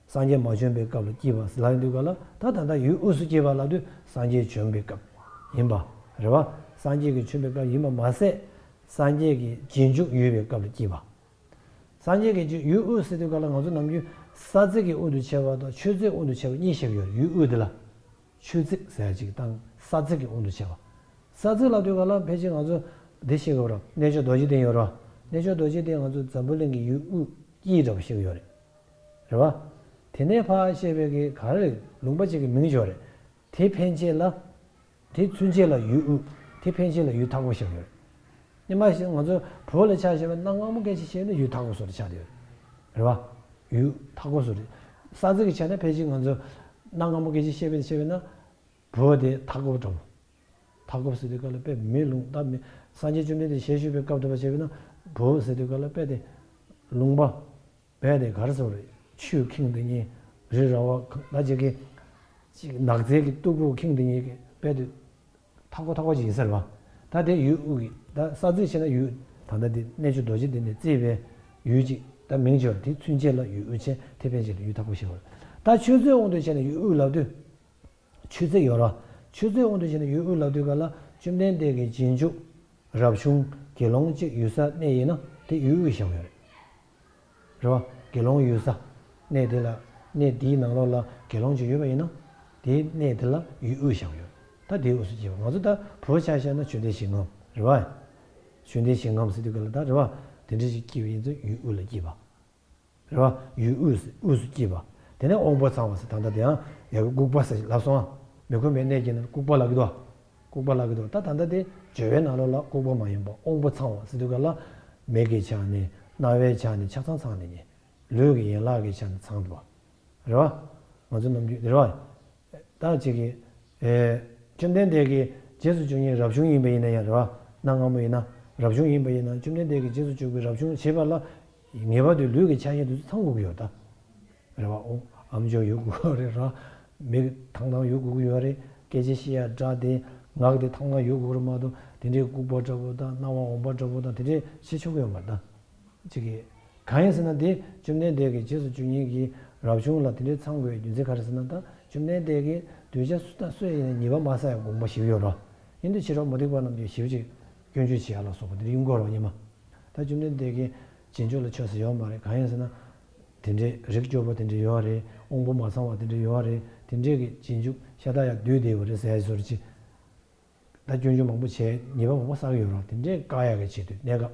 སངས་རྒྱས་མ་བྱོན་པའི་སྐབས་ལ་སྐྱེས་པ་ལབ་ཡོང་དུས་ག་ལ། ད་ད་ལྟ་ཡུལ་དབུས་སུ་སྐྱེས་པ་ལབ་དུས་སངས་རྒྱས་བྱོན་པའི་སྐབས་ཡིན་པ་རེད་བ། སངས་རྒྱས་ཀྱི་བྱོན་པའི་སྐབས་ཡིན་པ་མ་ཟད། སངས་རྒྱས་ཀྱི་རྗེས་འཇུག་ཡོད་པའི་སྐབས་ལ་སྐྱེས་པ། སངས་རྒྱས་ཀྱི་རྗེས་ཡུལ་དབུས་ཟེར་དུས་ག་ལ་ང་ཚོ་ནམ་རྒྱུན་ས་ཚིགས་ཀྱི་དབུས་སུ་ཕྱེ་བ་དང་ཆོས་ཚིགས་དབུས་སུ་ཕྱེ་བ་གཉིས་བཤད་ཀྱི་ཡོད་རེད། ཡུལ་དབུས་འདི་ལ། ཆོས་ཚིགས་ཟེར་ཡ་ཅིག་དང་ས་ཚིགས་ཀྱི་དབུས་སུ་ཕྱེ་བ། ས་ཚིགས་ལབ་དུས་ག་ལ་ཕལ་ཆེར་ང་ཚོ་འདི་ཤེས་དགོས་ར། གནས་མཆོག་རྡོ་རྗེ་གདན་ཡོད་ར། གནས་མཆོག་རྡོ་རྗེ་གདན་ང་ཚོ་འཛམ་བུ་གླིང་གི་ཡུལ་དབུས་དཀྱིལ་འདྲ་པོ་ཤེས་ཀྱི་ཡོད་རེད། རེད་བ། དེ་ནས་ཕར་བཤད་པའི་གི་ག་རེ་རེད། ལུང་པ་ཅིག་གི་མིང་ཅིག་ཡོད་རེད། དེ་ཕན་ཆད་ལ། དེ་ཚུན་ཆད་ལ་ཡུལ་དབུས། དེ་ཕན་ཆད་ལ་ཡུལ་མཐའ་སྐོར་བཤད་ཀྱི་ཡོད་རེད། སྔོན་མ་ཞིག་ང་ཚོ་བོད་ལ་ཆ་བཞག་པ་ན་གནའ་སྔ་མོ་སྐད་ཆ་བཤད་ན་ཡུལ་མཐའ་སྐོར་བཟོ་འདྲ་ཆགས་བསྡད་ཡོད་རེད། རེད་བ། ཡུལ་མཐའ་སྐོར་བཟོ་འདྲ། ས་ཚིགས་ཀྱི་ཆ་ནས་ཕལ་ཆེར་ང་ཚོ་གནའ་སྔ་མོ་སྐད་ཆ་བཤད་པ་བཤད་པ་ན། བོད་དེ་མཐའ་སྐོར་འདྲ་པོ། མཐའ་སྐོར་ཟེར་དུས་ག་ལ་དཔེ་མེ་ལུང་ད་མེ། སངས་རྒྱས་བཅོམ་ལྡན་འདས་ཞལ་བཞུགས་པའི་སྐབས་དུ་བ་བྱས་པས་ན། བོད་ཟེར་དུས་ག་ལ་དཔེ་དེ་ལུང་པ། དཔེ་དེ་ག་རེ་ཟེར་བ་རེད། ཆུས་ཁེངས་དེ་ཉིད། རི་ར་བ་ད་ཅིག་གི་ཅིག་ནགས་ཚལ་གྱི་སྟུག་པོ་ཁེངས་དེ་ཉིད་ཀྱི་དཔེ་དེ་མཐའ་སྐོར་མཐའ་སྐོར་ཅིག་ཡིན་ཟེར་བ། ད་དེ་ཡུལ་དབུས་ཀྱི་ད་ས་ཚིགས་བྱས་ན་ཡུལ། ད་ལྟ་དེ་གནས་མཆོག་རྡོ་རྗེ་གདན་ནས་བརྩིས་པའི་ཡུལ་ཅིག་ད་མིང་ཅིག་ཡོད་རེད། དེ་ཚུན་ཆད་ལ་ཡུལ་དབུས་ཆེ། དེ་ཕན་ཆད་ལ་ཡུལ་མཐའ་སྐོར་ཞེས་པ་རེད། ད་ཆོས་ཚིགས་དབང་དུ་བྱས་ན་ཡུལ་དབུས་ལབ་དུས། ཆོས་ཚིགས་ཡོད་ར། ཆོས་ཚིགས་དབང་དུ་བྱས་ན་ཡུལ་དབུས་ལབ་དུས་ག་ལ་བཅོམ་ལྡན་འདས་ཀྱི་རྗེས་འཇུག་རབ་བྱུང་དགེ་སློང་གཅིག་ཡོད་ས་གནས་ཡིན་ན་དེ་ཡུལ་དབུས་བཞག་ཡོད་རེད། རེད་བ། དགེ་སློང་ཡོད་ས་གནས་དེ་ལ། གནས་དེའི་ནང་ལོགས་ལ་དགེ་སློང་གཅིག་ཡོད་པ་ཡིན་ན། དེའི་གནས་དེ་ལ་ཡུལ་དབུས་བཞག་ཡོད། ད་དེའི་དབུས་སུ་སྐྱེས་པ། ང་ཚོ་ད་བོད་ཆ་བཞག་ན་བཅོམ་ལྡན་ཞིང་ཁམས་རེད་བ། བཅོམ་ལྡན་ཞིང་ཁམས་ཟེར་དུས་ག་ལ་ད་རེད་བ། དེ་འདྲ་ཞིག་སྐྱེས་པ་ཡིན་ཚེ་ཡུལ་དབུས་ལ་སྐྱེས་པ། རེད་བ། ཡུལ་དབུས་སུ། དབུས་སུ་སྐྱེས་པ། དེ་ནས་དབང་པོ་ཚང་བ་ཟེར། ད་ལྟ་དེའང་ཡ་གི་ལྐུགས་པ་ཟེར་ལབ་སོང་ཨ། མི་ཁོམ་པའི་གནས་ཀྱི་ནང་ལྐུགས་པ་ལབ་ཀྱི་འདུག་ལྐུགས་པ་ལབ་ཀྱི་འདུག་ད་ད་ལྟ་དེ་སྦྱོར་བའི་ནང་ལོགས་ལ་ལྐུགས་པ་མ་ཡིན་པ་དབང་པོ་ཚང་བ་ཟེར་དུས་ག་ལ། མིག་གི་ཆ་ནས། རྣ་བའི་ཆ་ནས། ཆ་ཚང་ཚང་ནས་ཉན། ལུས་ཀྱི་ཡན་ལག་གི་ཆ་ནས་ཚང་འདུག་བ། རེད་བ། ང་ཚོ་ནམ་རྒྱུན་རེད་བ། ད་ཅིག་གི་ཨེ། བཅོམ་ལྡན་འདས་ཀྱི་རྗེས་སུ་འཇུག་མཁན་རབ་བྱུང་ཡིན་པ་ཡིན་ན་ཡང་རེད་བ། གནའ་སྔ་མོ་ཡིན་ན་རབ་བྱུང་ཡིན་པ་ཡིན་ན། བཅོམ་ལྡན་འདས་ཀྱི་རྗེས་སུ་འཇུག་པའི་རབ་བྱུང་བྱེད་པ་ལ་ངེས་པར་དུ་ལུས་ཀྱི་ཆ་ཤས་དེ་ཚོ་ཚང་དགོས་ཀྱི་ཡོད་ད། རེད་བ། ཨོ། ཨམ་ཅོག་ཡོད་དགོས་ཀྱི་རེད་ར། མིག་ཐང་ཐང་ཡོད་དགོས་ཀྱི་ཡོད་རེད། སྐད་ཆ་བཤད་ཡ་སྒྲ་དེ། ངག་དེ་ཐང་ཐང་ཡོད་དགོས་ཀྱི་རེད་མ་གཏོགས་དེ་འདྲའི་ལྐུགས་པ་འདྲ་པོ་དང་རྣ་བ་འོན་པ་འདྲ་པོ་དང་དེ་འདྲའི་བྱེད་ཆོག་གི་ཡོད་མ་རེད་ད། ཅིག་གི་གང་ཡིན་ཟེར་ན་དེ་བཅོམ་ལྡན་འདས་ཀྱི་རྗེས་སུ་འཇུག་མཁན་གྱི་རབ་བྱུང་ལ་དེ་འདྲའི་ཚང་དགོས་པའི་རྒྱུ་མཚན་ག་རེ་ཟེར་ན། ད་བཅོམ་ལྡན་འདས་ཀྱིས་གདུལ་བྱ་སུ་དང་སུ་ཡིན་ན་ཉེས་པ་མ་བསགས་ཡ་དགོངས་པ་ཞིག་ཡོད་རེད། ཡིན་དུས་ཕྱི་རབས་མུ་སྟེགས་པ་རྣམས་ཀྱིས་ཞིབ་ཅིག་སྐྱོན་བརྗོད་བྱེད་ཡ་ལ་སོགས་པ་དེ་འདྲ་ཡིན་དགོས་རེད་ཉི་མ། ད་བཅོམ་ལྡན་འདས་ཀྱི་རྗེས་འཇུག་ལ་ཆོས་ཟེར་ཡོད་མ་རེད། གང་ཡིན་ཟེར་ན། དེ་འདྲའི་རིགས་སྐྱོ་པོ་དེ་འདྲ་ཡོད་རེད། དབང་པོ་མ་ཚང་བ་དེ་འདྲ་ཡོད་རེད། དེ་འདྲའི་གི་རྗེས་འཇུག་ཤ་སྟག་ཡ་བསྡུས་བསྡད་པ་རེད་ཟེར་ཡ་བཟོ་འདྲ་ཅིག་ད་སྐྱོན་བརྗོད་མང་པོ་བྱས། ཉེས་པ་མང་པོ་བསགས་ཡོད་རེད། དེ་འདྲའི་བཀག་ཡག་གི་ཆེད་དུ་གནས་སྐབས།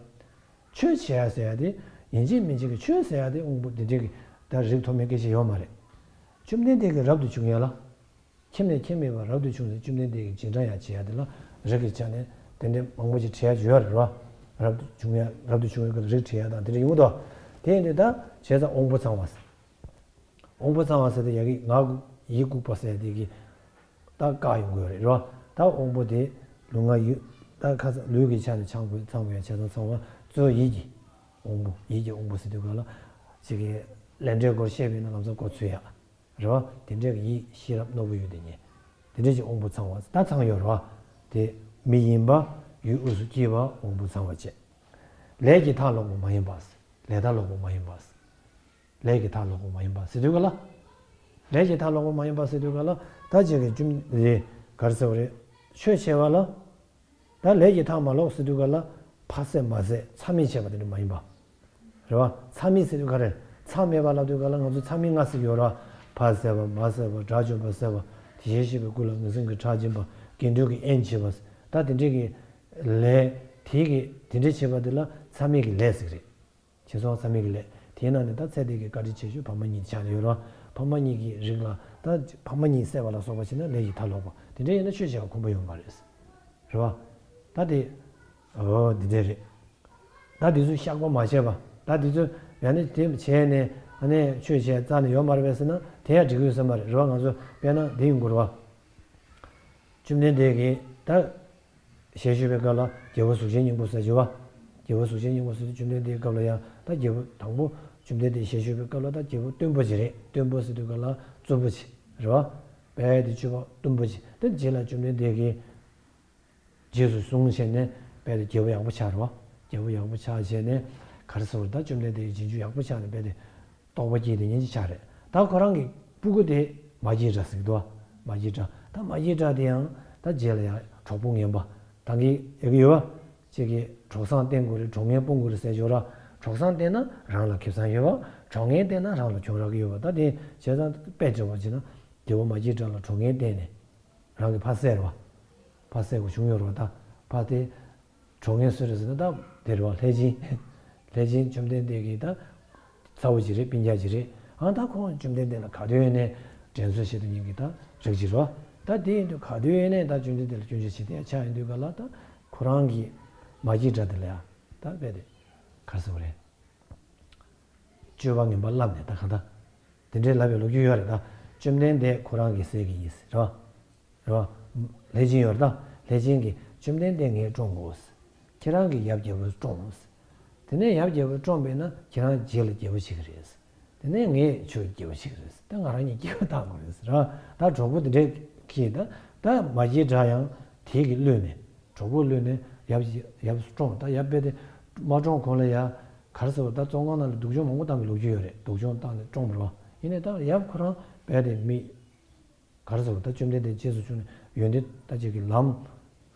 ཆོས་བྱེད་ཡ་ཟེར་ཡ་དེ་ཡིན་གཅིག་མིན་གཅིག་གི་ཆོས་ཟེར་ཡ་དེ་དབང་པོ་དེ་འདྲའི་གི་ད་རིགས་མཐོ་དམན་སྐད་ཆ་ཡོད་མ་རེད། བཅོམ་ལྡན་འདས་ཀྱིས་རབ་ཏུ་བྱུང་ཡ་ལ། ཁྱིམ་ནས་ཁྱིམ་མེད་པར་རབ་ཏུ་བྱུང་ཟེར། བཅོམ་ལྡན་འདས་ཀྱི་རྗེས་འབྲང་ཡང་བྱེད་ཡ་དེ་ལ་རིགས་ཀྱི་ཆ་ནས་དེ་འདྲའི་མང་པོ་ཞིག་བྲིས་ཡ་ཡོད་རེད་བ། རབ་ཏུ་བྱུང་ཡ། རབ་ཏུ་བྱུང་བའི་སྐབས་རིགས་བྲིས་ཡ་དང་དེ་འདྲ་ཡོང་གི་འདུག་དེ་ཡིན་དུས་ད་བྱས་ཙང་དབང་པོ་ཚང་བ་ཟེར། དབང་པོ་ཚང་བ་ཟེར་དུས་ཡ་གི་ངག་ཡིད་ལྐུགས་པ་ཟེར་དེ་གི་ད་བཀག་ཡོང་དགོས་རེད་རོ། ད་དབང་པོ་དེ་ལུས་ངག་ཡིད་ད་ཁ་ས་ལུས་ཀྱི་ཆ་ནས་ཚང་དགོས། ཚང་དགོས་ཡ་བྱས་ཙང་ཚང་བ་གཙོ་བོ་ཡིད་ཀྱི་དབང་པོ། ཡིད་ཀྱི་དབང་པོ་ཟེར་དུས་ག་ལ་ཅིག་གི་ལས་འབྲས་སྐོར་བཤད་པ་ཡིན་ན་ལམ་སང་གོ་ཚོད་ཡ། རེད་བ། དེ་འདྲའི་ཡིད་ཤེས་རབ་རྣོ་པོ་ཡོད་དེ་ཉིད། དེ་འདྲའི་ཅིག་དབང་པོ་ཚང་བ་ད་ཚང་ཡོད་རེད་བ། དེ་མི་ཡིན་པ། ཡུལ་དབུས་སུ་སྐྱེས་པ། དབང་པོ་ཚང་བ་བཅས། ལས་ཀྱི་མཐའ་ལོག་པ་མ་ཡིན་པ། ལས་མཐའ་ལོག་པ་མ་ཡིན་པ། ལས་ཀྱི་མཐའ་ལོག་པ་མ་ཡིན་པ་ཟེར་དུས་ག་ལ། ལས་ཀྱི་མཐའ་ལོག་པ་མ་ཡིན་པ་ཟེར་དུས་ག་ལ་ད་ཅིག་གི་བཅོམ་རེད། ག་རེ་ཟེར་བ་རེད། ཆོས་བྱས་པ་ལ། ད་ལས་ཀྱི་མཐའ་མ་ལོག་ཟེར་དུས་ག་ལ་ཕ་བསད་མ་བསད་མཚམས་མེད་བྱས་པ་དེ་འདྲ་མ་ཡིན་པ། རེད་བ། མཚམས་མེད་ཟེར་དུས་ག་རེ། མཚམས་མེད་པ་ལབ་དུས་ག་ལ་ང་ཚོ་མཚམས་མེད་ལྔ་ཟེར་ཡོད་ར། ཕ་བསད་པ། མ་བསད་པ། དགྲ་བཅོམ་པ་བསད་པ། དེ་བཞིན་གཤེགས་པའི་སྐུ་ལ་ངེས་འཛིན་གྱི་ཁྲག་སྦྱིན་པ། དགེ་འདུན་གྱི་དབྱེན་བྱེད་པ། ད་དེ་འདྲའི་གི་ལས་དེ་གི་དེ་འདྲའི་བྱེད་པ་དེ་ལ་མཚམས་མེད་ཀྱི་ལས་ཟེར་གི་རེད། བྱས་ཙང་མཚམས་མེད་ཀྱི་ལས། དེའི་ནང་ནས་ད་ཚེ་འདི་གི་བཀའ་དྲིན་ཆེ་ཤོས་ཕ་མ་གཉིས་ཆགས་ནས་ཡོད་རེད་བ། ཕ་མ་གཉིས་ཀྱི་རིགས་ལ་ད་ཕ་མ་གཉིས་བསད་པ་ལ་སོགས་པ་བྱས་ན་ལས་ཀྱི་མཐའ་ལོག་པ། དེ་འདྲ་ཡིན་ན་ཆོས་བྱེད་པ་ཁོམ་པ་ཡོད་མ་རེད། རེད་བ། ད་དེ། འོ་འདི་འདྲ་རེད། ད་དེ་ཚོ་བཤགས་པ་མ་བྱས་པ། ད་དེ་ཚོ་ཡང་ན་དེ་བྱས་ནས་ཨ་ནི་ཆོས་བྱས་རྩ་ནས་ཡོད་མ་རེད་པས་ཟེར་ན་དེ་ཡང་འགྲིག་གི་ཡོད་ས་མ་རེད། རེད་བ། ང་ཚོ་དཔེར་ན་འདི་ཡིན་དགོས་རེད་བ། བཅོམ་ལྡན་འདས་ཀྱིས་ད་ཞལ་བཞུགས་པའི་སྐབས་ལ་རྒྱལ་པོ་གཟུགས་ཅན་སྙིང་པོ་ཟེར་གྱི་བ། རྒྱལ་པོ་གཟུགས་ཅན་སྙིང་པོ་ཟེར་དུས་བཅོམ་ལྡན་འདས་ཀྱི་སྐབས་ལ་ཡང་ད་རྒྱལ་པོ་དང་པོ་བཅོམ་ལྡན་འདས་ཞལ་བཞུགས་པའི་སྐབས་ལ་ད་རྒྱལ་པོ་བརྟན་པོ་ཅིག་རེད། བརྟན་པོ་ཟེར་དུས་སྐབས་ལ་རྩུབ་པོ་ཅིག་རེད་བ། དཔལ་དེ་སྤྱོད་པ་བརྟན་པོ་ཅིག་དེ་རྗེས་ལ་བཅོམ་ལྡན་འདས་ཀྱིས་རྗེས་སུ་བཟུང་བྱས་ནས་དཔལ་དེ་རྒྱལ་པོ་ཡག་པོ་ཆགས་རེད་བ། རྒྱལ་པོ་ཡག་པོ་ཆགས་བྱས་ནས་ག་རེ་ཟེར་བ། ད་བཅོམ་ལྡན་འདས་ཀྱི་རྗེས་འཇུག་ཡག་པོ་ཆགས་ནས་དཔལ་དེ་རྟོགས་པ་སྐྱེས་དེ་ཉིད་ཅིག་ཆགས་རེད། ད་ཁོ་རང་གི་སྤུ་གུ་དེ་མ་སྐྱེས་དགྲ་ཟེར་གྱི་འདུག་བ། མ་སྐྱེས་དགྲ། ད་མ་སྐྱེས་དགྲ་དེ་ཡང་ད་རྗེས་ལ་ཡང་གྲོགས་པོ་ངན་པ་ད་གིན་ཡོད་ཀྱི་ཡོད་བ། ཅིག་གིས་གྲོགས་བཟང་བསྟེན་དགོས་རེད། གྲོགས་ངན་སྤོང་དགོས་རེད་ཟེར་ཞོར་ར། གྲོགས་བཟང་བསྟེན་ན་རང་ལ་ཁེ་བཟང་ཡོད་བ། གྲོགས་ངན་བསྟེན་ན་རང་ལ་གྱོང་རག་གི་ཡོད་བ། ད་དེ་བྱས་ཙང་དཔེ་འཇོག་པ་བྱས་ན་རྒྱལ་པོ་མ་སྐྱེས་དགྲ་ལ་གྲོགས་ངན་བསྟེན་ནས་རང་གི་ཕ་བསད་རེད་བ། ཕ་བསད་དགོས་བྱུང་ཡོད་རེད་བ། ད་ཕ་དེ། གྲོགས་ངན་སུ་རེད་ཟེར་ན་ད་དེ་རེད་བ། ལྷས་སྦྱིན། ལྷས་སྦྱིན་བཅོམ་ལྡན་འདས་ཀྱི་ད་ཚ་བོ་ཅིག་རེད། སྤུན་ཀྱག་ཅིག་རེད། ཨང་ད་ཁོང་བཅོམ་ལྡན་འདས་ལ་ག་དུས་ཡིན་ནའི་དྲན་གསོ་བྱེད་དུ་ཉིན་གྱི་ད་རིགས་ཅིག་རེད་བ། ད་དེ་ཡིན་དུས་ག་དུས་ཡིན་ནའི་ད་བཅོམ་ལྡན་འདས་ལ་སྐྱོན་བརྗོད་བྱེད་དེ་ཆགས་ཡིན་དུས་ག་ལ་ད་ཁོ་རང་གི་མ་སྐྱེས་དགྲ་དེ་ལ་ཡ་ད་དཔེ་དེ་ག་རེ་ཟེར་བ་རེད། སྤྱོད་པ་ངན་པ་བསླབས་ནས་ད་གང་ལྟར། དེ་འདྲའི་ལབ་པའི་ལོ་རྒྱུས་ཡོད་རེད་ད། བཅོམ་ལྡན་འདས་ཁོ་རང་གིས་ཟེར་གྱི་ཡིན་ཟེར་རེད་བ། རེད་བ། ལྷས་སྦྱིན་ཡོད་རེད་ད། ལྷས་སྦྱིན་གྱིས་བཅོམ་ལྡན་འདས་ངས་བཀྲོངས་དགོས་ཟེར། ཁྱེད་རང་གིས་ཡབ་རྒྱལ་པོ་བཀྲོངས་ཟེར། དེ་ནས་ཡབ་རྒྱལ་པོ་བཀྲོངས་པས་ན་ཁྱེད་རང་རྗེས་ལ་རྒྱལ་པོ་བྱེད་ཀྱི་རེད་ཟེར། དེ་ནས་ངས་ཁྱོད་རྒྱལ་པོ་བྱེད་ཀྱི་རེད་ཟེར། ད་ང་རང་གཉིས་སྐྱིད་པོ་བཏང་དགོས་རེད་ཟེར་ར། ད་གྲོགས་པོ་དེ་འདྲས་ཀྱིས་ད་ད་མ་སྐྱེས་དགྲ་ཡང་དེ་གིས་བསླུས་ནས། གྲོགས་པོ་བསླུས་ནས་ཡབ་ཡབ་བཀྲོངས། ད་ཡབ་དཔེ་དེ་མ་བཀྲོངས་གོང་ལ་ཡ། ག་རེ་ཟེར་བ། ད་བཙོན་ཁང་ནང་ལ་སྡུག་སྦྱོང་མང་པོ་བཏང་གི་ལོ་རྒྱུས་ཡོད་རེད། སྡུག་སྦྱོང་བཏང་ནས་བཀྲོངས་པ་རེད་བ། ཡིན་ནའི་ད་ཡབ་ཁོ་རང་དཔེ་དེ་མི། ག་རེ་ཟེར་བ། ད་བཅོམ་ལྡན་འདས་རྗེས་སུ་བྱུང་ནས་ཡོན་ཏན་ད་ཅིག་གི་ལམ།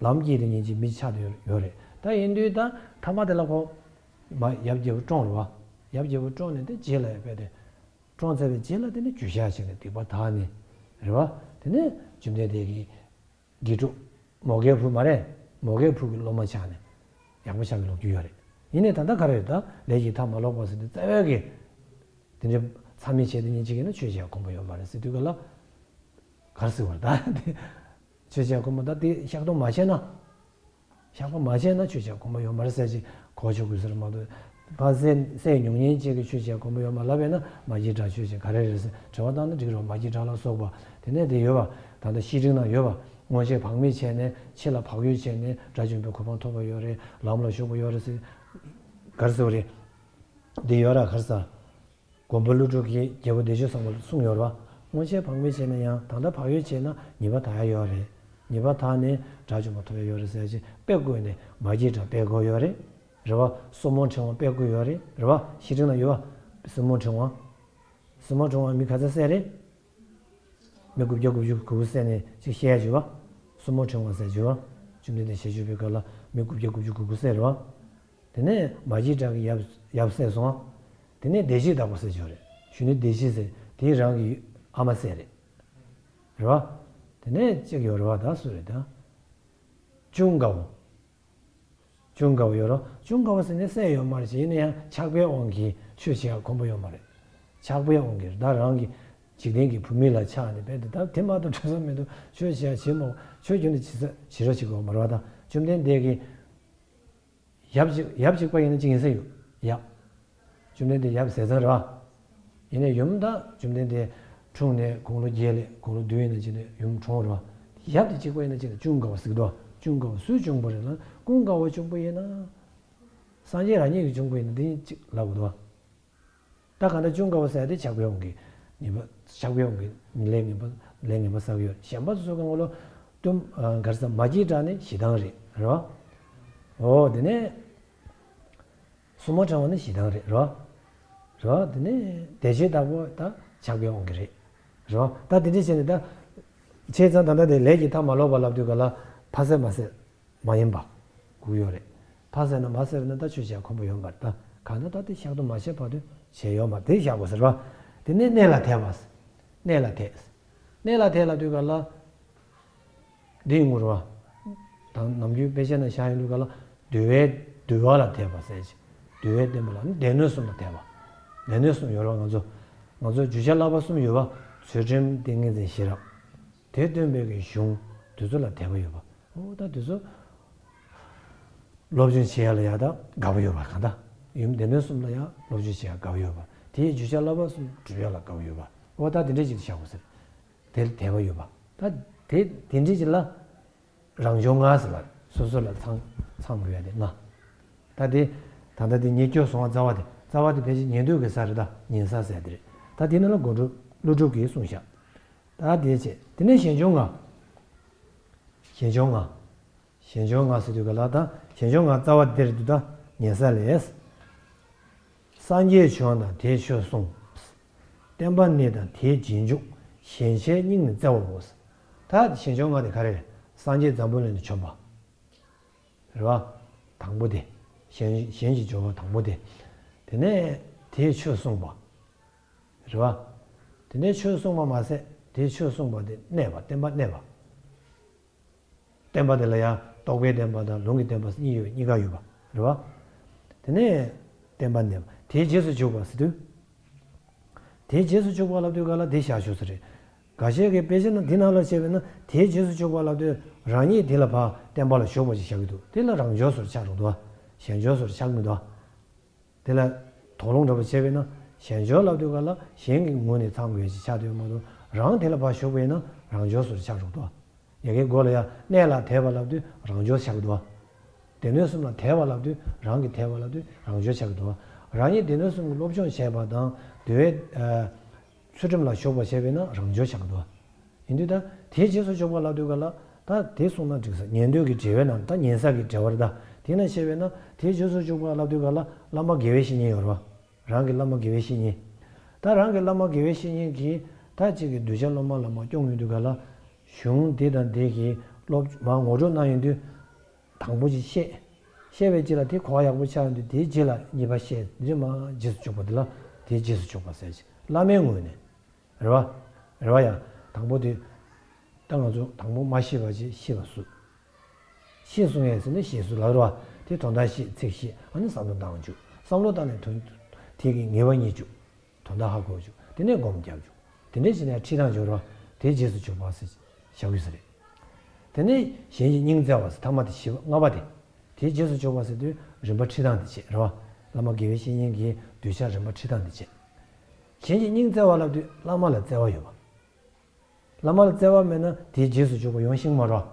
ལམ་སྐྱེས་དེ་ཉིན་གཅིག་མི་ཆགས་དེ་ཡོད་རེད། ད་ཡིན་དུས་ད་ཐ་མ་དེ་ལ་ཁོ་མ་ཡབ་རྒྱལ་པོ་བཀྲོངས་རེད་བ། ཡབ་རྒྱལ་པོ་བཀྲོངས་ནས་དེ་རྗེས་ལ་ཡ་དཔེ་དེ། བཀྲོངས་ཚར་བའི་རྗེས་ལ་དེ་ནས་གྱོད་བཤགས་བྱས་ནས་སྡིག་པ་དག་ནས་རེད་བ། དེ་ནས་བཅོམ་ལྡན་འདས་ཀྱི་དགེ་ཕྲུག་མོའུ་འགལ་བུ་མ་རེད། མོའུ་འགལ་བུ་གི་སློབ་མ་ཆགས་ནས་ཡག་པོ་ཆགས་པའི་ལོ་རྒྱུས་ཡོད་རེད། ཡིན་ནའི་ད་ལྟ་ག་རེ་རེད། ད་ལས་ཀྱི་མཐའ་མ་ལོག་པ་ཟེར་དུས་རྩ་བའི་གི་དེ་འདྲའི་མཚམས་མེད་བྱས་དེ་ཉིན་གཅིག་ཡིན་ན་ཆོས་བྱེད་ཡ་ཁོམ་པ་ཡོད་མ་རེད་ཟེར་དུས་ག་ལ། ག་རེ་ཟེར་བ་རེད་ད། ཆོས་བྱེད་ཡ་ཁོམ་པ་ད་དེ་བཤགས་སྡོམ་མ་བྱས་ན། བཤགས་པ་མ་བྱས་ན་ཆོས་བྱེད་ཁོམ་པ་ཡོད་མ་རེད་ཟེར་ཅིག་གོ་ཆོད་དགོས་ཟེར་མ་གཏོགས། ཕ་བསད་བསད་མྱོང་མཁན་ཅིག་གིས་ཆོས་བྱེད་ཁོམ་པ་ཡོད་མ་ལབ་པས་ན་མ་སྐྱེས་དགྲ་ཆོས་བྱེད་ག་རེ་རེད་ཟེར་དྲི་བ་བཏང་ན་འགྲིག་རོགས། མ་སྐྱེས་དགྲ་ལ་སོགས་པ་དེ་ནས་དེ་ཡོད་པ། ད་ལྟ་བཤེས་སྤྲིང་ན་ཡོད་པ། སྔོན་ཆད་བག་མེད་བྱས་ནས་ཕྱི་ལ་བག་ཡོད་བྱས་ནས་དགྲ་བཅོམ་པའི་གོ་འཕང་ཐོབ་པ་ཡོད་རེད། ལམ་ལ་ཞུགས་པ་ཡོད་རེད་ཟེར། ག་རེ་ཟེར་བ་རེད། འདི་ཡོད་ར་ག་རེ་ཟེར། མགོན་པོ་ཀླུ་སྒྲུབ་ཀྱིས་རྒྱལ་པོ་བདེ་སྤྱོད་བཟང་པོ་ལ་གསུངས་ཡོད་རེད་བ། སྔོན་ཆད་བག་མེད་བྱས་ན་ཡང་ད་ལྟ་བག་ཡོད་བྱས་ན་ཉེས་པ་དག་ཡ་ཡོད་རེད། ཉེས་པ་དག་ནས་དགྲ་བཅོམ་པ་ཐོབ་ཡ་ཡོད་རེད་ཟེར་ཅིག་དཔེ་བཀོད་ནས་མ་སྐྱེས་དགྲ་དཔེ་བཀོད་ཡོད་རེད། རེད་བ། སྲུ་མོ་ཕྲེང་བ་དཔེ་བཀོད་ཡོད་རེད། རེད་བ། བཤེས་སྤྲིང་ན་ཡོད་བ། སྲུ་མོ་ཕྲེང་བ། སྲུ་མོ་ཕྲེང་བ་མི་ག་ཚོད་བསད་རེད། མི་དགུ་བརྒྱ་དགུ་བཅུ་གོ་དགུ་བསད་ནས་ཅིག་བཤད་ཡ་བྱས་བ། སྲུ་མོ་ཕྲེང་བ་ཟེར་བྱས་བ། བཅོམ་ལྡན་འདས་ཞལ་བཞུགས་པའི་སྐབས་ལ་མི་དགུ་བརྒྱ་དགུ་བཅུ་གོ་དགུ་བསད་རེད་བ། དེ་ནས་མ་སྐྱེས་དགྲ་གི་ཡབ་ཡབ་བསད་སོང་། དེ་ནས་བདེ་བྱེད་བདག་པོ་བསད་ཡོད་རེད། གཞོན་ནུ་བདེ་བྱེད་ཟེར་དེ་རང་གི་ཨ་མ་བསད་རེད། རེད་བ། དེ་ནས་གཅིག་ཡོད་རེད་བ། ད་སུ་རེད་ད། ཅུང་དགའ་བོ། ཅུང་དགའ་བོ་ཡོད་རེད། ཅུང་དགའ་བོ་ཟེར་ནས་བསད་ཡོད་མ་རེད་ཅེས། ཡིན་ན་ཡང་ཆགས་པའི་དབང་གིས་ཆོས་བྱེད་ཡ་ཁོམ་པ་ཡོད་མ་རེད། ཆགས་པའི་དབང་གིས་ད་རང་གི་འཇིག་རྟེན་གྱི་བུད་མེད་ལ་ཆགས་ནས་བསད་དེ། ད་དེ་མ་གཏོགས་དྲན་ས་མི་འདུག་ཆོས་བྱེད་ཡ་བྱེད་མོ། ཆོས་རྒྱུན་དུ་བྱེད་ས་བྱེད་རོགས་བྱེད་དགོས་མ་རེད་བ། ད་བཅོམ་ལྡན་འདས་ཀྱིས། ཡབ་གཅིག་ཡབ་གཅིག་པ་ཡིན་ན་གཅིག་ཡིན་ས་ཡོད། ཡབ། བཅོམ་ལྡན་འདས་ཡབ་ཟས་གཙང་རེད་བ། ཡིན་ནའི་ཡུམ་ད་བཅོམ་ལྡན་འདས་འཁྲུངས་ནས་དགུང་ལོ་བརྒྱད་ལས་དགུང་ལོ་བདུན་ཡིན་ན་གཅིག་ནས་ཡུམ་གྲོངས་རེད་བ། ཡབ་དེ་གཅིག་པ་ཡིན་ན་གཅིག་ནས་ཅུང་དགའ་བོ་ཟེར་གི་འདུག་ཅུང་དགའ་བོ་སུའི་གཅུང་པོ་རེད་ལབ་ན། ཀུན་དགའ་བོ་གཅུང་པོ་ཡིན་ན། སངས་རྒྱས་རང་ཉིད་ཀྱི་གཅུང་པོ་ཡིན་ན་དེ་གཅིག་ལབ་དགོས་འདུག་བ། ད་གང་ལྟར་ཅུང་དགའ་བོ་ཟེར་ཡ་དེ་ཆགས་པའི་དབང་གིས་ངན་པ། ཆགས་པའི་དབང་གིས་ལས་ངན་པ། ལས་ངན་པ་བསགས་ཡོད། གཞན་པ་ཚོ་གང་ག་ལོ། གཏུམ། ག་རེ་ཟ། མ་སྐྱེས་དགྲ་ནི་ཞེ་སྡང་རེད། རེད་བ། འོ་དེ་ནས། སྲུ་མོ་ཕྲེང་བ་ནི་ཞེ་སྡང་རེད། རེད་བ། རེད་བ། དེ་ནས་བདེ་བྱེད་བདག་པོ་ད་ཆགས་པའི་དབང་གིས་རེད། རེད་བ། ད་དེ་འདྲ་བྱས་ནས་ད། བྱས་ཙང་ད་ལྟ་དེ་ལས་ཀྱི་མཐའ་མ་ལོག་པ་ལབ་དུས་ག་ལ་ཕ་བསད་མ་བསད། མ་ཡིན་པ། སྒུག་ཡོད་རེད། ཕ་བསད་ན་མ་བསད་རེད་ན་ད་ཆོས་བྱེད་ཁོམ་པ་ཡོད་མ་རེད་ད། གང་ན་ད་དེ་བཤགས་སྡོམ་མ་བྱས་བར་དུ་བྱས་ཡོད་མ་རེད། དེ་བཞག་དགོས་ཟེར་བ། དེ་ནས་གནས་ལ་དད་པ། གནས་ལ་དད། གནས་ལ་དད་ལབ་དུས་ག་ལ། འདི་ཡིན་དགོས་རེད་བ། དང་ནམ་རྒྱུན་དཔེ་ཆ་ན་བཞག་ཡོད་དུས་ག་ལ། འདུལ་བའི་འདུལ་བ་ལ་དད་པ་ཟེར་ཅིག་འདུལ་བའི་བསྟན་པ་ལ་ནི་སྡེ་སྣོད་གསུམ་ལ་དད་པ། སྡེ་སྣོད་གསུམ་ཡོད་རེད་བ། ང་ཚོ། ང་ཚོ་རྒྱུ་ཆ་བསླབ་པ་གསུམ་ཡོད་བ། ཚུལ་ཁྲིམས་ཏིང་ངེ་འཛིན་ཤེས་རབ། དེ་སྟོན་པའི་གི་གཞུང་དེ་ཚོ་ལ་དད་པ་ཡོད་པ། འོ་ད་དེ་ཚོ་སློབ་སྦྱོང་བྱེད་ཡ་ལ་ཡ་ད་དགའ་པོ་ཡོད་པ། གང་ལྟར་ཡུམ་སྡེ་སྣོད་གསུམ་ལ་ཡ་སློབ་སྦྱོང་བྱེད་ཡ་དགའ་པོ་ཡོད་པ། དེའི་རྒྱུ་ཆ་བསླབ་པ་གསུམ་སྒྲུབ་ཡ་ལ་དགའ་པོ་ཡོད་པ། འོ་ད་དེ་འདྲས་ཅིག་བཞག་དགོས་ཟེར། དེ་ལ་དད་པ་ཡོད་པ། ད་དེ་དེ་འདྲས་ཅིག་ལ་རང་སྦྱོང་ལྔ་ཟེར་བ། སོ་སོ་ལ་ཚང་ཚང་དགོས་ཡ་དེ་ལྔ། ད་དེ་ད་ལྟ་དེ་ཉེ་སྐྱོ་སོང་བ། རྩ་བ་དེ། རྩ་བ་དེ་ཕལ་ཆེར་ཉན་ཐོས་ཀྱི་ས་རེད་ད། ཉན་ས་ཟེར་དེ་རེད། ད་དེ་ནང་ལ་མགོན་གྲུབ་ཀླུ་སྒྲུབ་ཀྱིས་གསུངས་བཞག་ད་དེ་བྱས། དེ་ནས་གཞན་སྦྱོང་ལྔ། གཞན་སྦྱོང་ལྔ། གཞན་སྦྱོང་ལྔ་ཟེར་དུས་ག་ལ་ད། གཞན་སྦྱོང་ལྔ་རྩ་བ་དེ་རེད་འདུག་ད་ཉན་ས་ལས། སངས་རྒྱས་བྱོན་དང་དེས་ཆོས་གསུངས། བསྟན་པ་གནས་དང་དེའི་རྗེས་འཇུག་གཞན་ཕྱིར་སྙིང་ནི་བརྩེ་བའོ། ད་གཞན་ཕྱོགས་ལྔ་དེ་ག་རེ་རེད། སངས་རྒྱས་འཛམ་བུ་གླིང་ནས་བྱོན་པ། རེད་བ། དང་པོ་དེ། གཞན་གཞན་གྱི་སྦྱོར་བ་དང་པོ་དེ། དེ་ནས་དེས་ཆོས་གསུངས་པ། རེད་བ། དེ་ནས་ཆོས་གསུངས་པ་མ་ཟད་དེས་ཆོས་གསུངས་པ་དེ་གནས་པ་བསྟན་པ་གནས་པ། བསྟན་པ་དེ་ལ་ཡང་རྟོགས་པའི་བསྟན་པ་དང་ལུང་གི་བསྟན་པ་གཉིས་ཡོད། གཉིས་ཀ་ཡོད་པ། རེད་བ། དེ་ནས་བསྟན་པ་གནས་པ་དེའི་རྗེས་སུ་འཇུག་པ་ཟེར་དུས། དེའི་རྗེས་སུ་འཇུག་པ་ལབ་དུས་ག་ལ་དེ་བཞག་ཆོག་ས་རེད། འགའ་ཤས་ཀྱིས་དཔེ་ཆ་ནང་འདི་ནང་ལ་བྱས་པས་ན་དེའི་རྗེས་སུ་འཇུག་པ་ལབ་དུས་རང་ཉིད་དེ་ལ་ཕར་བརྟེན་པ་ལ་ཞུགས་པ་ཅིག་བཞག་གི་འདུག་དེ་ལ་རང་འབྱོར་ཟེར་ཆགས་འགྲོ་འདུག་གཞན་འབྱོར་ཟེར་ཆགས་མི་འདུག་དེ་ལ་དོགས་སློང་འདྲ་པོ་བྱས་པས་ན་གཞན་འབྱོར་ལབ་དུས་ག་ལ་གཞན་གྱི་ངོས་ནས་མཚོན་དགོས་ཅིག་ཆགས་འདུག་མ་གཏོགས་རང་དེ་ལ་ཕར་ཞུགས་པས་ན་རང་འབྱོར་ཟེར་ཆགས་འགྲོ་འདུག་ཡ་གིའི་མགོ་ལ་ཡ་གནས་ལ་དད་པ་ལབ་དུས་རང་འབྱོར་ཆགས་ཀྱི་འདུག་སྡེ་སྣོད་གསུམ་ལ་དད་པ་ལབ་དུས་རང་གི་དད་པ་ལབ་དུས་རང་འབྱོར་ཆགས་ཀྱི་འདུག་རང་ཉིད་སྡེ་སྣོད་གསུམ་གྱི་སློབ་སྦྱོང་བྱས་པ་དང་འདུལ་བའི་ཨ་ཚུལ་ཁྲིམས་ལ་ཞུགས་པ་བྱས་པས་ན་རང་འབྱོར་ཆགས་ཀྱི་འདུག་ཡིན་དུས་ད་དེའི་རྗེས་སུ་འཇུག་པ་ལབ་དུས་ག་ལ་ད་དེ་གསུངས་ན་འགྲིག་ས། ཉན་ཐོས་ཀྱི་འགྲེལ་པའི་ནང་ད་ཉན་ས་གི་འགྲེལ་པ་རེད། ད་དེ་ན་བཤད་པས་ན་དེའི་རྗེས་སུ་འཇུག་པ་ལབ་དུས་ག་ལ་བླ་མ་དགེ་བའི་བཤེས་གཉེན་ཡོད་རེད་བ། རང་གི་བླ་མ་དགེ་བའི་བཤེས་གཉེན། ད་རང་གི་བླ་མ་དགེ་བའི་བཤེས་གཉེན་གྱིས་ད་ཅིག་གི་གདུལ་བྱ་སློབ་མ་ལ་མར་སྐྱོང་ཡོང་དུས་ག་ལ་གཞུང་འདི་དང་འདི་གི་སློབ་མར་ངོ་སྤྲོད་གནང་ཡོང་དུས། དང་པོ་ཅིག་བཤད། བཤད་པའི་རྗེས་ལ་དེ་གོ་བ་ཡག་པོ་ཆགས་ཡོང་དུས་དེའི་རྗེས་ལ་གཉིས་པ་བཤད། འདི་མར་རྗེས་སུ་འཇུག་པ་འདི་ལ་དེའི་རྗེས་སུ་འཇུག་པ་ཟེར་གྱི། བླ་མའི་ངོས་ནས། རེད་བ། རེད་བ་ཡ། དང་པོ་དེ། ད་ང་ཚོ་དང་པོ་མ་ཤེས་པ་ཅིག་ཤེས་པ་སུ། ཤེས་སོང་ངས་ཟེར་ནས་ཤེས་སུ་ལབ་རེད་བ། དེ་དོན་དག་ཤེས་ཚིག་ཤེས། ཨ་ནི་བསམ་བློ་བཏང་བཅུག་བསམ་བློ་བཏང་ནས་དོན། དེ་གི་ངེས་པ་རྙེད་བཅུག་དོན་དག་ཧ་གོ་བཅུག་དེ་ནས་སྒོམ་རྒྱབ་བཅུག་དེ་འདྲས་བྱས་ནས་ཁྲིད་སྟངས་སྦྱོར་བ་དེ་རྗེས་སུ་འཇུག་པ་ཟེར་བཞག་གི་ས་རེད། དེ་ནས་གཞན་གྱི་སྙིང་བརྩེ་བ་ཟེར་ཐ་མ་དེ་བཞི་པ་ལྔ་པ་དེ། དེ་རྗེས་སུ་འཇུག་པ་ཟེར་དུས་རིམ་པ་ཁྲིད་སྟངས་དེ་བྱས་རེད་བ། བླ་མ་དགེ་བའི་བཤེས་གཉེན་གྱིས་གདུལ་བྱ་རིམ་པ་ཁྲིད་སྟངས་དེ་བྱས། གཞན་གྱི་སྙིང་བརྩེ་བ་ལབ་དུས་བླ་མ་ལ་བརྩེ་བ་ཡོད་པ། བླ་མ་ལ་བརྩེ་བ་མེད་ན་དེའི་རྗེས་སུ་འཇུག་པ་ཡོང་ཤེས་མ་རེད།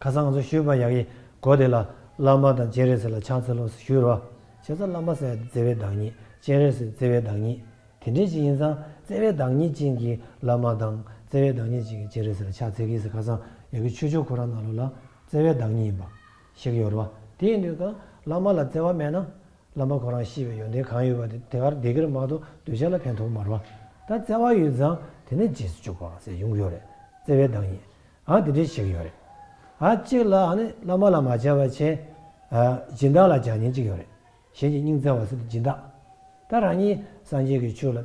ཁ་སང་ང་ཚོ་ཞུས་པ་ཡག་གི་སྒོ་དེ་ལ་བླ་མ་དང་སྤྱན་རས་གཟིགས་ལ་ཕྱག་འཚལ་ལོ་ཞུས་རེད། བྱས་ཙང་བླ་མ་ཟེར་ཡ་དེ་བརྩེ་བའི་བདག་ཉིད། སྤྱན་རས་གཟིགས་བརྩེ་བའི་བདག་ཉིད། དེ་འདྲས་ཅིག་ཡིན་ཙང་བརྩེ་བའི་བདག་ཉིད་ཅན་གྱི་བླ་མ་དང་བརྩེ་བའི་བདག་ཉིད་ཅན་གྱི་སྤྱན་རས་གཟིགས་ལ་ཕྱག་འཚལ་གྱི་ཟེར། ཁ་སང་ཡག་གི་ཆོས་ཕྱོགས་ཁོ་རང་ནང་ལོགས་ལ་བརྩེ་བའི་བདག་ཉིད་ཡིན་པ་ཤེས་ཀྱི་ཡོད་རེད་བ། དེ་ཡིན་དུས་ཀ་བླ་མ་ལ་བརྩེ་བ་མེད་ན། བླ་མ་ཁོ་རང་ཤེས་པའི་ཡོན་ཏན་གང་ཡོད་པ་དེ་དེ་གར་བསྡད་ཀྱི་རེད་མ་གཏོགས་གདུལ་བྱ་ལ་ཕན་ཐོགས་མ་རེད་བ། ད་བརྩེ་བ་ཡོད་ཙང་དེ་ནས་རྗེས་སུ་འཇུག་པ་ཟེར་ཡོང་གི་ཡོད་རེད། བརྩེ་བའི་བདག་ཉིད། ཨ་དེ་འདྲས་བཤད་ཀྱི་ཡོད་རེད། ཨ་གཅིག་ལ་ཨ་ནི་བླ་མ་ལ་མ་བྱ་བ་བྱས། ཨ་སྦྱིན་བདག་ལ་བྱ་མཁན་གཅིག་ཡོད་རེད། གཞན་གྱི་སྙིང་བརྩེ་བ་ཟེར་དུས་སྦྱིན་བདག་ད་རང་ཉིད་སངས་རྒྱས་ཀྱི་ཆོས་ལ་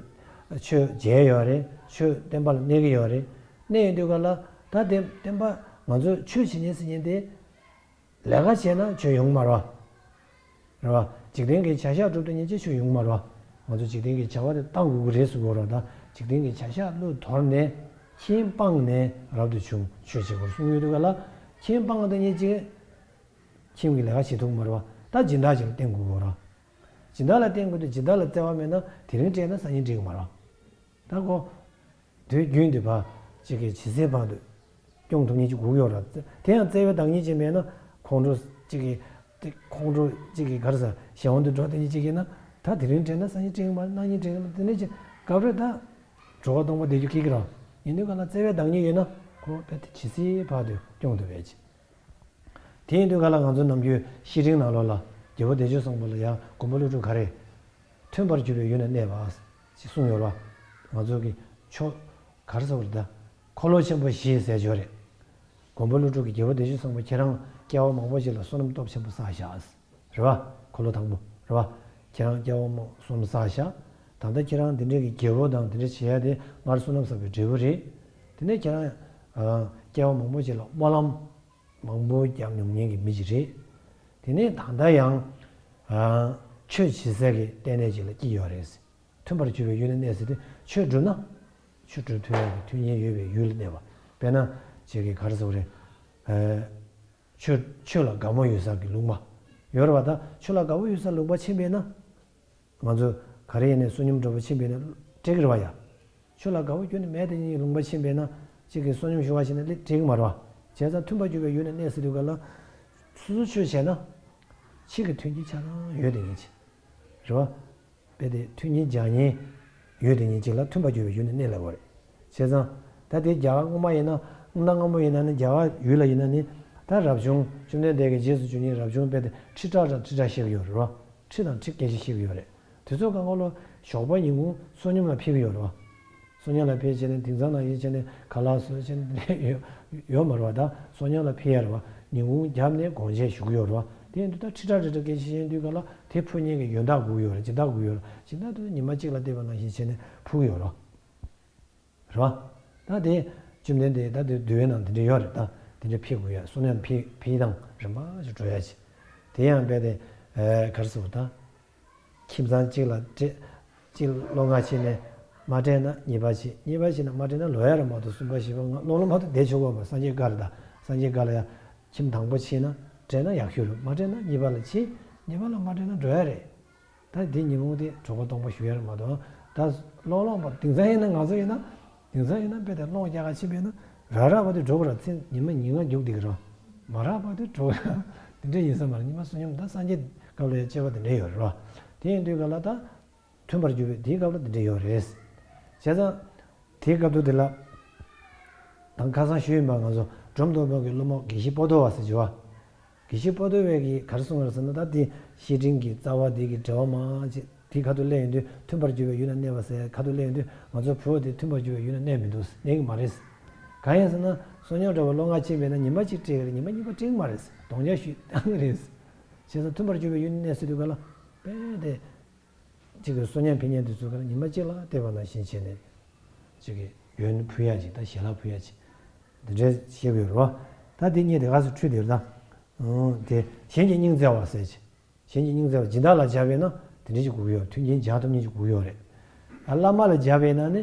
ཆོས་མཇལ་ཡོད་རེད། ཆོས་བསྟན་པ་ལ་གནས་ཀྱི་ཡོད་རེད། གནས་ཡོང་དུས་ག་ལ་ད་དེ་བསྟན་པ་ང་ཚོས་ཆོས་བྱེད་མཁན་ཟེར་མཁན་དེ། ལས་ཀ་བྱས་ན་ཆོས་ཡོང་མ་རེད་བ། རེད་བ། འཇིག་རྟེན་གྱི་བྱ་གཞག་སྒྲུབ་དུས་ཉིན་གཅིག་ཆོས་ཡོང་མ་རེད་བ། ང་ཚོ་འཇིག་རྟེན་གྱི་བྱ་བ་དེ་བཏང་དགོས་ཀྱི་རེད་གསུང་གི་ཡོད་རེད། ད་འཇིག་རྟེན་གྱི་བྱ་གཞག་བློས་དོར་ནས་ཁྱིམ་སྤངས་ནས་རབ་ཏུ་བྱུང་ཆོས་བྱེད་དགོས་གསུང་ཡོད་དུས་ག་ལ། ཁྱིམ་སྤངས་དུས་ཉིན་གཅིག་ཁྱིམ་གྱི་ལས་ཀ་བྱེད་ཐུབ་མ་རེད་བ། ད་སྦྱིན་བདག་ཅིག་ལ་བརྟེན་དགོས་ཀྱི་ཡོད་རེད། སྦྱིན་བདག་ལ་བརྟེན་དགོས་དུས་སྦྱིན་བདག་ལ་བརྩེ་བ་མེད་ན་དེ་རིང་སྤྲད་ན་སང་ཉིན་སྤྲད་ཀྱི་མ་རེད་བ། ད་ཁོ། དུས་རྒྱུན་དུ་ཕར་གཅིག་གིས་ཇི་སྲིད་བར་དུ་སྐྱོང་ཐུབ་མཁན་ཅིག་དགོས་ཀྱི་ཡོད་རེད། དེ་ཡང་བརྩེ་བའི་བདག་ཉིད་ཅིག་མེད་ན་ཁོང་ཁྲོ་གཅིག་གིས་དེ་ཁོང་ཁྲོ་གཅིག་གིས་ག་རེ་ཟ་གཞན་དབང་དུ་འགྲོ་དེ་ཉིད་གཅིག་ཡིན་ན་ད་དེ་རིང་དྲན་ན་སང་ཉིན་དྲན་གྱི་མ་རེད། གནངས་ཉིན་དྲན་གྱི་མ་རེད། དེ་འདྲ་ཅིག་སྐབས་རེ་ད་གྲོད་ཁོག་སྟོང་པ་བསྡད་རྒྱུ་སྐྱིད་ཀྱི་རེད། ཡིན་དུས་ག་ལ་བརྩེ་བའི་བདག་ཉིད་ཡོད་ན་ཁོ་དཔེ་དེ་ཇི་སྲིད་བར་དུ་སྐྱོང་ཐུབ་པའི་ཅིག་དེ་ཡིན་དུས་ག་ལ་ང་ཚོ་ནམ་རྒྱུན་བཤེས་སྤྲིང་ནང་ལོགས་ལ་རྒྱལ་པོ་བདེ་སྤྱོད་བཟང་པོ་ལ་ཡང་མགོན་པོ་ཀླུ་སྒྲུབ་ག་རེ། མཐུན་པར་གྱུར་པའི་ཡུལ་ན་གནས་པ། ཅེས་གསུངས་ཡོད་རེད་བ། ང་ཚོ་གི་ཆོས་ག་རེ་ཟེར་བ་རེད་ད། འཁོར་ལོ་ཆེན་པོ་བཞི་ཟེར་ཡོད་རེད། མགོན་པོ་ཀླུ་སྒྲུབ་ཀྱིས་རྒྱལ་པོ་བདེ་སྤྱོད་བཟང་པོ་ཁྱེད་རང་སྐྱེ་བ་མང་པོ་ཞིག་ལ་བསོད་ནམས་སྟོབས་ཆེན་པོ་བསགས་བཞག་རེད་བ། འཁོར་ལོ་དང་པོ་རེད་བ། ཁྱེད་རང་སྐྱེ་བ་མང་བསོད་ནམས་བསགས་བཞག་ད་ལྟ་ཁྱེད་རང་འདི་འདྲའི་གི་རྒྱལ་པོ་དང་འདི་འདྲ་བྱེད་ཡ་དེ་སྔར་བསོད་ནམས་བསགས་པའི་འབྲས་བུ་རེད། དེ་ནས་ཁྱེད་རང་སྐྱེ་བ་མང་པོ་ཞིག་ལ་སྨོན་ལམ་མང་པོ་རྒྱབ་མྱོང་མཁན་གྱི་མི་ཞིག་རེད། དེ་ནས་ད་ལྟ་ཡང་ཆོས་བྱེད་སའི་གི་ལྟེ་གནས་ཅིག་ལ་སྐྱེས་ཡོད་རེད། མཐུན་པར་གྱུར་པའི་ཡུལ་ལ་གནས་ཟེར་དུས་ཆོས་སྒྲུབ་ན། ཆོས་སྒྲུབ་ཐུབ་ཡག་གི་མཐུན་རྐྱེན་ཡོད་པའི་ཡུལ་ལ་གནས་པ། དཔེར་ན། ཅིག་གིས་ག་རེ་ཟེར་བ་རེད། ཨེ། ཆོས་ཆོས་ལ་དགའ་མོས་ཡོད་ས་གི་ལུང་པ། ཡོད་རེད་བ། ད་ཆོས་ལ་དགའ་པོ་ཡོད་ས་ལུང་པ་ཕྱིན་པས་ན། ང་ཚོ་ག་རེ་ཡིན་ནའི་བསོད་སྙོམས་འདྲ་པོ་ཕྱིན་པས་ན་སྤྲད་ཀྱི་རེད་བ་ཡ། ཆོས་ལ་དགའ་པོ་ཁྱོན་ནས་མེད་དེ་ཉིད་ཀྱི་ལུང་པ་ཕྱིན་པས་ན་ཅིག་གིས་བསོད་སྙོམས་ཞུ་བ་ཞིག་ན་སླེབས་སྤྲད་ཀྱི་མ་རེད་བ། བྱས་ཙང་མཐུན་པར་གྱུར་པའི་ཡུལ་ན་གནས་ཟེར་དུས་ག་ལ། སོ་སོ་ཆོས་བྱས་ན། ཕྱི་གི་མཐུན་རྐྱེན་ཆ་ཚང་ཡོད་དེ་ཉིད་ཅིག་རེད་བ། དཔེ་དེ་མཐུན་རྐྱེན་སྦྱར་མཁན་ཡོད་དེ་ཉིད་ཅིག་ལ་མཐུན་པར་གྱུར་པའི་ཡུལ་ན་གནས་ལབ་པ་རེད། བྱས་ཙང་། ད་དེ་རྒྱ་གར་སྔོན་མ་ཡིན་ན་སྔོན་ན་སྔོན་མ་ཡིན་ན་ནི་རྒྱ་གར་ཡུལ་ལ་ཡིན་ན་ནི་ད་རབ་བྱུང་བཅོམ་ལྡན་འདས་ཀྱི་རྗེས་སུ་འཇུག་མཁན་རབ་བྱུང་དཔེ་དེ་ཁྲི་ཕྲག་ཕྲག་ཁྲི་ཕྲག་བཤད་ཀྱི་ཡོད་རེད་བ། ཁྲི་དང་ཁྲི་སྐད་ཆ་བཤད་ཀྱི་ཡོད་རེད། དེ་ཚོ་གང་ག་ལོ་ཞོགས་པ་ཉིན་གུང་བསོད་སྙོམས་ལ་ཕེབས་ཀྱི་ཡོད་རེད་བ། བསོད་སྙོམས་ལ་ཕེབས་བྱས་ནས་དེང་སང་ནང་བཞིན་བྱས་ནས་ཁ་ལག་བཟོས་བྱས་ནས་དེ་འདྲ་ཡོད་ཡོད་མ་རེད་བ། ད་བསོད་སྙོམས་ལ་ཕེབས་ཡ་རེད་བ། ཉིན་གུང་བརྒྱབ་ནས་དགོང་ཅན་བཞུགས་ཀྱི་ཡོད་རེད་བ། དེ་ཡིན་དུས་ད་ཁྲི་ཁྲག་རེ་ཁྲི་སྐད་ཆ་བཤད་དུས་ག་ལ་དེ་ཕུལ་མཁན་གྱི་ཡོན་བདག་དགོས་ཀྱི་ཡོད་རེད། སྦྱིན་བདག་དགོས་ཀྱི་ཡོད་རེད། སྦྱིན་བདག་དེ་ཚོ་ཉི་མ་གཅིག་ལ་བལྟས་པ་ནང་བཞིན་བྱས་ནས་ཕུལ་གྱི་ཡོད་རེད་བ། རེད་བ། ད་དེ་བཅོམ་ལྡན་འདས་ད་དེ་འདུལ་བའི་ནང་དེ་འདྲ་ཡོད་རེད། ད་དེ་འདྲ་ཕེབས་དགོས་ཡ། བསོད་སྙོམས་ཕེབས་ཕེབས་སྟངས་རིམ་པ་ཞིག་འགྲོ་ཡ་ཅིག་དེ་ཡང་རྦད་དེ་ག་རེ་ཟེར་བ། ད་ཁྱིམ་ཚང་གཅིག་ལ་སྤྲད་གཅིག་ལ་བློ་ངལ་ཕྱིན་ནས་མ་སྤྲད་ན་གཉིས་པ་ཕྱིན། གཉིས་པ་ཕྱིན་ན་མ་སྤྲད་ན་ལོ་ཡ་རེ་མ་གཏོགས་གསུམ་པ་བཞི་པ་ལྔ་བློ་ལོ་མ་གཏོགས་བསྡད་ཆོག་གི་ཡོད་མ་རེད། སངས་རྒྱས་བཀའ་རེད། ད་སངས་རྒྱས་བཀའ་ལ་ཡ་ཁྱིམ་དང་པོ་ཕྱིན་ན་སྤྲད་ན་ཡག་ཤོས་རེད། མ་སྤྲད་ན་གཉིས་པ་ལ་ཕྱིན། གཉིས་པ་ལ་མ་སྤྲད་ན་འགྲོ་ཡ་རེད། ད་འདི་ཉིན་གུང་དེ་གྲོད་ཁོག་སྟོང་པ་ཞུ་ཡ་རེད་མ་གཏོགས། ད་ཀློག་ཀློག་པ་དེང་སང་ཡིན་ན་ང་ཚོ་ཡིན་ན། དེང་སང་ཡིན་ན་དཔེ་དེ་ཀློག་རྒྱག་ག་ཕྱིན་པས་ན་རག་རག་པ་དེ་འགྲོ་གི་ར། ཚེ་ཉི་མ་ཉིན་གང་རྒྱུག་བསྡད་ཀྱི་ར། མ་རག་པ་དེ་འགྲོ་གི་ར། དེ་འདྲ་ཡིན་ས་མ་རེད། ཉི་མ་བསོད་སྙོམས་ད་སངས་རྒྱས་སྐབས་ལ་ཡང་དཔྱད་པ་དེ་འདྲ་ཡོད་རེད་བ། དེ་ཡིན་དུས་ག་ལ་ད། མཐུན་པར་གྱུར་པའི་དེའི་སྐབས་ལ་དེ་འདྲ་ཡོད་རེད། བྱས་ཙང་། དེའི་སྐབས་དུ་དེ་ལ། དང་ཁ་སང་ཞུས་ཡིན་པ་ང་ཚོ་འབྲོམ་སྟོན་པ་གི་སློབ་མ་དགེ་བཤེས་པོ་ཏོ་བ་ཟེར་གྱི་བ། དགེ་བཤེས་པོ་ཏོ་བས་ཀྱིས་ག་རེ་གསུངས་པ་རེད་ཟེར་ན། ད་དེ་བཤེས་སྤྲིང་གི་རྩ་བ་དེ་གི་འགྲེལ་པ་མང་ཆེ་དེ་ཁ་ཐུག་སླེབས་ཡོང་དུས་མཐུན་པར་གྱུར་པའི་ཡུལ་ན་གནས་པ་ཟེར། ཁ་ཐུག་སླེབས་ཡོང་དུས་ང་ཚོ་བོད་དེ་མཐུན་པར་གྱུར་པའི་ཡུལ་ན་གནས་མི་འདུག་གནས་ཀྱི་མ་རེད། གང་ཡིན་ཟེར་ན་བསོད་སྙོམས་འདྲ་བ་ལོ་ལྔ་ཕྱིན་པས་ན་ཉི་མ་གཅིག་སྤྲད་ཀྱི་རེད། ཉི་མ་གཉིས་པ་སྤྲད་ཀྱི་མ་རེད། གདོང་ཆ་ཞིག་བཏང་གི་རེད། བྱས་ཙང་མཐུན་པར་གྱུར་པའི་ཡུལ་ན་གནས་ཟེར་དུས་ག་ལ་དཔེ་དེ། གཅིག་གི་བསོད་སྙོམས་ཕུལ་མཁན་དེ་ཚོ་ག་ལ་ཉི་མ་གཅིག་ལ་བལྟས་པ་ནང་བཞིན་བྱས་ནས། གཅིག་གི་ཡོན་ཕུལ་ཡ་ཅིག་དང་ཞལ་ལག་ཕུལ་ཡ་ཅིག་འདི་འདྲའི་བཤད་ཀྱི་ཡོད་རེད་བ། ད་དེ་གཉིས་དེ་ག་ཚོད་འཁྲུལ་དེ་རེད་ད། དེ་གཞན་གྱི་སྙིང་བརྩེ་བ་ཟེར་ཅིག་གཞན་གྱི་སྙིང་བརྩེ་བ་སྦྱིན་བདག་ལ་སྦྱར་བས་ན་དེ་འདྲ་ཅིག་དགོས་ཀྱི་ཡོད། མཐུན་རྐྱེན་སྦྱར་ཐུབ་མཁན་ཅིག་དགོས་ཀྱི་ཡོད་རེད། ཨ་བླ་མ་ལ་སྦྱར་བས་ན་ནི།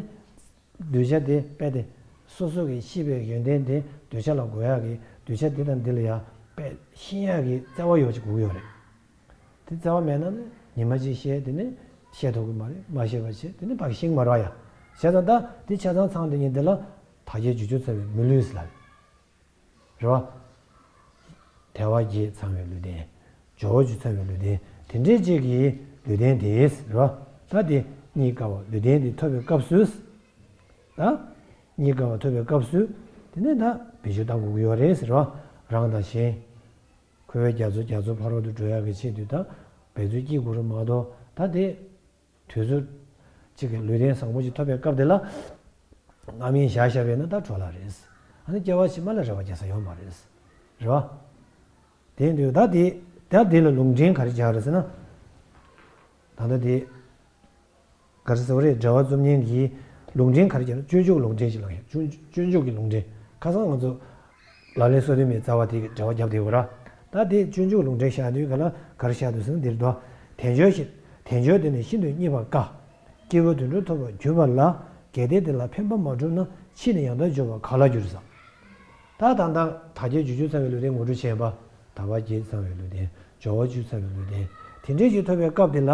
གདུལ་བྱ་དེ་དཔེ་དེ། སོ་སོ་གི་ཤེས་པའི་ཡོན་ཏན་དེ་གདུལ་བྱ་ལ་འགོད་ཡག་གི་གདུལ་བྱ་དེ་དང་འདི་ལ་ཡང་དཔེ་ཤེས་ཡག་གི་བརྩེ་བ་ཡོད་ཅིག་དགོས་ཀྱི་ཡོད་རེད། དེ་བརྩེ་བ་མེད་ན་ནི་ཉི་མ་གཅིག་བཤད་དེ་ནི་བཤད་ཐུབ་ཀྱི་མ་རེད། མ་བཤད་པ་བྱས་དེ་ནི་ཕར་ཤེས་ཀྱི་མ་རེད་བ་ཡ། བྱས་ཙང་ད་དེ་ཆ་ཚང་ཚང་དེ་ཉིད་འདི་ལ་དག་བྱེད་རྒྱུ་ཅུང་ཟད་པའི་མི་ལུས་ལ་རེད་བ། དལ་བ་བརྒྱད་ཚང་བའི་ལུས་རྟེན། འབྱོར་བ་བཅུ་ཚང་བའི་ལུས་རྟེན། དེ་འདྲའི་ཅིག་གི་ལུས་རྟེན་དེ་རེད་བ། ད་དེ་རྙེད་དཀའ་བ་ལུས་རྟེན་དེ་ཐོབ་པའི་སྐབས་སུ། ད་རྙེད་དཀའ་བ་ཐོབ་པའི་སྐབས་སུ། དེ་ནས་ད་བེད་སྤྱོད་གཏང་དགོས་ཀྱི་ཡོད་རེད་ཟེར་བ། རང་དང་གཞན། འཁོར་བའི་རྒྱ་མཚོ་རྒྱ་མཚོ་ཕ་རོལ་ཏུ་འགྲོ་ཡག་གི་ཆེད་དུ་ད་འབད་རྩོལ་སྐྱེ་དགོས་རེད་མ་གཏོགས་ད་དེ། དུས་ཚོད་གཅིག་གི་ལུས་རྟེན་བཟང་པོ་ཅིག་ཐོབ་པའི་སྐབས་དེ་ལ། རྣམ་གཡེང་བཞག་བཞག་པས་ན་ད་འཕྲོ་བརླག་རེད། ཨ་ནི་སྐྱེ་བ་ཕྱི་མ་ལ་རེ་བ་རྒྱག་ས་ཡོད་མ་རེད། རེད་བ། དེ་ཡིན་དུས་ད་དེ་ད་དེ་ལ་ལུང་འདྲེན་ག་རེ་རྒྱག་རེད་ཟེར་ན། ད་ལྟ་དེ། ག་རེ་ཟེར་བ་རེད། འགྲེལ་པ་རྩོམ་མཁན་གྱིས་ལུང་འདྲེན་ག་རེ་རྒྱག་ན་སྤྱོད་འཇུག་ལུང་འདྲེན་ཞིག་ལ་སྤྱོད་སྤྱོད་འཇུག་གི་ལུང་འདྲེན། ཁ་སང་ང་ཚོ་ལག་ལེན་སོ་བདུན་མའི་རྩ་བ་དེ་གི་འགྲེལ་པ་བརྒྱབ་བསྡད་ཡོད་ར། ད་དེ་སྤྱོད་འཇུག་ལུང་འདྲེན་བཞག་དུས་ག་ལ་ག་རེ་བཞག་འདུག་ཟེར་ན་འདིར་འདུག་དལ་འབྱོར་ཞིག་དལ་འབྱོར་དེ་ནི་ཤིན་ཏུ་རྙེད་པར་དཀའ། སྐྱེས་བུ་དོན་གྲུབ་ཐོབ་པར་གྱུར་པ་ལ། གལ་ཏེ་དེ་ལ་ཕན་པ་མ་བསྒྲུབས་ན། ཕྱིས་ནས་ཡང་དག་འབྱོར་བ་ག་ལ་འགྱུར་ཟེར། ད་ད་ལྟ་དལ་བརྒྱད་འབྱོར་བཅུ་ཚང་བའི་ལུས་རྟེན་ངོ་སྤྲོད་བྱས་པ། དལ་བ་བརྒྱད་ཚང་བའི་ལུས་རྟེན། འབྱོར་བ་བཅུ་ཚང་བའི་ལུས་རྟེན། དེ་འདྲའི་ཞིག་ཐོབ་པའི་སྐབས་དེ་ལ།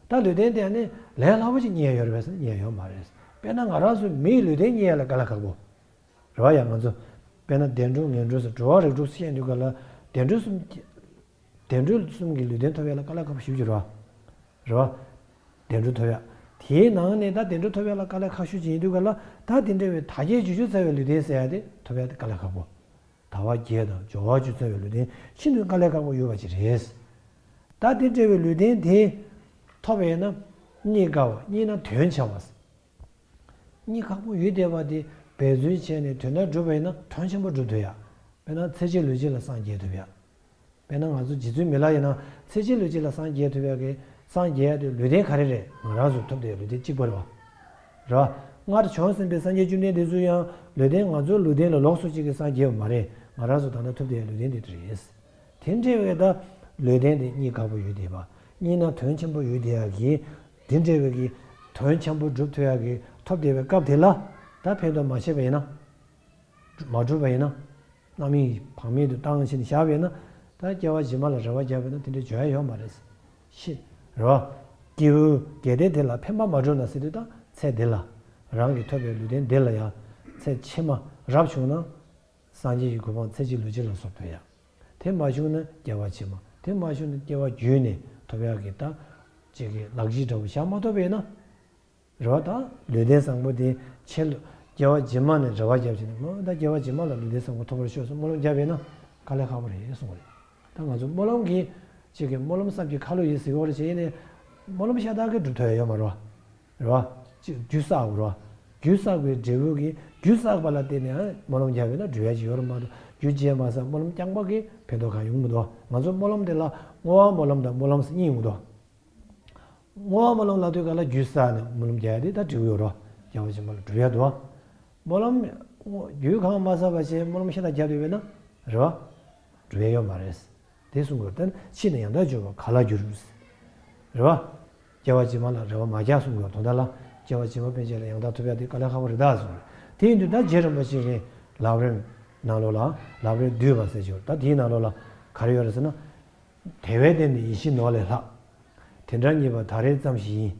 ད་ལུས་རྟེན་དེ་ནི་ལས་སླ་པོ་ཞིག་རྙེད་ཡ་ཡོད་རེད་པས་ཟེར་ན་རྙེད་ཡ་ཡོད་མ་རེད། དཔེར་ན་ང་རང་ཚོ་མིའི་ལུས་རྟེན་རྙེད་ཡ་ལ་དཀའ་ལས་ཁག་པོ། རེད་བ་ཡ། ང་ཚོ། དཔེར་ན་བདེ་འགྲོ་ངན་འགྲོ་ཟེར་འགྲོ་བ་རིགས་དྲུག་བཤད་དུས་ག་ལ། བདེ་འགྲོ་གསུམ་གྱི། བདེ་འགྲོ་གསུམ་གྱི་ལུས་རྟེན་ཐོབ་ཡ་ལ་དཀའ་ལས་ཁག་པོ་ཞེ་པོ་ཅིག་རེད་བ། རེད་བ། བདེ་འགྲོ་ཐོབ་ཡ། དེའི་ནང་ནས་ད་བདེ་འགྲོ་ཐོབ་ཡ་ལ་དཀའ་ལས་ཁག་ཤོས་ཅིག་ཡིན་དུས་ག་ལ། ད་དེ་འདྲ་བའི་དལ་བརྒྱད་འབྱོར་བཅུ་ཚང་བའི་ལུས་རྟེན་ཟེར་ཡ་དེ་ཐོབ་ཡ་དེ་དཀའ་ལས་ཁག་པོ། དལ་བ་བརྒྱད་དང་འབྱོར་བ་བཅུ་ཚང་བའི་ལུས་རྟེན་ཤིན་ཏུ་དཀའ་ལས་ཁག་པོ་ཡོད་པ་ཅིག་རེད། ད་དེ་འདྲ་བའི་ལུས་རྟེན་དེ་ཐོབ་པ་ཡིན་ན། རྙེད་དཀའ་བ་རྙེད་ན་དོན་ཆེ་བ། རྙེད་ཁག་པོ་ཡོད་བསྡད་པ་དེ་འབད་རྩོལ་བྱས་ནས་དོན་དག་སྒྲུབ་པ་ཡིན་ན་དོན་ཆེན་པོ་སྒྲུབ་ཐུབ་ཡ། དཔེར་ན་ཚེ་གཅིག་ལུས་གཅིག་ལ་སངས་རྒྱས་ཐུབ་ཡ། དཔེར་ན་ང་ཚོ་རྗེ་བཙུན་མི་ལ་ཡིན་ན་ཚེ་གཅིག་ལུས་གཅིག་ལ་སངས་རྒྱས་ཐུབ་ཡ་གི་སངས་རྒྱས་ཡ་དེ་ལུས་རྟེན་ག་རེ་རེད། ང་རང་ཚོ་ཐོབ་བསྡད་ཡ་ལུས་རྟེན་གཅིག་པ་རེད་བ། རེད་བ། སྔར་བྱོན་ཟིན་པའི་སངས་རྒྱས་བཅོམ་ལྡན་འདས་ཚོ་ཡང་ལུས་རྟེན་ང་ཚོའི་ལུས་རྟེན་ལ་ལོགས་སུ་གཅིག་གིས་སངས་རྒྱས་པ་མ་རེད། ང་རང་ཚོ་ད་ལྟ་ཐོབ་བསྡད་ཡ་ལུས་རྟེན་དེ་དེ་རེད། དེ་འདྲ་བའི་ད་ལུས་རྟེན་དེ་རྙེད་དཀའ་པོ་ཡོད་བསྡད་པ། རྙེད་ན་དོན་ཆེན་པོ་ཡོད་བསྡད་ཡག་གི། དེ་འདྲ་བའི་གི་དོན་ཆེན་པོ་སྒྲུབ་ཐུབ་ཡག་གི་ཐོབ་བསྡད་པའི་སྐབས་དེ་ལ། ད་ཕན་ཐོགས་མ་བྱས་པ་ཡིན་ན། མ་སྒྲུབ་པ་ཡིན་ན། རྣམ་གཡེང་བག་མེད་དུ་བཏང་བྱས་ནས་བཞག་པ་ཡིན་ན། ད་སྐྱེ་བ་རྗེས་མ་ལ་རེ་བ་བརྒྱབ་པ་ཡིན་ན་དེ་འདྲ་འབྱོར་ཡ་ཡོད་མ་རེད། ཤི། རེད་བ། སྐྱེས་བུ་གལ་ཏེ་དེ་ལ་ཕན་པ་མ་བསྒྲུབས་ན་ཟེར་དུས་ད་ཚེ་འདི་ལ། རང་གིས་ཐོབ་པའི་ལུས་རྟེན་འདི་ལ་ཡང་ཚེ་ཕྱི་མ་རབ་བྱུང་ན། སངས་རྒྱས་ཀྱི་གོ་འཕང་ཚེ་གཅིག་ལུས་གཅིག་ལ་སོགས་ཐོབ་ཡ། དེ་མ་བྱུང་ན་སྐྱེ་བ་ཕྱི་མ། དེ་མ་བྱུང་ན་སྐྱེ་བ་རྒྱུད་ནས་ཐོབ་ཡག་གི་ད་ཅིག་གི་ལག་གཅིག་འདྲ་བོ་བཞག་མ་ཐུབ་པས་ན། རེད་བ། ད་ལུས་རྟེན་བཟང་པོ་དེ་ཆེ་ལུ་སྐྱེ་བ་རྗེས་མ་ནས་རེ་བ་བརྒྱབ་བྱས་ནས་མོ་ད་སྐྱེ་བ་རྗེས་མ་ལ་ལུས་རྟེན་བཟང་པོ་ཐོབ་པར་ཤོག་གསུངས་སྨོན་ལམ་བརྒྱབ་པས་ན་དཀའ་ལས་ཁག་པོ་རེད་གསུངས་པ་རེད། ད་ང་ཚོ་སྨོན་ལམ་གྱི་ཅིག་གི་སྨོན་ལམ་བསམ་གྱིས་ཁ་ལོ་ཡིན་ཟེར་གྱི་ཡོད་རེད་བྱས་ནས། སྨོན་ལམ་ཤ་སྟག་གིས་སྒྲུབ་ཐུབ་ཡ་ཡོད་མ་རེད་བ། རེད་བ། གཅིག་རྒྱུ་བསགས་དགོས་རེད་བ། རྒྱུ་བསགས་པའི་འབྲས་བུ་གིས་རྒྱུ་བསགས་པ་ལ་བརྟེན་ནས་ཨ་སྨོན་ལམ་རྒྱག་པས་ན་སྒྲུབ་ཡ་ཅིག་ཡོད་རེད་མ་གཏོགས་རྒྱུ་རྐྱེན་མ་བསགས་སྨོན་ལམ་རྐྱང་པ་གིས་ཕན་ཐོགས་གང་ཡོང་མི་འདུག་ང་ཚོ་སྨོན་ལམ་དེ་ལ་བསྔོ་བ་སྨོན་ལམ་དང་སྨོན་ལམ་ཟེར་གཉིས་ཡོང་གི་འདུག་བསྔོ་བ་སྨོན་ལམ་ལབ་དུས་ག་ལ་རྒྱུ་བསགས་ནས་སྨོན་ལམ་རྒྱག་ཡ་དེ་ད་འབྲས་བུ་ཡོད་རེད་བ། སྐྱེ་བ་ཕྱི་མ་ལ་སྒྲུབ་ཡ་འདུག་བ། སྨོན་ལམ་རྒྱུ་གང་མ་བསགས་པ་བྱས་སྨོན་ལམ་ཤ་སྟག་རྒྱབ་ཡོད་པས་ན་རེད་བ། སྒྲུབ་ཡ་ཡོད་མ་རེད། དེ་གསུང་དགོས་ད་ཕྱིས་ནས་ཡང་དག་བརྗོད་པ་ག་ལ་འགྱུར། རེད་བ། སྐྱེ་བ་ཕྱི་མ་ལ་རེ་བ་མ་རྒྱག་གསུང་དགོས་དོན་དག་ལ་སྐྱེ་བ་ཕྱི་མ་ཕན་ཆད་ལ་ཡང་དག་ཐོབ་ཡ་དེ་དཀའ་ལས་ཁག་པོ་རེད་ད་གསུང་རེད། དེ་ཡིན་དུས་ད་རྗེ་རིན་པོ་ཆེ་གི་ལམ་རིམ་ནང་ལོགས་ལ་ལམ་རིམ་བསྡུས་པ་ཟེར་གྱི་ཡོད་ད་དེའི་ནང་ལོགས་ལ་ག་རེ་ཡོད་རེད་ཟེར་ན། དལ་བའི་རྟེན་དེ་ཡིད་བཞིན་ནོར་ལས་ལྷག་དེ་འདྲ་རྙེད་པ་ད་རེས་ཙམ་ཞིག་ཡིན།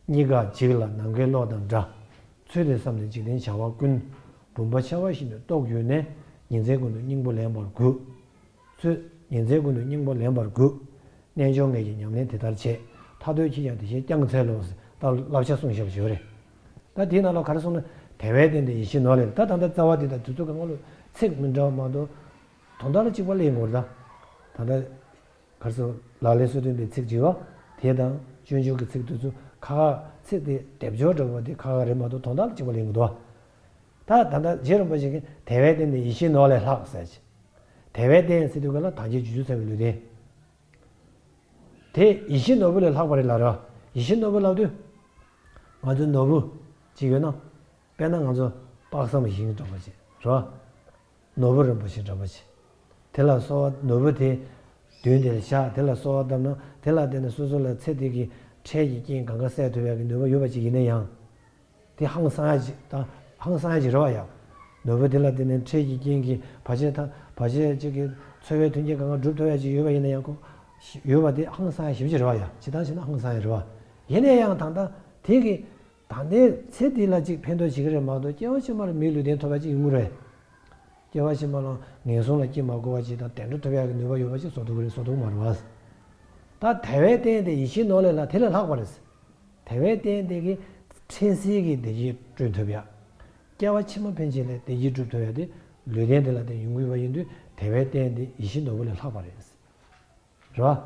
རྙེད་དཀའ་འཇིག་སླ་ནམ་མཁའི་གློག་དང་འདྲ། ཚུལ་དེ་བསམས་ནས་འཇིག་རྟེན་བྱ་བ་ཀུན། བུམ་པ་འཆལ་བ་བཞིན་དུ་རྟོགས་གྱུར་ནས། ཉིན་མཚན་ཀུན་ཏུ་སྙིང་པོ་ལེན་པར་དགོས། ཚུལ། ཉིན་མཚན་ཀུན་ཏུ་སྙིང་པོ་ལེན་པར་དགོས། རྣལ་འབྱོར་ངེད་ཀྱིས་ཉམས་ལེན་དེ་ལྟར་བྱས། ཐར་འདོད་ཁྱེད་ཀྱང་དེ་བཞིན་བསྐྱང་འཚལ་ལོ་ཟེར་ད་བསླབ་བྱ་གསུངས་བཞག་པ་ཞིག་ཡོད་རེད། ད་དེའི་ནང་ལ་ག་རེ་གསུངས་ན་དལ་བའི་རྟེན་དེ་ཡིད་བཞིན་ནོར་ལས་ད་ད་ལྟ་རྩ་བ་དེ་དང་དུས་ཚོད་ཀྱི་སྔོན་ལ་ཚིག་མི་འདྲ་བ་མ་གཏོགས་དོན་དག་ལ་གཅིག་པ་ལེན་དགོས་རེད་ད། ད་ལྟ། ག་རེ་ཟེར། ལག་ལེན་སོ་བདུན་པའི་ཚིག་བརྗེ་བ། དེ་དང་སྤྱོད་འཇུག་གི་ཚིག་དེ་ཚོ་ཁ་ཁ་ཚིག་དེ་སྡེབ་སྦྱོར་འདྲ་བོ་དེ་ཁ་ཁ་རེད་མ་གཏོགས་དོན་དག་ལ་གཅིག་པ་ལེན་གྱི་འདུག་ད་ད་ལྟ་རྗེ་རིན་པོ་ཆེ་གིས་དལ་བའི་རྟེན་དེ་ཡིད་བཞིན་ནོར་ལས་ལྷག་ཟེར་གྱི། དལ་བའི་རྟེན་ཟེར་དུས་ག་ལ་དལ་བའི་རྒྱུ་ཚ་བའི་ལུས་རྟེན། དེ་ཡིད་བཞིན་ནོར་བུ་ལས་ལྷག་པ་རེད་ལབ་ར། ཡིད་བཞིན་ནོར་བུ་ལབ་དུས། ང་ཚོའི་ནོར་བུ་གཅིག་ཡོད་ན། དཔེར་ན་ང་ཚོ་དཔག་བསམ་ཤིང་འདྲ་བོ་ཅིག་རེད་བ། ནོར་བུ་རིན་པོ་ཆེ་འདྲ་བོ་ཅིག་དེ་ལ་གསོལ་བ་ནོར་བུ་དེ་མདུན་དེར་བཞག་དེ་ལ་གསོལ་བ་བཏབ་ན་དེ་ལ་བརྟེན་ནས་སོ་སོ་ལ་ཚེ་འདི་གི་འཕྲལ་གྱི་རྐྱེན་གང་ག་སེལ་ཐུབ་ཡག་གི་ནུས་པ་ཡོད་པ་ཅིག་ཡིན་ན་ཡང་། དེ་ཧང་སང་ཡ་ཅིག་དང་ཧང་སང་ཡ་ཅིག་རེད་བ་ཡ། ནོར་བུ་དེ་ལ་བརྟེན་ནས་འཕྲལ་གྱི་རྐྱེན་གྱིས་བར་ཆད་དང་བར་ཆད་ཅིག་གི་འཚོ་བའི་མཐུན་རྐྱེན་གང་ག་སྒྲུབ་ཐུབ་ཡ་ཅིག་ཡོད་པ་ཡིན་ན་ཡང་ཁོ། ཡོད་པ་དེ་ཧང་སང་ཡ་ཞེ་པོ་ཅིག་རེད་བ་ཡ། ཇི་ལྟར་བྱས་ན་ཧང་སང་ཡ་རེད་བ། ཡིན་ན་ཡང་ད་ལྟ་དེ་གི་ད་ལྟའི་ཚེ་འདི་ལ་ཅིག་ཕན་ཐོགས་བྱེད་ཀྱི་རེད་མ་གཏོགས་སྐྱེ་བ་ཕྱི་མར་མིའི་ལུས་རྟེན་ཐོབ་པ་ཅིག་ཡོང་གི་རེད། སྐྱེ་བ་ཕྱི་མ་ལ་ངན་སོང་ལ་སྐྱེ་མ་དགོས་པ་ཅིག་དང་བདེ་འགྲོ་ཐོབ་ཡག་གི་ནུས་པ་ཡོད་པ་ཅིག་བཟོ་ཐུབ་ཀྱི་རེད་བཟོ་ཐུབ་ཀྱི་མ་རེད་བ། ད་དལ་བའི་རྟེན་དེ་ཡིད་བཞིན་ནོར་ལས་ལྷག་དེ་ལས་ལྷག་པ་རེད། དལ་བའི་རྟེན་དེ་གིས་འཕྲལ་སེལ་གྱི་བདེ་སྐྱིད་བསྐྲུན་ཐུབ་ཡག་སྐྱེ་བ་ཕྱི་མ་ཕན་ཆད་ལ་བདེ་སྐྱིད་སྒྲུབ་ཐུབ་ཡག་དེ་ལུས་རྟེན་དེ་ལ་བརྟེན་ཡོང་གི་ཡོད་པ་ཡིན་དུས་དལ་བའི་རྟེན་དེ་ཡིད་བཞིན་ནོར་བུ་ལས་ལྷག་པ་རེད། རེད་བ།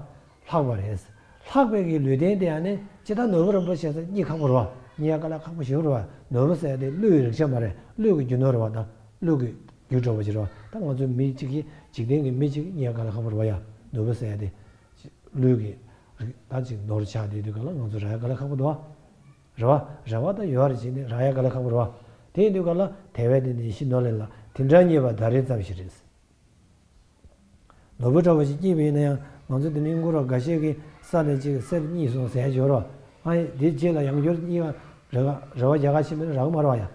ལྷག་པ་རེད། ལྷག་པའི་གི་ལུས་རྟེན་དེ་ཡང་ནི་ཇི་ལྟར་ནོར་བུ་རིན་པོ་ཆེ་ཟེར་རྙེད་ཁག་པོ་རེད་བ། རྙེད་ཡག་དཀའ་ལས་ཁག་པོ་ཞིག་རེད་བ། ནོར་བུ་ཟེར་ཡག་དེ་བློའི་རིག་ཆ་མ་རེད། བློ་གི་རྒྱུ་ནོར་རེད་བ་དང་བློ་གི་རྒྱུ་འདྲ་བོ་ཅིག་རེད་བ། ད་ང་ཚོ་མི་གཅིག་གིས་འཇིག་རྟེན་གྱི་མི་གཅིག་གིས་རྙེད་ཡག་དཀའ་ལས་ཁག་པོ་རེད་བ་ཡ། ནོར་བུ་ཟེར་ཡག་དེ། བློའི་གི་རིག་ད་ཅིག་ནོར་ཆགས་བསྡད་དུས་ག་ལ་ང་ཚོ་རག་ཡག་དཀའ་ལས་ཁག་པོ་འདུག་བ། རེད་བ། རེ་བ་ད་ཡོད་རེད་ཅེས་ནི་རག་ཡག་དཀའ་ལས་ཁག་པོ་རེད་བ། དེ་ཡིན་དུས་ག་ལ་དལ་བའི་རྟེན་དེ་ཡིད་བཞིན་ནོར་ལས་ལྷག་དེ་འདྲ་རྙེད་པ་ད་རེས་ཙམ་ཞིག་རེད། ནོར་བུ་འདྲ་བོ་ཞིག་རྙེད་པ་ཡིན་ན་ཡང་ང་ཚོ་དེ་མིན་དངུལ་རོགས་འགའ་ཤས་ཀྱིས་ས་ནས་ཅིག་གསེར་རྙེད་སོང་ཟེར་ཡག་ཅིག་ཡོད་རེད་བ། ཨ་ཡེ་དེ་རྗེས་ལ་ཡང་བསྐྱར་རྙེད་པ་རེ་བ་རེ་བ་རྒྱག་ག་ཕྱིན་པ་ཡིན་ན་རག་གི་མ་རེད་བ་ཡ།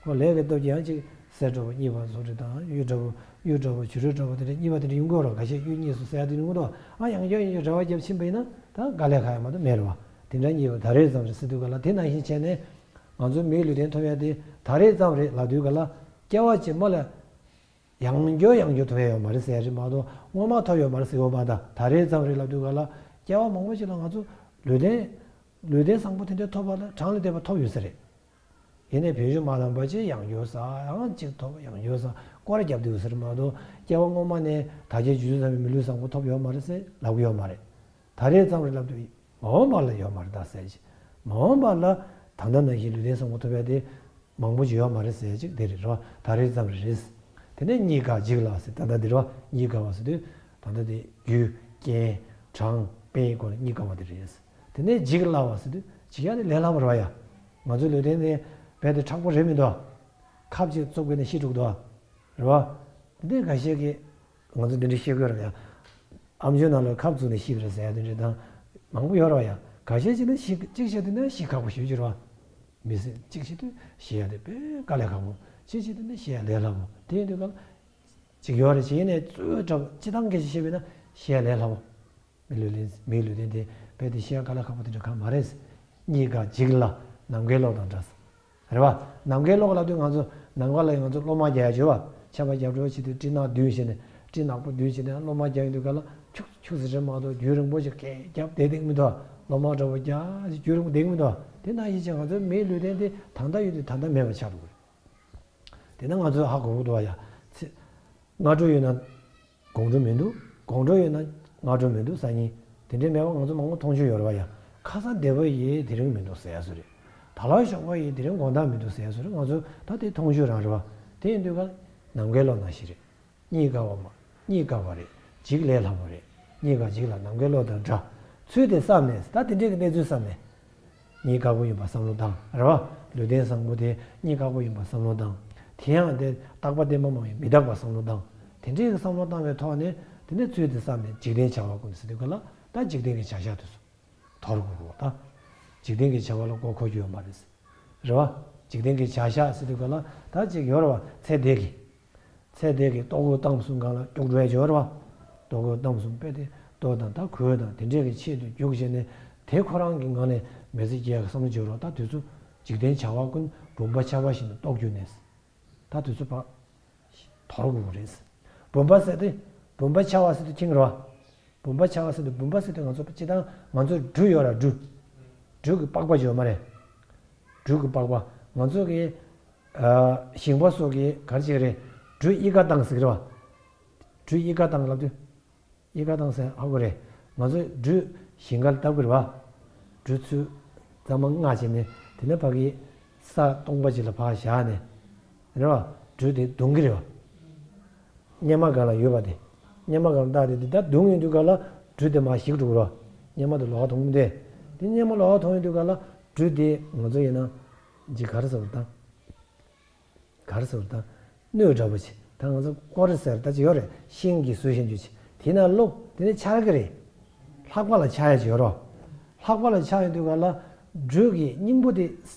ཁོ་ལས་ཀྱི་སྟོབས་ཀྱིས་ཡང་ཅིག་གསེར་འདྲ་བོ་རྙེད་པ་བཟོ་འདྲ་དང་གཡུ་འདྲ་བོ་གཡུ་འདྲ་བོ་བྱུ་རུ་འདྲ་བོ་དེ་འདྲ་རྙེད་པ་དེ་འདྲ་ཡོང་གི་ཡོད་རེད། འགའ་ཤས་གཡུ་རྙེད་སོང་ཟེར་ཡག་དེ་འདྲ་ཡོང་གི་འདུག་ཨ་ཡང་བསྐྱར་ཡང་བསྐྱར་རེ་བ་བརྒྱབ་ཕྱིན་པ་ཡིན་ན་ད་དཀའ་ལས་ཁག་ཡག་མ་གཏོགས་མེད་རེད་བ། དེ་འདྲ་རྙེད་པ་ད་རེས་ཙམ་རེད་ཟེར་དུས་ག་ལ་དེ་ནང་བཞིན་བྱས་ནས་ང་ཚོའི་མིའི་ལུས་རྟེན་ཐོབ་ཡག་དེ་ད་རེས་ཙམ་རེད་ལབ་དུས་ག་ལ་སྐྱེ་བ་རྗེས་མ་ལ་ཡང་བསྐྱར་ཡང་བསྐྱར་ཐོབ་ཡག་ཡོད་མ་རེད་ཟེར་ཡག་རེད་མ་གཏོགས་སྔོན་མ་ཐོབ་ཡོད་མ་རེད་ཟེར་ཡོད་མ་ད་ད་རེས་ཙམ་རེད་ལབ་དུས་ག་ལ་སྐྱེ་བ་མང་པོ་ཞིག་ལ་ང་ཚོ་ལུས་རྟེན་ལུས་རྟེན་བཟང་པོ་དེ་འདྲ་ཐོབ་པ་ལ་གྲངས་ལས་འདས་པ་ཐོབ་ཡོད་ས་རེད། ཡིན་ནའི་བེད་སྤྱོད་མ་བཏང་བ་ཅིག་ཡང་བསྐྱར་ཟ་ཡང་གཅིག་ཐོབ་ཡང་བསྐྱར་ཟ་སྐོར་ར་རྒྱབ་བསྡད་ཡོད་ས་རེད་མ་གཏོགས་སྐྱེ་བ་སྔོན་མ་ནས་དལ་བའི་རྒྱུ་ཚ་བའི་མི་ལུས་བཟང་པོ་ཐོབ་ཡོད་མ་རེད་ཟེར་ལབ་ཀྱི་ཡོད་མ་རེད། ད་རེས་ཙམ་རེད་ལབ་དུས་མ་འོངས་པ་ལ་ཡོད་མ་རེད་ད་ཟེར་ཅིག་མ་འོངས་པ་ལ་ད་ལྟ་ནང་བཞིན་ལུས་རྟེན་བཟང་པོ་ཐོབ་ཡག་དེ་མང་པོ་ཅིག་ཡོད་མ་རེད་ཟེར་ཅིག་དེ་རེད་རོ། ད་རེས་ཙམ་རེད། དེ་ནས་རྙེད་དཀའ་འཇིག་སླ་ཟེར་ད་ལྟ་འདི་རོ་རྙེད་དཀའ་བ་ཟེར་དུས་ད་ལྟ་དེ་རྒྱུ་རྐྱེན་གྲངས་དཔེའི་སྒོ་ནས་རྙེད་དཀའ་བ་དེ་རེད། དེ་ནས་འཇིག་སླ་བ་ཟེར་དུས་འཇིག་ཡག་དེ་ལས་སླ་བ་རེད་བ་ཡ། ང་ཚོའི་ལུས་རྟེན་དེ་རྦད་དེ་མཁྲེགས་པོ་རེད་མི་འདུག་ཁབ་ཅིག་བཙུགས་པས་ན་ཤི་འགྲོ་གི་འདུག་བ། རེད་བ། དེ་འདྲའི་འགའ་ཤས་ཀྱིས་ང་ཚོ་འདི་འདྲ་བཤད་ཀྱི་ཡོད་རེད་ཡ། ཨམ་ཅོག་ནང་ལ་ཁབ་བཙུགས་ནས་ཤི་བ་རེད་ཟེར་ཡ་དེ་འདྲ་དང་། མང་པོ་ཡོད་རེད་བ་ཡ། འགའ་ཤས་ཅིག་ན་ཤི་གཅིག་བྱས་དུས་ན་ཤི་ཁག་པོ་ཞེ་པོ་ཅིག་རེད་བ། མི་སེམས་གཅིག་བྱས་དུས་ཤི་ཡ་དེ་དཔེ་དཀའ་ལས་ཁག་པོ། གཅིག་བྱས་དུས་ན་ཤི་ཡ་ལས་སླ་པོ། དེ་ཡིན་དུས་ག་ལ། གཅིག་ཡོད་རེད་ཅིག་ཡིན་ནའི་གཙོ་བོ་འདྲ་པོ་སྤྱིར་བཏང་སྐད་ཆ་བཤད་པས་ན་ཤི་ཡ་ལས་སླ་པོ། མི་ལུས་ལེན་མིའི་ལུས་རྟེན་དེ་རྦད་དེ་ཤི་ཡ་དཀའ་ལས་ཁག་པོ་དེ་འདྲ་གང་མ་རེད། རྙེད་དཀའ་འཇིག་སླ་ནམ་མཁའི་གློག་དང་འདྲ། རེད་བ། ནམ་མཁའི་གློག་ལབ་དུས་ང་ཚོ་ནམ་མཁའ་ལ་ང་ཚོ་གློག་དམར་རྒྱག་ཡ་བྱེད་བ། ཆར་པ་རྒྱབ་འགྲོ་བྱེད་དུས་སྤྲིན་ནག་བདུན་བྱས་ནས་སྤྲིན་ནག་པོ་བདུན་བྱས་ནས་གློག་དམར་རྒྱག་ཡོང་དུས་ག་ལ་འཁྱུག་འཁྱུག་ཟེར་རེད་མ་གཏོགས་རྒྱུན་རིང་པོ་ཞིག་གས་རྒྱབ་བསྡད་ཐུབ་མི་འདུག་གློག་དམར་འདྲ་པོ་རྒྱག་ཞིག་རྒྱུན་རིང་པོ་བསྡད་མི་འདུག་དེ་ནང་བཞིན་བྱས་ང་ཚོའི་མིའི་ལུས་རྟེན་དེ་ད་ལྟ་ཡོད་དུས་ད་ལྟ་མེད་པ་ཆགས་འགྲོ་གི་རེད། དེ་ན་ང་ཚོས་ཧ་གོ་གི་འདུག་བ་ཡ། ཚེ། སྔ་དྲོ་ཡོད་ན། དགོང་དྲོ་མི་འདུག་དགོང་དྲོ་ཡོད་ན་སྔ་དྲོ་མི་འདུག་སང་ཉིན། དེ་འདྲའི་མེད་པ་ང་ཚོ་མང་པོ་མཐོང་ཆོས་ཡོད་རེད་བ་ཡ། ཁ་སང་བདེ་བ་ཡིས་དེ་རིང་མི་འདུག་ཟེར་ཡ་བཟོ་རེད། ད་ལོ་ཞོགས་པ་ཡིས་དེ་རིང་དགོང་དག་མི་འདུག་ཟེར་ཡ་བཟོ་རེད། ང་ཚོ་ད་དེ་མཐོང་ཆོས་རང་རེད་བ། དེ་ཡིན་དུས་ཀ་ནམ་མཁའི་གློག་ནང་བཞིན་རེད། གཉིས་ཀ་བ་མ། གཉིས་ཀ་བ་རེད། འཇིག་ལས་སླ་པོ་རེད། གཉིས་ཀ་འཇིག་ལ་ནམ་མཁའི་གློག་དང་འདྲ། ཚུལ་དེ་བསམ་ནས་ད་དེ་འདྲས་ཀྱི་གནས་ཚུལ་བསམ་ནས། གཉིས་ཀ་བོ་ཡིན་པ་བསམ་བློ་བཏང་རེད་བ། ལུས་རྟེན་བཟང་པོ་དེ་གཉིས་ཀ་བོ་ཡིན་པ་བསམ་བློ་བཏང་། དེ་ཡང་དེ་རྟག་པ་བརྟན་པ་མ་ཡིན་མི་རྟག་པ་བསམ་བློ་བཏང་། དེ་འདྲས་ཀྱི་བསམ་བློ་བཏང་བའི་ཐོག་ནས་དེ་ནས་ཚུལ་དེ་བསམ་ནས་འཇིག་རྟེན་བྱ་བ་ཀུན་ཟེར་དུས་ག་ལ་ད་འཇིག་རྟེན་གྱི་བྱ་བཞག་དེ་ཚོ། དོར་དགོས་རེད་ད། འཇིག་རྟེན་གྱི་བྱ་བ་ལ་མགོ་འཁོར་རྒྱུ་ཡོད་མ་རེད། རེད་བ། འཇིག་རྟེན་གྱི་བྱ་བཞག་ཟེར་དུས་ག་ལ་ད་ཅིག་ཡོད་རེད་བ། ཚེ་འདས་ཀྱི། ཚེ་འདས་ཀྱི་ལྟོ་གོས་གཏམ་གསུམ་སྒང་ལ་སྐྱོགས་འགྲོ་ཡ་ཅིག་ཡོད་རེད་བ། ལྟོ་གོས་གཏམ་གསུམ་དཔེ་དེ་ལྟོ་དང་ད་གོས་དང་དེ་འདྲས་ཀྱི་ཆེད་དུ་རྒྱུགས་བྱས་ནས་དེ་ཁོ་རང་གི་ངང་ནས་མི་ཚེ་སྐྱེལ་ཡ་གི་བསམ་བློ་བྱེད་རོགས། ད་དུས་ཚོད་འཇིག་རྟེན་བྱ་བ་ཀུན་བུམ་པ་ཆགས་པ་བཞིན་དུ་རྟོགས་གྱུར་ནས། ད་དུས་ཚོད་ཕར་དོར་དགོས་ཀྱི་རེད། བུམ་པ་ཟེར་དུས་བུམ་པ་ཆགས་པ་ཟེར་དུས་མཁྱེན་གྱི་རེད་བ། བུམ་པ་ཆགས་པ་ཟེར་དུས་བུམ་པ་ཟེར་དུས་ང་ཚོ་སྤྱིར་བཏང་ང་ཚོ་སྦྲུལ་ཡོད་ར་སྦྲུལ། སྦྲུལ་གྱི་པགས་པ་ཡོད་མ་རེད། སྦྲུལ་གྱི་པགས་པ་ང་ཚོ་གི་ཨ་ཞིང་པ་སོགས་ཀྱི་ག་རེ་བྱེད་ཀྱི་རེད། སྦྲུལ་གཡུག་ཁ་བཏང་ཟེར་གྱི་རེད་བ། སྦྲུལ་གཡུག་ཁ་བཏང་ལབ་དུས། གཡུག་ཁ་བཏང་ཟེར་ཧ་གོ་རེད། ང་ཚོས་སྦྲུལ་ཞིང་ཁར་བཏབ་ཀྱི་རེད་བ། སྦྲུལ་ཚུར་གཙང་མ་མངགས་བྱས་ནས་དེ་ནས་ཕ་གི་ས་སྟོང་པ་ཅིག་ལ་ཕར་བཞག་ནས། རེད་བ། སྦྲུལ་དེ་བརྡུང་གི་རེད་བ། གཉེར་མ་སྒང་ལ་ཡོད་པ་དེ། གཉེར་མ་སྒང་ལ་བཏགས་ཏེ་དེ་ད་བརྡུང་ཡོང་དུས་སྒང་ལ་སྦྲུལ་དེ་མར་ཞིག་འགྲོ་གི་རེད་བ། གཉེར་མ་དེ་ལོགས་ཀ་མཐོང་གི་མི་འདུག་དེ་གཉེར་མ་ལོགས་ཀ་མཐོང་ཡོང་དུས་སྒང་ལ་སྦྲུལ་དེ་ང་ཚོ་ཡིན་ན་ཅིག་ག་རེ་ཟེར་བ་དང་། ག་རེ་ཟེར་བ་དང་། སྣོད་འདྲ་པོ་ཅིག་ད་ང་ཚོ་ཀོ་རི་ཟེར་ད་ཅིག་ཡོད་རེད། ཤིང་གིས་བཟོས་བཞིན་རྒྱུ་ཅིག་དེ་ན་བླུགས་དེ་ནས་འཆར་གི་རེད། ལྷགས་པ་ལ་འཆར་ཡ་ཅིག་ཡོད་རེད། ལྷགས་པ་ལ་འཆར་ཡོང་དུས་སྒང་ལ་སྦྲུལ་གྱི་སྙིང་པོ་དེ།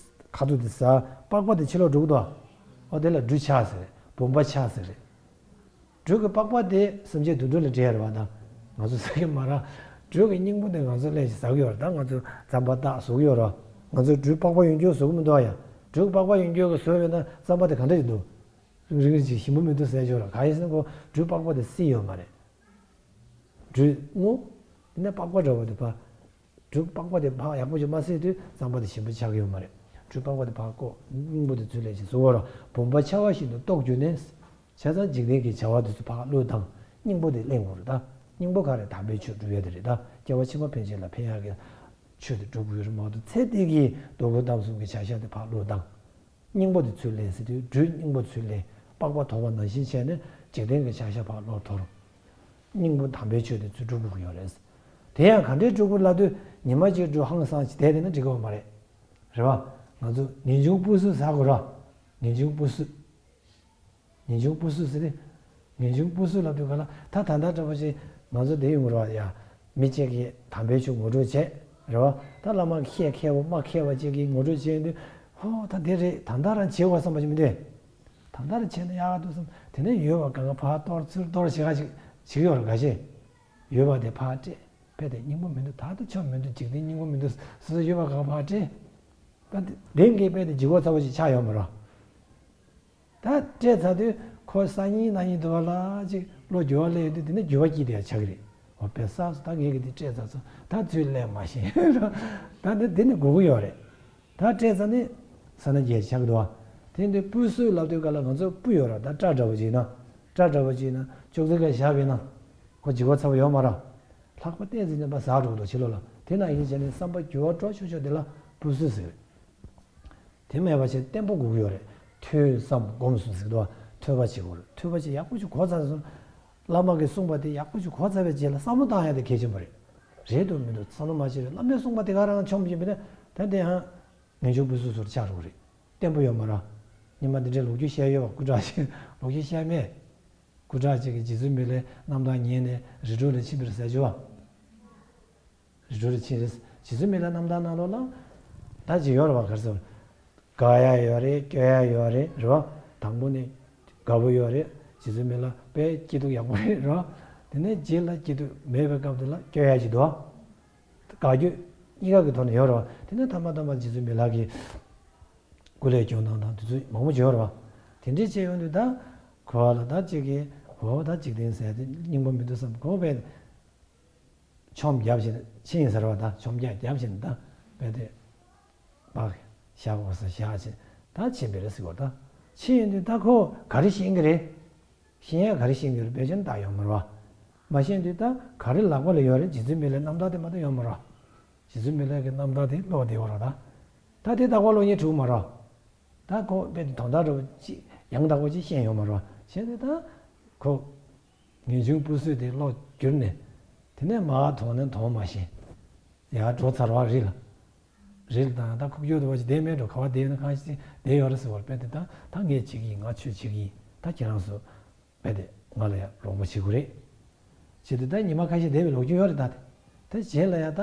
ཁ་ཐུག་དེ་ཟ། པགས་པ་དེ་ཕྱི་ལོགས་འགྲོ་གི་འདུག་ཨོ་དེ་ལ་སྦྲུལ་ཆགས་ཟེར་རེད། བུམ་པ་ཆགས་ཟེར་རེད། སྦྲུལ་གྱི་པགས་པ་དེ་སེམས་ཅན་དུད་འགྲོ་ལ་སྤྲད་ཡ་རེད་བ་དང་། ང་ཚོ་ཟ་གི་མ་རེད། སྦྲུལ་གྱི་སྙིང་པོ་དེ་ང་ཚོ་ལྷས་ཤིག་ཟ་གི་ཡོད་རེད། ད་ང་ཚོ་རྩམ་པ་བཏགས་བཟོ་གི་ཡོད་རེད། ང་ཚོ་སྦྲུལ་པགས་པ་ཡོད་རྒྱུ་བཟོ་གི་མི་འདུག་ཨ་ཡ། སྦྲུལ་པགས་པ་ཡོད་རྒྱུ་གི་བཟོས་པས་ན་རྩམ་པ་དེ་ག་འདྲ་ཞིག་འདུག་རིག་རིག་ཅིག་ཞིམ་པོ་མི་འདུག་ཟེར་ཡོད་རེད། གང་ཡིན་ཟེར་ན་ཁོ་སྦྲུལ་པགས་པ་དེ་བསིལ་ཡོད་མ་རེད། སྦྲུལ་སྔོ། དེ་ནས་པགས་པ་འདྲ་བོ་དེ་ཕར། སྦྲུལ་པགས་པ་དེ་ཕར་ཡག་པོ་ཅིག་མ་བསིལ་དུས་རྩམ་པ་དེ་ཞིམ་པོ་ཆགས་ཀྱི་ཡོད་མ་རེད། སྦྲུལ་པགས་པ་དེ་ཕར་བཀོག་སྙིང་པོ་དེ་ཚུར་ལེན་ཞིང་བཟོ་བར་བུམ་པ་འཆར་བ་བཞིན་དུ་རྟོགས་གྱུར་ནས། བྱས་ཙང་འཇིག་རྟེན་གྱི་བྱ་བ་དེ་ཚོ་ཕར་བླུགས་དང་། སྙིང་པོ་དེ་ལེན་དགོས་རེད་ད། སྙིང་པོ་ག་རེ་དམ་པའི་ཆོས་སྒྲུབ་ཡ་དེ་རེད་ད། སྐྱེ་བ་ཕྱི་མ་ཕན་ཆད་ལ་ཕན་ཡག་གི་ཆོས་དེ་སྒྲུབ་དགོས་རེད་མ་གཏོགས་ཚེ་འདི་གི་ལྟོ་གོས་གཏམ་གསུམ་གྱི་བྱ་བཞག་དེ་ཕར་བླུགས་དང་། སྙིང་པོ་དེ་ཚུར་ལེན་ཟེར་དུས་སྦྲུལ་སྙིང་པོ་ཚུར་ལེན། པགས་པ་དོར་བ་ནང་བཞིན་བྱས་ནས་འཇིག་རྟེན་གྱི་བྱ་བཞག་ཕར་བློ་དོར། སྙིང་པོ་དམ་པའི་ཆོས་དེ་ཚུར་སྒྲུབ་དགོས་ཀྱི་ཡོད་རེད། དེ་ཡང་ག་འདྲའི་སྒྲུབ་དགོས་ལབ་དུས་ཉི་མ་གཅིག་སྒྲུབ་ཧང་སང་ཅིག་བསྡད་བསྡད་ན་འགྲིག་གི་ཡོད་མ་རེད། རེད་བ། ང་ཚོ་ངེས་འབྱུང་སྤོབས་གསུམ་ཟེར་དགོས་ར། ངེས་འབྱུང་སྤོབས་གསུམ། ངེས་འབྱུང་སྤོབས་གསུམ་ཟེར་ཏེ། ངེས་འབྱུང་སྤོབས་གསུམ་ལབ་དུས་ག་ལ་ད་ད་ལྟ་འདྲ་པོ་ཅིག་ང་ཚོ་བསྡད་ཡོང་གི་རེད་བ་ཡ། མི་གཅིག་གིས་དམ་པའི་ཆོས་ངོ་སྤྲོད་བྱས། རེད་བ། ད་བླ་མ་མཁས་མཁས་པོ་མ་མཁས་པ་གཅིག་གིས་ངོ་སྤྲོད་བྱས་ཡོང་དུས། ཧོ་ད་འདི་རེད། ད་ལྟ་རང་བྱེད་དགོས་བསམ་པ་ཅིག་མི་འདུག་ད་ལྟ་རང་བྱས་ན་ཡག་འདུག་བསམ། དེ་ནས་ཡོད་པ་གང་ག་ཕར་གཏོར་ཚུར་གཏོར་བྱེད་ག་ཅིག་བྱེད་ཀྱི་ཡོད་རེད་ག་ཞེས། ཡོད་པ་དེ་ཕར་སྤྲད། དཔེ་དེ་སྙིང་པོ་མི་འདུག་ད་ལྟ་ཆོ་མི་འདུག་འཇིག་རྟེན་སྙིང་པོ་མི་འདུག་སོ་སོ་ཡོད་པ་གང་ག་ཕར་སྤྲད། ད་དེ་འདི་གའི་དཔེ་དེ་ལྗིད་ཁོག་ཚ་པོ་ཞིག་ཆགས་ཡོད་མ་རེད། ད་སྤྲད་ཚར་དུས་ཁོ་སང་ཉིན་གནངས་ཉིན་དུ་བ་ལ་ཅིག་བློ་འགྱུར་བ་སླེབས་ཡོང་དུས་དེ་ནས་འགྱུར་བ་སྐྱེས་བསྡད་ཡ་ཆགས་ཀྱི་རེད། འོ་དཔེ་གསར་སུ་ད་ངས་ཀྱི་དེ་སྤྲད་ཚར་སོང་། ད་ཚུར་ལེན་མ་ཤེས། ད་འདི་འདི་ནི་དགོས་ཀྱི་ཡོད་རེད། ད་སྤྲད་ཚར་ནས་ས་ན་རྒྱལ་ཆགས་ཀྱི་འདུག་བ། དེ་འདི་སྤུས་གསུམ་ལབ་དུས་ག་ལ་ང་ཚོ་སྤུ་ཡོད་ར། ད་སྐྲ་འདྲ་བོ་ཅིག་ཡིན་ན། སྐྲ་འདྲ་བོ་ཅིག་ཡིན་ན་ཅོག་ཙེ་ཁ་བཞག་པ་ཡིན་ན། ཁོ་ལྗིད་ཁོག་ཚ་པོ་ཡོད་མ་རེད། ལྷགས་པ་ཏོག་ཙམ་ཉམས་པ་ཟག་འགྲོ་གི་འདུག་ཕྱི་ལོགས་ལ། དེ་ནང་བཞིན་བྱས་ནས་བསམ་པ་འགྱུར་བ་འགྲོ་ཆོག་ཆོག་དེ་ལ་སྤུས་གསུམ་ཟེར། དེ་མེད་པ་བྱས་བརྟན་པོ་དགོས་ཀྱི་ཡོད་རེད། ཐོས་བསམ་སྒོམ་གསུམ་ཟེར་གྱི་འདུག་བ། ཐོས་པ་བྱེད་དགོས་རེད། ཐོས་པ་བྱེད་ཡག་པོ་ཞིག་གོ་ཚར་སོང་། བླ་མ་གིས་གསུངས་པ་དེ་ཡག་པོ་ཞིག་གོ་ཚར་བའི་རྗེས་ལ་བསམ་བློ་བཏང་ཡ་དེ་གལ་ཆེན་པོ་རེད། རེད་འདུག་མི་འདུག་བསམ་བློ་མ་བྱས་པའི་བླ་མས་གསུངས་པ་དེ་ག་རང་ཆོམས་ཀྱིན་པས་ན་ད་དེ་ཡང་ངེས་འབྱུང་སྤུས་གསུམ་ཟུར་ཆགས་འགྲོ་གི་རེད། བརྟན་པོ་ཡོད་མ་རེད། ཉི་མ་འདི་འདྲའི་ལོ་རྒྱུས་བཤད་ཡོད་པ་སྐུ་དྲག་ཅིག་ལོ་རྒྱུས་བཤད་མེད། སྐུ་དྲག་ཅིག་གིས་རྗེ་བཙུན་མི་ལའི་རྣམ་ཐར་ཉན་ནས་རི་ཁྲོད་ལ་ཕྱིན་པ་རེད་ཟེར་རྒྱུ་བ། རི་ཁྲོད་ལ་ཕྱིན་རེད། རྗེ་བཙུན་མི་ལའི་རྣམ་ཐར་ནང་ལོགས་ལ། ད་ཅིག་ཡོད་རེད་བ། ག་རེ་ཟེར། དགའ་ཡ་ཡོད་རེད། སྐྱོ་ཡ་ཡོད་རེད། རེད་བ། དང་པོ་ནས་དགའ་པོ་ཡོད་རེད། རྗེ་བཙུན་མི་ལ་དཔེ་སྐྱིད་སྡུག་ཡག་པོ་རེད། རེད་བ། དེ་ནས་རྗེས་ལ་སྐྱིད་སྡུག་མེད་པའི་སྐབས་དེ་ལ་སྐྱོ་ཡ་ཅིག་འདུག་བ། དགའ་སྐྱོ་གཉིས་ཀ་གི་ཐོག་ནས་ཡོད་རེད་བ། དེ་ནས་ཐ་མ་ཐ་མ་རྗེ་བཙུན་མི་ལ་གི་སྐུ་ལས་བསྐྱོན་སྟངས་དང་དེ་ཚོ་མང་པོ་ཅིག་ཡོད་རེད་བ། དེ་འདྲས་བྱས་ཡོང་དུས་ད་གོ་བ་ལ་ད་ཅིག་གིས་འོ་ད་འཇིག་རྟེན་ཟེར་དེ་སྙིང་པོ་མི་འདུག་བསམ་གོ་བས། ཆོམ་རྒྱབ་བཞིན་ཕྱིན་ཟེར་བ་དང་ཆོམ་རྒྱག་རྒྱབ་བཞིན་དང་རྦད་དེ་བག་བཞག་འོ་ས་བཞག་ཕྱིན་ད་ཕྱིན་པའི་རེད་ཟེར་བ་དང་ཕྱིན་ཡོང་དུས་ད་ཁོ་ག་རེ་ཤེས་ཀྱི་རེད། ཤེས་ཡ་ག་རེ་ཤེས་ཀྱི་རེད། དཔེ་ཆ་ནི་ད་ཡོད་མ་རེད་བ། མ་ཤེས་དུས་ད་ག་རེ་ལག་པ་ལ་ཡོད་རེད། རྗེ་བཙུན་མི་ལའི་རྣམ་ཐར་དེ་མ་གཏོགས་ཡོད་མ་རེད་བ། རྗེ་བཙུན་མི་ལ་གི་རྣམ་ཐར་དེ་ཀློག་བསྡད་ཡོད་རེད་ད། ད་དེ་ལྟ་བ་ཀློག་མཁན་དྲུག་མ་རེད། ད་ཁོ་དཔེ་དེ་དོན་དག་འདྲ་བོ་ཅིག་ཡང་དག་པོ་ཅིག་ཤེས་ཡོད་མ་རེད། བྱས་ཏེ་ད་ཁོ་ངེས་འབྱུང་སྤུ་སྲོད་དེ་ཀློག་བསྒྱུར་ནས། དེ་ནས་མར་དོང་ནས་དོང་མ་ཤེས། ཡར་འགྲོ་ཚར་བ་རེད་ལ། རེད་ལ་ད་ད་ཁུག་ཀྱོག་འདྲ་བོ་ཅིག་བསྡད་མེད་འགྲོ། ག་བ་བསྡད་ཡོད་ན་གང་ཞིག་བསྡད་ཡོད་རེད་ཟེར་བར་དཔེ་དེ་ད་ད་ངས་བྱེད་ཀྱི་ཡིན། ང་ཆོས་བྱེད་ཀྱི་ཡིན། ད་ཁྱེད་རང་ཚོ་རྦད་དེ་ང་ལ་ཡང་རོགས་པ་བྱེད་དགོས་རེད། བྱེད་དུས་ད་ཉི་མ་ཁ་ཤས་བསྡད་པའི་ལོ་རྒྱུས་ཡོད་རེད་ད། དེ་རྗེས་ལ་ཡང་ད་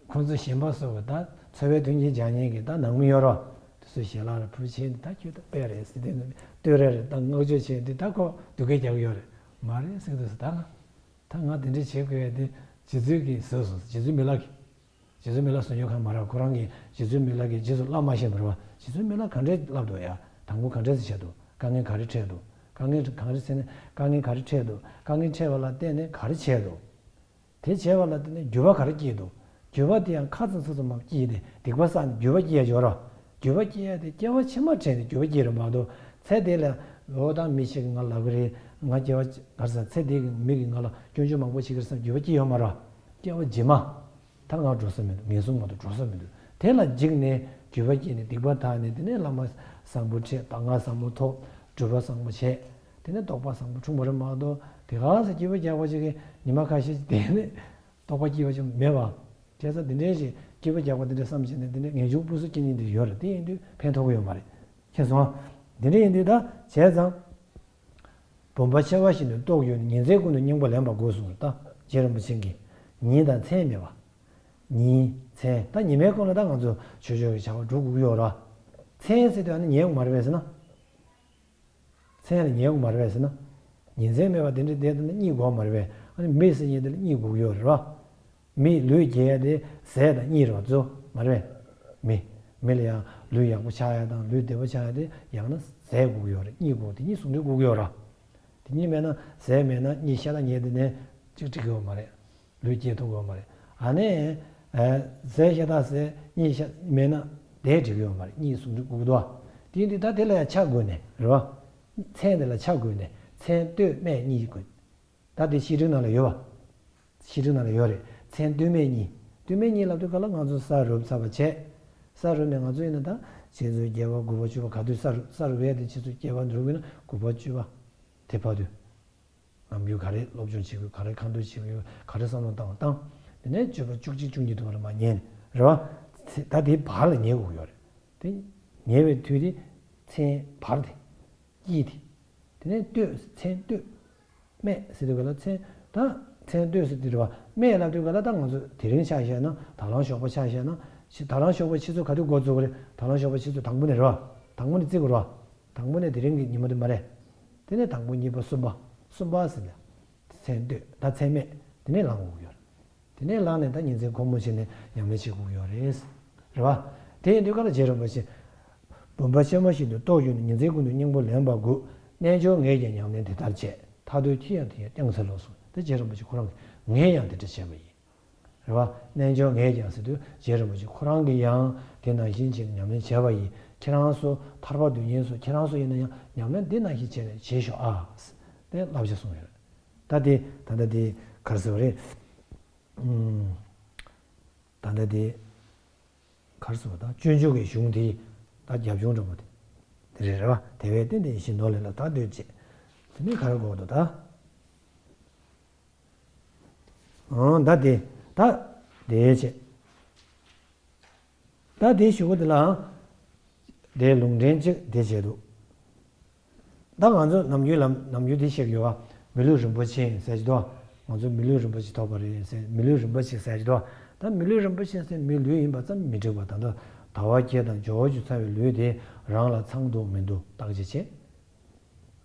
ཁོང་ཚོ་གཞན་པ་སོགས་ཀྱི་ད་འཚོ་བའི་མཐུན་རྐྱེན་སྦྱང་མཁན་གྱི་ད་ནང་མི་ཡོད་རེད། དེ་ཚོས་ཞལ་ལག་རེ་ཕུལ་བྱས་ནས། ད་ཁྱོད་ད་དཔེ་རེད་ཟེར་དེ་ནས་བསྟོད་ར་རེ་ད་བསྔགས་བརྗོད་བྱས་དུས་ད་ཁོ་སྡུག་སྐད་རྒྱག་གི་ཡོད་རེད། མ་རེད་ཟེར་གི་འདུག་ཟེར། ད་ང་ད་ང་དེ་འདྲས་བྱེད་དགོས་ཡ་དེ་རྗེ་བཙུན་གྱིས་བཟོས་སོང་། རྗེ་བཙུན་མི་ལ་གིས། རྗེ་བཙུན་མི་ལ་བཟོ་མྱོང་མཁན་མ་རེད། ཁོ་རང་གིས་རྗེ་བཙུན་མི་ལ་གིས་རྗེས་སུ་བླ་མ་ཤེས་མ་རེད་བ། རྗེ་བཙུན་མི་ལ་ག་འདྲས་བསླབ་འདུག་ཡ། དང་པོ་ག་འདྲས་བྱས་འདུག། དཀའ་ངལ་ག་རེ་འཕྲད་འདུག། དཀའ་ངལ་ག་རེ་འཕྲད་འདུག། དཀའ་ངལ་ག་རེ་འཕྲད་འདུག། དཀའ་ངལ་འཕྲད་པ་ལ་བརྟེན་ནས་ག་རེ་བྱས་འདུག། དེ་བྱས་པ་ལ་བརྟེན་ནས་འགྱུར་བ་ག་རེ་སྐྱེས་འདུག། འགྱུར་བ་དེ་ཡང་ཁ་ཙམ་ཚིག་ཙམ་མ་སྐྱེས་ཏེ་སྡིག་པ་བསགས་ནས་འགྱུར་བ་སྐྱེས་ཡ་འཇོག་ར། འགྱུར་བ་སྐྱེས་ཡ་དེ་སྐྱེ་བ་ཕྱི་མ་དྲན་ནས་འགྱུར་བ་སྐྱེས་ར་མ་གཏོགས། ཚེ་འདི་ལ་འོ་ད་མི་ཞིག་གིས་ང་ལབ་གི་རེད། ང་སྐྱེ་བ་ག་རེ་ཟ། ཚེ་འདི་གི་མི་གིས་ང་ལ་སྐྱོན་བརྗོད་མང་པོ་བྱེད་ཀྱི་རེད་བསམ་འགྱུར་བ་སྐྱེས་ཡོད་མ་ར། སྐྱེ་བ་རྗེས་མ། ད་ང་འགྲོ་ས་མི་འདུག། ངན་སོང་མ་གཏོགས་འགྲོ་ས་མི་འདུག། དེ་ལ་འཇིགས་ནས་འགྱུར་བ་སྐྱེས་ནས་སྡིག་པ་དག་ནས། དེ་ནས་བླ་མ་བཟང་པོ་འཕྲད། གདམས་ངག་བཟང་པོ་ཐོབ། སྒྲུབ་པ་བཟང་པོ་བྱས། དེ་ནས་རྟོགས་པ་བཟང་པོ་འཁྲུངས་པ་རེད་མ་གཏོགས། དེ་ག་ས་སྐྱིད་པོ་རྒྱག་པ་ཅིག་གིས་ཉི་མ་ཁ་ཤས་ཤིག་བསྡད་ནས་རྟོགས་པ་སྐྱིད་པ་ཅིག་མེད་པ། བྱས་ཙང་དེ་འདྲའི་ཞིག་སྐྱིད་པོ་རྒྱག་པ་དེ་འདྲ་བསམ་བྱས་ནས་དེ་འདྲའི་ངེས་འབྱུང་སྤུ་སྲོད་སྐྱེ་མཁན་དེ་ཡོད་རེད། དེ་ཡིན་དུས་ཕན་ཐོགས་ཀྱི་ཡོད་མ་རེད། མཁྱེན་སོང་ཨ། དེ་འདྲ་ཡིན་དུས་ད་བྱས་ཙང་། བུམ་པ་ཕྱེ་བ་བཞིན་དུ་རྟོགས་གྱུར་ནས། ཉིན་མཚན་ཀུན་ཏུ་སྙིང་པོ་ལེན་པར་བགོས་གསུངས། ད་རྗེ་རིན་པོ་ཆེ་གིས་ཉིན་དང་མཚན་མེད་པ། ཉིན་མཚན་ད་ཉི་མའི་སྐོར་ལ་ད་ང་ཚོ་ཆོས་ཕྱོགས་ཀྱི་བྱ་བ་སྒྲུབ་དགོས་ཀྱི་ཡོད་ར། མཚན་ཟེར་དུས་ཨ་ནི་ཉལ་དགོས་མ་རེད་པས་ཟེར་ན། མཚན་ལ་ཉལ་དགོས་མ་རེད་པས་ཟེར་ན། ཉིན་མཚན་མེད་པ་དེ་འདྲ་བསྡད་ན་གཉིད་དགོས་མ་རེད་པས། ཨ་ནི་མི་ཟེར་མཁན་དེ་ལ་གཉིད་དགོས་ཀྱི་ཡོད་རེད་ར། མི་ལུས་རྒྱས་ཡ་དེ་ཟས་དང་གཉིད་རེད་བ། གཙོ་བོ་མ་རེད་པས། མི། མི་ལ་ཡང་ལུས་ཡག་པོ་ཆགས་ཡ་དང་ལུས་བདེ་པོ་ཆགས་ཡ་དེ་ཡང་ན་ཟས་དགོས་ཀྱི་ཡོད་རེད། གཉིད་དགོས། དེ་གཉིས་ཟུང་འབྲེལ་དགོས་ཀྱི་ཡོད་ར། དེ་གཉིས་མེད་ན། ཟས་མེད་ན་གཉིད་ཤ་སྟག་ཉལ་བསྡད་ནས་ཅིག་འགྲིག་གི་ཡོད་མ་རེད། ལུས་སྐྱེལ་ཐུབ་ཀྱི་ཡོད་མ་རེད། ཨ་ནི། ཨ། ཟས་ཤ་སྟག་ཟས་གཉིད་ཤ་མེད་ན་དེ་འགྲིག་གི་ཡོད་མ་རེད། གཉིད་ཟུང་འབྲེལ་དགོས་ཀྱི་འདུག། དེ་ཡིན་དུས་ད་དེ་ལ་ཡང་ཆ་བགོས་ནས་རེད་བ། མཚན་དེ་ལ་ཆ་བགོས་ནས་མཚན་སྟོད་སྨད་གཉིས་དགོས། ད་དེ་བཤད་སྒྲོས་ནང་ལ་ཡོད་པ། བཤད་སྒྲོས་ནང་ལ་ཡོད་རེད། མཚན་སྟོད་སྨད་གཉིས། སྟོད་སྨད་གཉིས་ལབ་དུས་ག་ལ་ང་ཚོ་ས་རུབ་ཚར་བ་བྱས། ས་རུབ་ནས་ང་ཚོ་ཡིན་ན་ད་ཆུ་ཚོད་བརྒྱད་པ་དགུ་པ་བཅུ་པ། ག་དུས་ས་རུབ། ས་རུབ་ཡས་དེ་ཆུ་ཚོད་བརྒྱད་པ་འདྲ་བོ་ཡིན་ན་དགུ་པ་བཅུ་པ་དེ་བར་དུ། ནམ་རྒྱུན་ག་རེ་སློབ་སྦྱོང་བྱེད་དགོས། ག་རེ་ཁ་འདོན་བྱེད་དགོས། ག་རེ་བསམ་བློ་བཏང་བ་བཏང་། དེ་ནས་བཅུ་པ་བཅུ་གཅིག་བཅུ་གཉིས་དུ་བ་ལ་མར་ཉལ་ནས་རེད་བ། ད་དེའི་བར་ལ་ཉལ་དགོས་ཡོད་རེད། དེ་ཉལ་བའི་དུས་དེ་མཚན་བར་དེ། དཀྱིལ་དེ། དེ་ནས་སྟོད། མཚན་སྟོད། སྨད་ཟེར་དུས་ག་ལ་མཚན། ད་མཚན་སྟོད་ཟེར་དུས་རེད་བ། སྨད་ལབ་དུས་ག་ལ་ད་ང་ཚོ་དེ་རིང་ཆ་བཞག་ན། ད་ལམ་ཞོགས་པ་ཆ་བཞག་ན། ཕྱི། ད་ལམ་ཞོགས་པ་ཆུ་ཚོད་ག་དུས་འགོ་བཙུགས་པ་རེད། ད་ལམ་ཞོགས་པ་ཆུ་ཚོད་དང་པོ་ནས་རེད་བ། དང་པོ་ནས་བརྩི་དགོས་རེད་བ། དང་པོ་ནས་དེ་རིང་གི་ཉི་མ་དེ་མ་རེད། དེ་ནས་དང་པོ། གཉིས་པ། གསུམ་པ། གསུམ་པ་ཟེར་ནས། མཚན་སྟོད། ད་མཚན་སྨད། དེ་ནས་ལངས་དགོས་ཀྱི་ཡོད་རེད། དེ་ནས་ལངས་ནས་ད་ཉིན་མཚན་ཁོ་མོ་བྱས་ནས་ཉམས་ལེན་བྱེད་དགོས་ཀྱི་ཡོད་རེད། རེད་བ། དེ་ཡིན་དུས་ག་ལ་རྗེ་རིན་པོ་ཆེ། བུམ་པ་ཕྱེ་མ་བཞིན་དུ་རྟོགས་གྱུར་ནས། ཉིན་མཚན་ཀུན་ཏུ་སྙིང་པོ་ལེན་པར་བགོས། རྣལ་འབྱོར་ངས་ཀྱང་ཉམས་ལེན་དེ་ལྟར་བྱས། ཐར་འདོད་ཁྱེད་ཡང་དེ་ཡི་སྐྱབས་འཚལ་ལོ་གསུངས། དེ་རྗེ་རིན་པོ་ཆེ་ཁོ་རང་གིས་ངས་ཡང་དེ་འདྲ་བྱས་པ་ཡིན། རེད་བ། རྣལ་འབྱོར་ངས་ཀྱང་ཟེར་དུས་རྗེ་རིན་པོ་ཆེ་ཁོ་རང་གིས་ཡང་དེ་ནང་བཞིན་བྱས་ནས་ཉམས་ལེན་བྱས་པ་ཡིན། ཁྱེད་རང་ཚོ་ཐར་པ་འདོད་མཁན་ཚོ། ཁྱེད་རང་ཚོ་ཡིན་ན་ཡང་ཉམས་ལེན་འདི་ནང་བཞིན་བྱས་ནས་བྱེད་ཤོག་ཨ། དེ་བསླབ་བྱ་གསུངས་ཡོད་རེད། ད་དེ་ད་ལྟ་དེ་ག་རེ་ཟེར་བ་རེད། ཨུམ། ད་ལྟ་དེ་ག་རེ་ཟེར་བ། ད་སྤྱོད་འཇུག་གི་གཞུང་དེ་ད་རྒྱབ་ལྗོངས་འདྲ་པོ་དེ་དེ་རེད། རེད་བ། དེ་བས་ཏེ་འདི་ཡིད་བཞིན་ནོར་ལས་ལ་ད་འདོད་ཅེས། དེ་ནས་ག་རེ་གོ་འདུག་ད། ཨང་། ད་དེ། ད་དེ་བྱས། ད་དེ་ཞུ་གི་འདུག་ལ། དེ་ལུང་འདྲེན་གཅིག་དེ་བྱས་འདུག། ད་ང་ཚོ་ནམ་རྒྱུན་ལ་ནམ་རྒྱུན་དེ་བཤད་ཀྱི་ཡོད་པ། མི་ལུས་རིན་པོ་ཆེ་ཟེར་གྱི་འདུག། ང་ཚོ་མི་ལུས་རིན་པོ་ཆེ་ཐོབ་པ་རེད་ཟེར། མི་ལུས་རིན་པོ་ཆེ་ཟེར་གྱི་འདུག། ད་མི་ལུས་རིན་པོ་ཆེ་ཟེར། མི་ལུས་ཡིན་པ་ཙམ་མི་འགྲིག་པ། ད་ལྟ་དལ་བ་བརྒྱད་དང་འབྱོར་བ་བཅུ་ཚང་བའི་ལུས་དེ་རང་ལ་ཚང་འདུག་མི་འདུག་བརྟག་དཔྱད་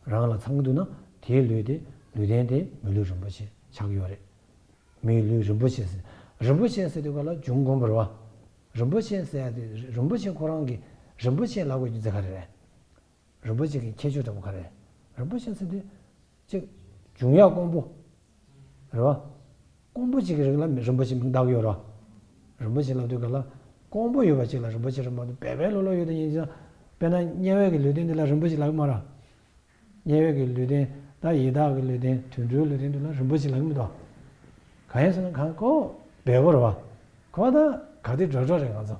བྱེད། རང་ལ་ཚང་གི་འདུག་ན་དེའི་ལུས་དེ། ལུས་རྟེན་དེ་མི་ལུས་རིན་པོ་ཆེ་ཆགས་ཀྱི་ཡོད་རེད། མིའི་ལུས་རིན་པོ་ཆེ་ཟེར། རིན་པོ་ཆེ་ཟེར་དུས་ག་ལ་འབྱུང་དཀོན་པོ་རེད་བ། རིན་པོ་ཆེ་ཟེར་ཡ་དེ་རིན་པོ་ཆེ་ཁོ་རང་གི། རིན་པོ་ཆེ་ལབ་དགོས་རྒྱུ་མཚན་ག་རེ་རེད། རིན་པོ་ཆེ་གི་ཁྱད་ཆོས་འདྲ་པོ་ག་རེ་རེད། རིན་པོ་ཆེ་ཟེར་དུས་ཅིག་འབྱུང་ཡ་དཀོན་པོ་རེད་བ། དཀོན་པོ་ཅིག་གི་རིགས་ལ་རིན་པོ་ཆེ་མིང་བཏགས་ཡོད་རེད་བ། རིན་པོ་ཆེ་ལབ་དུས་ག་ལ་དཀོན་པོ་ཡོད་པ་ཅིག་ལ་རིན་པོ་ཆེ་རེད་མ་གཏོགས། སྦས་པའི་ལོ་ལོ་ཡོད་དེ་ཡིན་ཙང་། དཔེར་ན་དམྱལ་བའི་གི་ལུས་རྟེན་འདི་ལ་རིན་པོ་ཆེ་ལབ་ཀྱི་མ་རེད། དམྱལ་བའི་གི་ལུས་རྟེན། ད་ཡི་དྭགས་ཀྱི་ལུས་རྟེན། དུད་འགྲོའི་ལུས་རྟེན་འདི་ལ་རིན་པོ་ཆེ་ལབ་ཀྱི་མི་འདུག། གང་ཡིན་ཟེར་ན་གང་ཁོ་སྦས་པོ་རེད་བ། ཁོ་ད་ག་དུས་འགྲོ་འགྲོ་རེད་ང་ཚོ།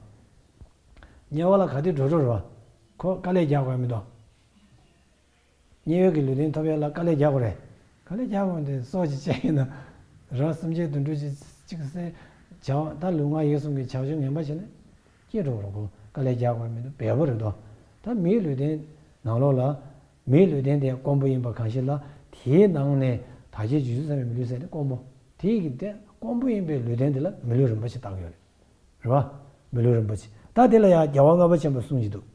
དམྱལ་བ་ལ་ག་དུས་འགྲོ་འགྲོ་རེད་བ། ཁོ་དཀའ་ལས་རྒྱག་དགོས་མི་འདུག་དམྱལ་བའི་གི་ལུས་རྟེན་ཐོབ་ཡ་ལ་དཀའ་ལས་རྒྱག་དགོས་རེད། དཀའ་ལས་རྒྱག་དགོས་འདི་སྲོག་ཅིག་བཅད་ཡིན་ན། རང་སེམས་ཅན་དུད་འགྲོ་ཅིག་ཅིག་སེ། བྱ་བ་ད་ལུས་ངག་ཡིད་གསུམ་གྱི་བྱ་སྤྱོད་ངན་པ་བྱས་ནས། སྐྱེ་འགྲོ་རུང་ཁོ་དཀའ་ལས་རྒྱག་དགོས་མི་འདུག་འབེལ་པོ་རེད་དོ། ད་མིའི་ལུས་རྟེན་ནང་ལོགས་ལ། མིའི་ལུས་རྟེན་དེ་དཀོན་པོ་ཡིན་པ་གང་ཞིག་ལ། དེའི་ནང་ནས་དག་བྱེད་རྗེས་སུ་འཚང་བའི་མི་ལུས་ཟེར་ནས་དཀོན་པོ། དེའི་གི་དེ་དཀོན་པོ་ཡིན་པའི་ལུས་རྟེན་དེ་ལ་མི་ལུས་རིན་པོ་ཆེ་བཏགས་ཡོད་རེད། རེད་བ། མི་ལུས་རིན་པོ་ཆེ། ད་དེ་ལ་ཡང་རྒྱལ་བ་ལྔ་པ་ཆེན་པོ་གསུངས་ཀྱི་འདུག་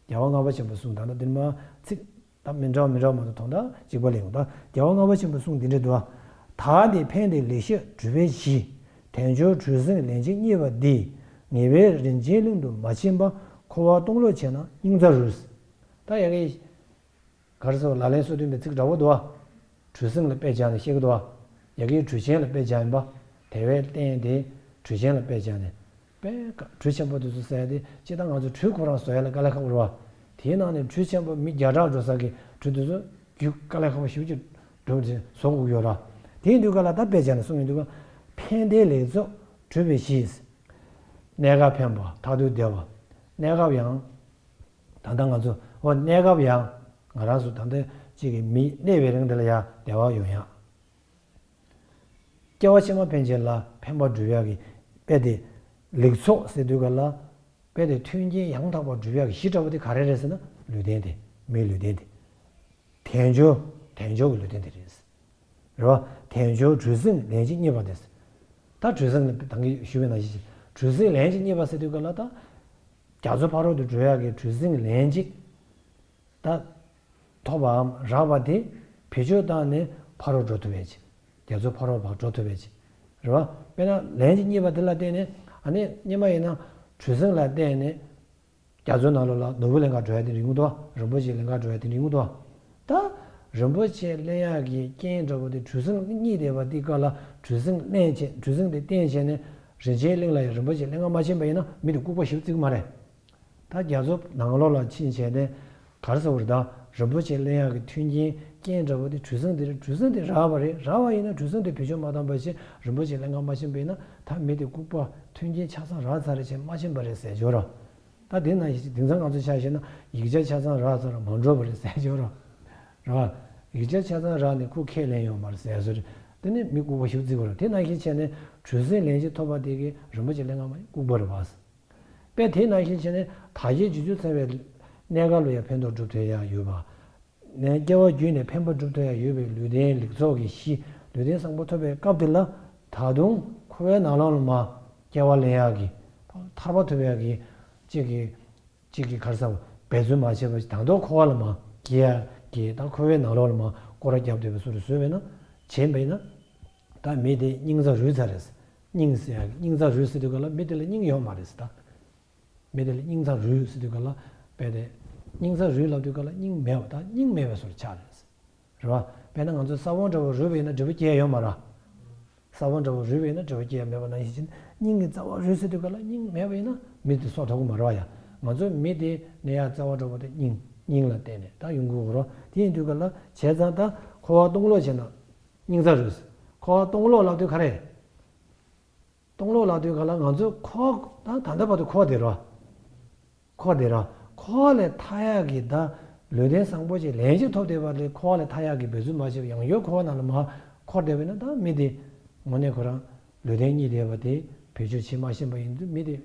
རྒྱལ་བ་ལྔ་པ་ཆེན་པོ་གསུངས་ད་ལྟ་འདིར་མ་ཚིག་ད་མི་འདྲ་བ་མི་འདྲ་བ་མ་གཏོགས་དོན་དག་གཅིག་པ་ལས་ཡོང་ད་རྒྱལ་བ་ལྔ་པ་ཆེན་པོ་གསུངས་འདི་འདྲ་འདུག་བ། ད་དེ་ཕན་བདེ་ལེགས་བཤད་སྒྲུབ་པའི་གཞི། དལ་འབྱོར་གྲུ་གཟིངས་ལན་གཅིག་རྙེད་པ་འདི། ཉེ་བའི་རིན་ཆེན་གླིང་དུ་མ་ཕྱིན་པ། འཁོར་བ་སྟོང་ལོག་བྱས་ན་སྙིང་རྩ་རུལ། ད་ཡ་གི། ག་རེ་ཟེར་བ་ལག་ལེན་སོ་བདུན་པའི་ཚིག་འདྲ་བོ་འདུག་བ། གྲུ་གཟིངས་ལ་དཔེ་སྦྱར་ནས་བཤད་ཀྱི་འདུག་བ། ཡ་གིའི་གྲུ་ཆེན་ལ་དཔེ་སྦྱར་ཡིན་པ། དལ་བའི་རྟེན་དེ་གྲུ་ཆེན་ལ་དཔེ་སྦྱར་ནས། དཔེ་ཀ་གྲུ་ཆེན་པོ་དེ་ཚོ་ཟེར་ཡ་དེ་སྤྱིར་བཏང་ང་ཚོ་གྲུ་ཁོ་རང་བཟོ་ཡ་ལ་དཀའ་ལས་ཁག་པོ་རེད་བ། དེའི་ནང་ནས་གྲུ་ཆེན་པོ་མི་བརྒྱ་ཕྲག་འགྲོ་ས་གི་གྲུ་དེ་ཚོ་རྒྱུག་དཀའ་ལས་ཁག་པོ་ཞེ་པོ་ཅིག་འགྲོ་དེ་བཟོ་དགོས་ཀྱི་ཡོད་ར། དེ་ཡིན་དུས་ག་ལ་ད་དཔེ་སྦྱར་ནས་གསུངས་ཡོང་དུས་ག་ཕན་བདེ་ལེགས་ཚོགས་སྒྲུབ་པའི་གཞི། གནས་སྐབས་ཕན་པ་མཐར་ཐུག་བདེ་བ། གནས་སྐབས་ཡང་། ད་ལྟ་ང་ཚོ་འོ་གནས་སྐབས་ཡང་ང་རང་ཚོ་ད་ལྟ་གཅིག་གི་མི་གནས་པའི་རིང་འདི་ལ་ཡང་བདེ་བ་ཡོང་ཡག་སྐྱེ་བ་ཕྱི་མ་ཕན་ཆད་ལ་ཕན་པ་སྒྲུབ་ཡག་གི་དཔེ་དེ་ལེགས་ཚོགས་ཟེར་དུས་ག་ལ་དཔེ་དེ་མཐུན་རྐྱེན་ཡང་དག་པ་སྒྲུབ་ཡག་གི་གཞི་འདྲ་བོ་དེ་ག་རེ་རེད་ཟེར་ན་ལུས་རྟེན་དེ་མིའི་ལུས་རྟེན་དེ་དལ་འབྱོར་དལ་འབྱོར་གྱི་ལུས་རྟེན་དེ་རེད། རེད་བ། དལ་འབྱོར་གྲུ་གཟིངས་ལན་གཅིག་རྙེད་པ་དེ། ད་གྲུ་གཟིངས་ལ་ད་གིན་ཞུས་པའི་ནང་བཞིན་གྲུ་གཟིངས་ལན་གཅིག་རྙེད་པ་ཟེར་དུས་ག་ལ་ད། རྒྱ་མཚོ་ཕ་རོལ་ཏུ་འགྲོ་ཡག་གི་གྲུ་གཟིངས་ལན་གཅིག་ད། ཐོབ་པའམ་རག་པ་དེ་བེད་སྤྱོད་བཏང་ནས་ཕ་རོལ་འགྲོ་ཐུབ་པའི་ཆེད། རྒྱ་མཚོ་ཕ་རོལ་བར་འགྲོ་ཐུབ་པའི་ཆེད། རེད་བ། དཔེར་ན་ལན་གཅིག་རྙེད་པ་དེ་ལ་བརྟེན་ནས་ཨ་ནི་སྔོན་མ་ཡིན་ན་གྲུ་གཟིངས་ལ་བརྟེན་ནས། རྒྱ་མཚོའི་ནང་ལོགས་ལ་ནོར་བུ་ལེན་གར་འགྲོ་ཡ་དེ་རིང་པོ་འདུག་རིན་པོ་ཆེ་ལེན་གར་འགྲོ་ཡ་དེ་རིང་པོ་འདུག་ད་རིན་པོ་ཆེ་ལེན་ཡག་གི་རྐྱེན་འདྲ་པོ་དེ་གྲུ་གཟིངས་རྙེད་བསྡད་པ་འདི་ག་ལ་གྲུ་གཟིངས་ལེན་བྱས་གྲུ་གཟིངས་དེ་བརྟེན་བྱས་ནས་རིན་ཆེན་གླིང་ལ་ཡང་རིན་པོ་ཆེ་ལེན་གར་མ་ཕྱིན་པ་ཡིན་ན་མི་དེ་ལྐུགས་པ་ཞེ་པོ་བརྩི་གི་མ་རེད། ད་རྒྱ་མཚོ་ནང་ལོགས་ལ་ཕྱིན་བྱས་ནས་ག་རེ་ཟེར་བ་རེད་ད་རིན་པོ་ཆེ་ལེན་ཡག་གི་མཐུན་རྐྱེན་རྐྱེན་འདྲ་པོ་དེ་གྲུ་གཟིངས་དེ་རེད། གྲུ་གཟིངས་དེ་རག་པ་རེད། རག་པ་ཡིན་ན་གྲུ་གཟིངས་དེ་བེད་སྤྱོད་མ་བཏང་པ་བྱས་རིན་པོ་ཆེ་ལེན་གར་མ་ཕྱིན་པ་ཡིན་ན་ད་མི་དེ་ལྐུགས་པ་མཐུན་རྐྱེན་ཆ་ཚང་རག་ཚར་རེད་བྱས་མ་ཕྱིན་པ་རེད་ཟེར་ཞོར་ར། ད་དེ་ན་དེང་སང་ང་ཚོ་ཆ་བཞག་ན་ཡིག་ཆ་ཆ་ཚང་རག་ཚར་མ་འགྲོ་བ་རེད་ཟེར་ཞོར་ར། རེད་བ། ཡིག་ཆ་ཆ་ཚང་རག་ནས་ཁོ་ཁས་ལེན་ཡོད་མ་རེད་ཟེར་བཟོ་རེད། དེ་ནི་མི་ལྐུགས་པ་ཞིག་བརྩི་དགོས་རེད། དེ་ནང་བཞིན་བྱས་ནས་གྲུ་གཟིངས་ལན་གཅིག་ཐོབ་པ་དེ་གིས་རིན་པོ་ཆེ་ལེན་ག་མ་ཡིན་ལྐུགས་པ་རེད་བ། དཔེ་དེ་ནང་བཞིན་བྱས་ནས་དག་བྱེད་རྗེས་སུ་འཚང་བའི་གནས་སྐབས་ལ་ཡང་ཕན་ཐོགས་སྒྲུབ་ཐུབ་ཡག་ཡོད་པ། ནས་སྐྱེ་བ་བརྒྱུད་ནས་ཕན་པ་སྒྲུབ་ཐུབ་ཡག་ཡོད་པའི་ལུས་རྟེན་ལེགས་ཚོགས་ཀྱི་གཞི་ལུས་རྟེན་བཟང་པོ་ཐོབ་པའི་སྐབས་དེ་ལ་ད་དུང་འཁོར་བའི་ནང་ལོགས་ལ་མ་སྐྱེ་བ་ལེན་ཡག་གི་ཐར་པ་ཐོབ་ཡག་གི་གཅིག་གི་གཅིག་གི་ག་རེ་ཟེར་འབད་བརྩོན་མ་བྱས་པ་ཞིག་དང་ཐོག་འཁོར་བ་ལ་མ་སྐྱེ་ཡག་གི་ད་འཁོར་བའི་ནང་ལོགས་ལ་མ་སྐོར་ར་བརྒྱབ་བསྡད་པའི་བཟོ་འདྲ་བཟོས་པས་ན་བྱས་པས་ན་ད་མི་དེ་སྙིང་རྩ་རུལ་ཚར་རེད། སྙིང་ཟེར་ཡག་གི་སྙིང་རྩ་རུལ་ཟེར་དུས་ག་ལ་མི་དེ་ལ་སྙིང་ཡོད་མ་རེད་ཟེར་ད། མི་དེ་ལ་སྙིང་རྩ་རུལ་ཟེར་དུས་ག་ལ་དཔེ་དེ་སྙིང་རྩ་རུལ་ལབ་དུས་ག་ལ་སྙིང་མེད་པ་དང་སྙིང་མེད་པའི་བཟོ་འདྲ་ཆགས་རེད། རེད་བ། དཔེར་ན་ང་ཚོ་ས་བོན་འདྲ་བོ་རུལ་བ་ཡིན་ན་འབྲས་བུ་སྐྱེ་ཡ་ཡོད་མ་རེད། ས་བོན་འདྲ་བོ་རུལ་བ་ཡིན་ན་འབྲས་བུ་སྐྱེ་ཡ་མེད་པ་ནང་བཞིན་བྱས་ནས་སྙིང་གི་རྩ་བ་རུལ་ཟེར་དུས་ག་ལ་སྙིང་མེད་པ་ཡིན་ན་མི་དེ་སྲོག་ཐོགས་ཀྱི་མ་རེད་བ་ཡ། ང་ཚོ་མི་དེ་གནས་ཡ་རྩ་བ་འདྲ་བོ་དེ་སྙིང་སྙིང་ལ་བརྟེན་ནས་ད་ཡོང་གི་ཡོད་རེད། དེ་ཡིན་དུས་ག་ལ་བྱས་ཙང་ད་འཁོར་བ་སྟོང་ལོག་བྱས་ན་སྙིང་རྩ་རུལ། འཁོར་བ་སྟོང་ལོག་ལབ་དུས་ག་རེ། སྟོང་ལོག་ལབ་དུས་ག་ལ་ང་ཚོ་འཁོར་ད་ད་ལྟ་བར་དུ་འཁོར་བསྡད་རེད། འཁོར་བསྡད་རེད། འཁོར་བ་ལས་ཐར་ཡག་གི་ད་ལུས་རྟེན་བཟང་པོ་ཅིག་ལན་གཅིག་ཐོབ་བསྡད་པ་ལས་འཁོར་བ་ལས་ཐར་ཡག་གི་འབད་བརྩོན་མ་བྱས་པ་ཡང་ཡོད་འཁོར་བ་ནང་ལ་མར་འཁོར་བསྡད་པ་ཡིན་ན་ད་མི་དེ་དངོས་གནས་ཁོ་རང་ལུས་རྟེན་རྙེད་བསྡད་པ་དེ་བེད་སྤྱོད་བྱེད་མ་ཤེས་པ་ཡིན་དུས་མི་དེ་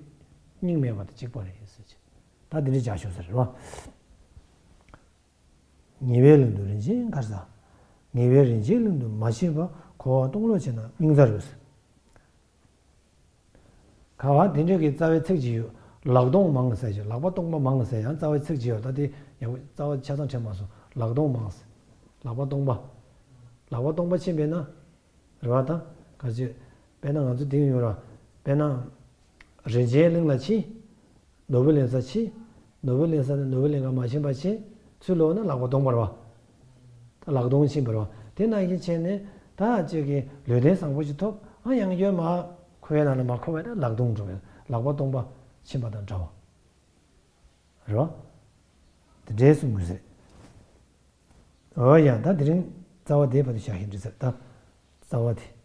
སྙིང་མེད་པ་དང་གཅིག་པ་རེད་ཟེར་ཅིག་ད་འདི་འདྲ་ཆགས་ཤོག་ཟེར་རེད་བ། ཉེ་བའི་གླིང་དུ་རིན་ཆེན་གར་ས། ཉེ་བའི་རིན་ཆེན་གླིང་དུ་མ་ཕྱིན་པ། འཁོར་བ་སྟོང་ལོག་བྱས་ན་སྙིང་རྩ་རུལ། ག་བ་དེ་འདྲ་གི་རྩ་བའི་ཚིག་ཅིག་ཡོད། ལག་སྟོང་མང་ཟེར་ཞིང་ལག་པ་སྟོང་པ་མང་ཟེར་ཡང་རྩ་བའི་ཚིག་ཅིག་ཡོད། ད་དེ་ཡག་པོ་རྩ་བ་ཆ་ཚང་དྲན་མ་སོང་། ལག་སྟོང་མང་ཟེར། ལག་པ་སྟོང་པ། ལག་པ་སྟོང་པ་ཕྱིན་པས་ན། རེད་བ་ད། ག་ཅི། དཔེར་ན་ང་ཚོ་དེང་ཡོད་ར། དཔེར་ན། རིན་ཆེན་གླིང་ལ་ཕྱིན། ནོར་བུ་ལེན་ས་ཕྱིན། ནོར་བུ་ལེན་ས་ནས་ནོར་བུ་ལེན་ག་མ་ཕྱིན་པ་ཕྱིན། ཚུར་ལོག་ན་ལག་པ་སྟོང་པ་རེད་བ། ད་ལག་སྟོང་ཕྱིན་པ་རེད་བ། དེ་ནང་བཞིན་བྱས་ནས་ད་ཅིག་གི་ལུས་རྟེན་བཟང་པོ་ཞིག་ཐོབ། ཨ་ཡང་ཡོད་མ། འཁོར་བའི་ནང་ལ་མ་འཁོར་བས་ན་ལག་སྟོང་འགྲོ་བས་ལག་པ་སྟོང་པ་ཕྱིན་པ་དང་འདྲ་བ། རེད་བ། དེ་འདྲའི་གསུང་དགོས་ཟེར། འོ་ཡ་ད་དེ་རིང་རྩ་བ་དེ་བར་དུ་བཞག་ཤིང་འདྲི་ཟེར་ད། རྩ་བ་དེ།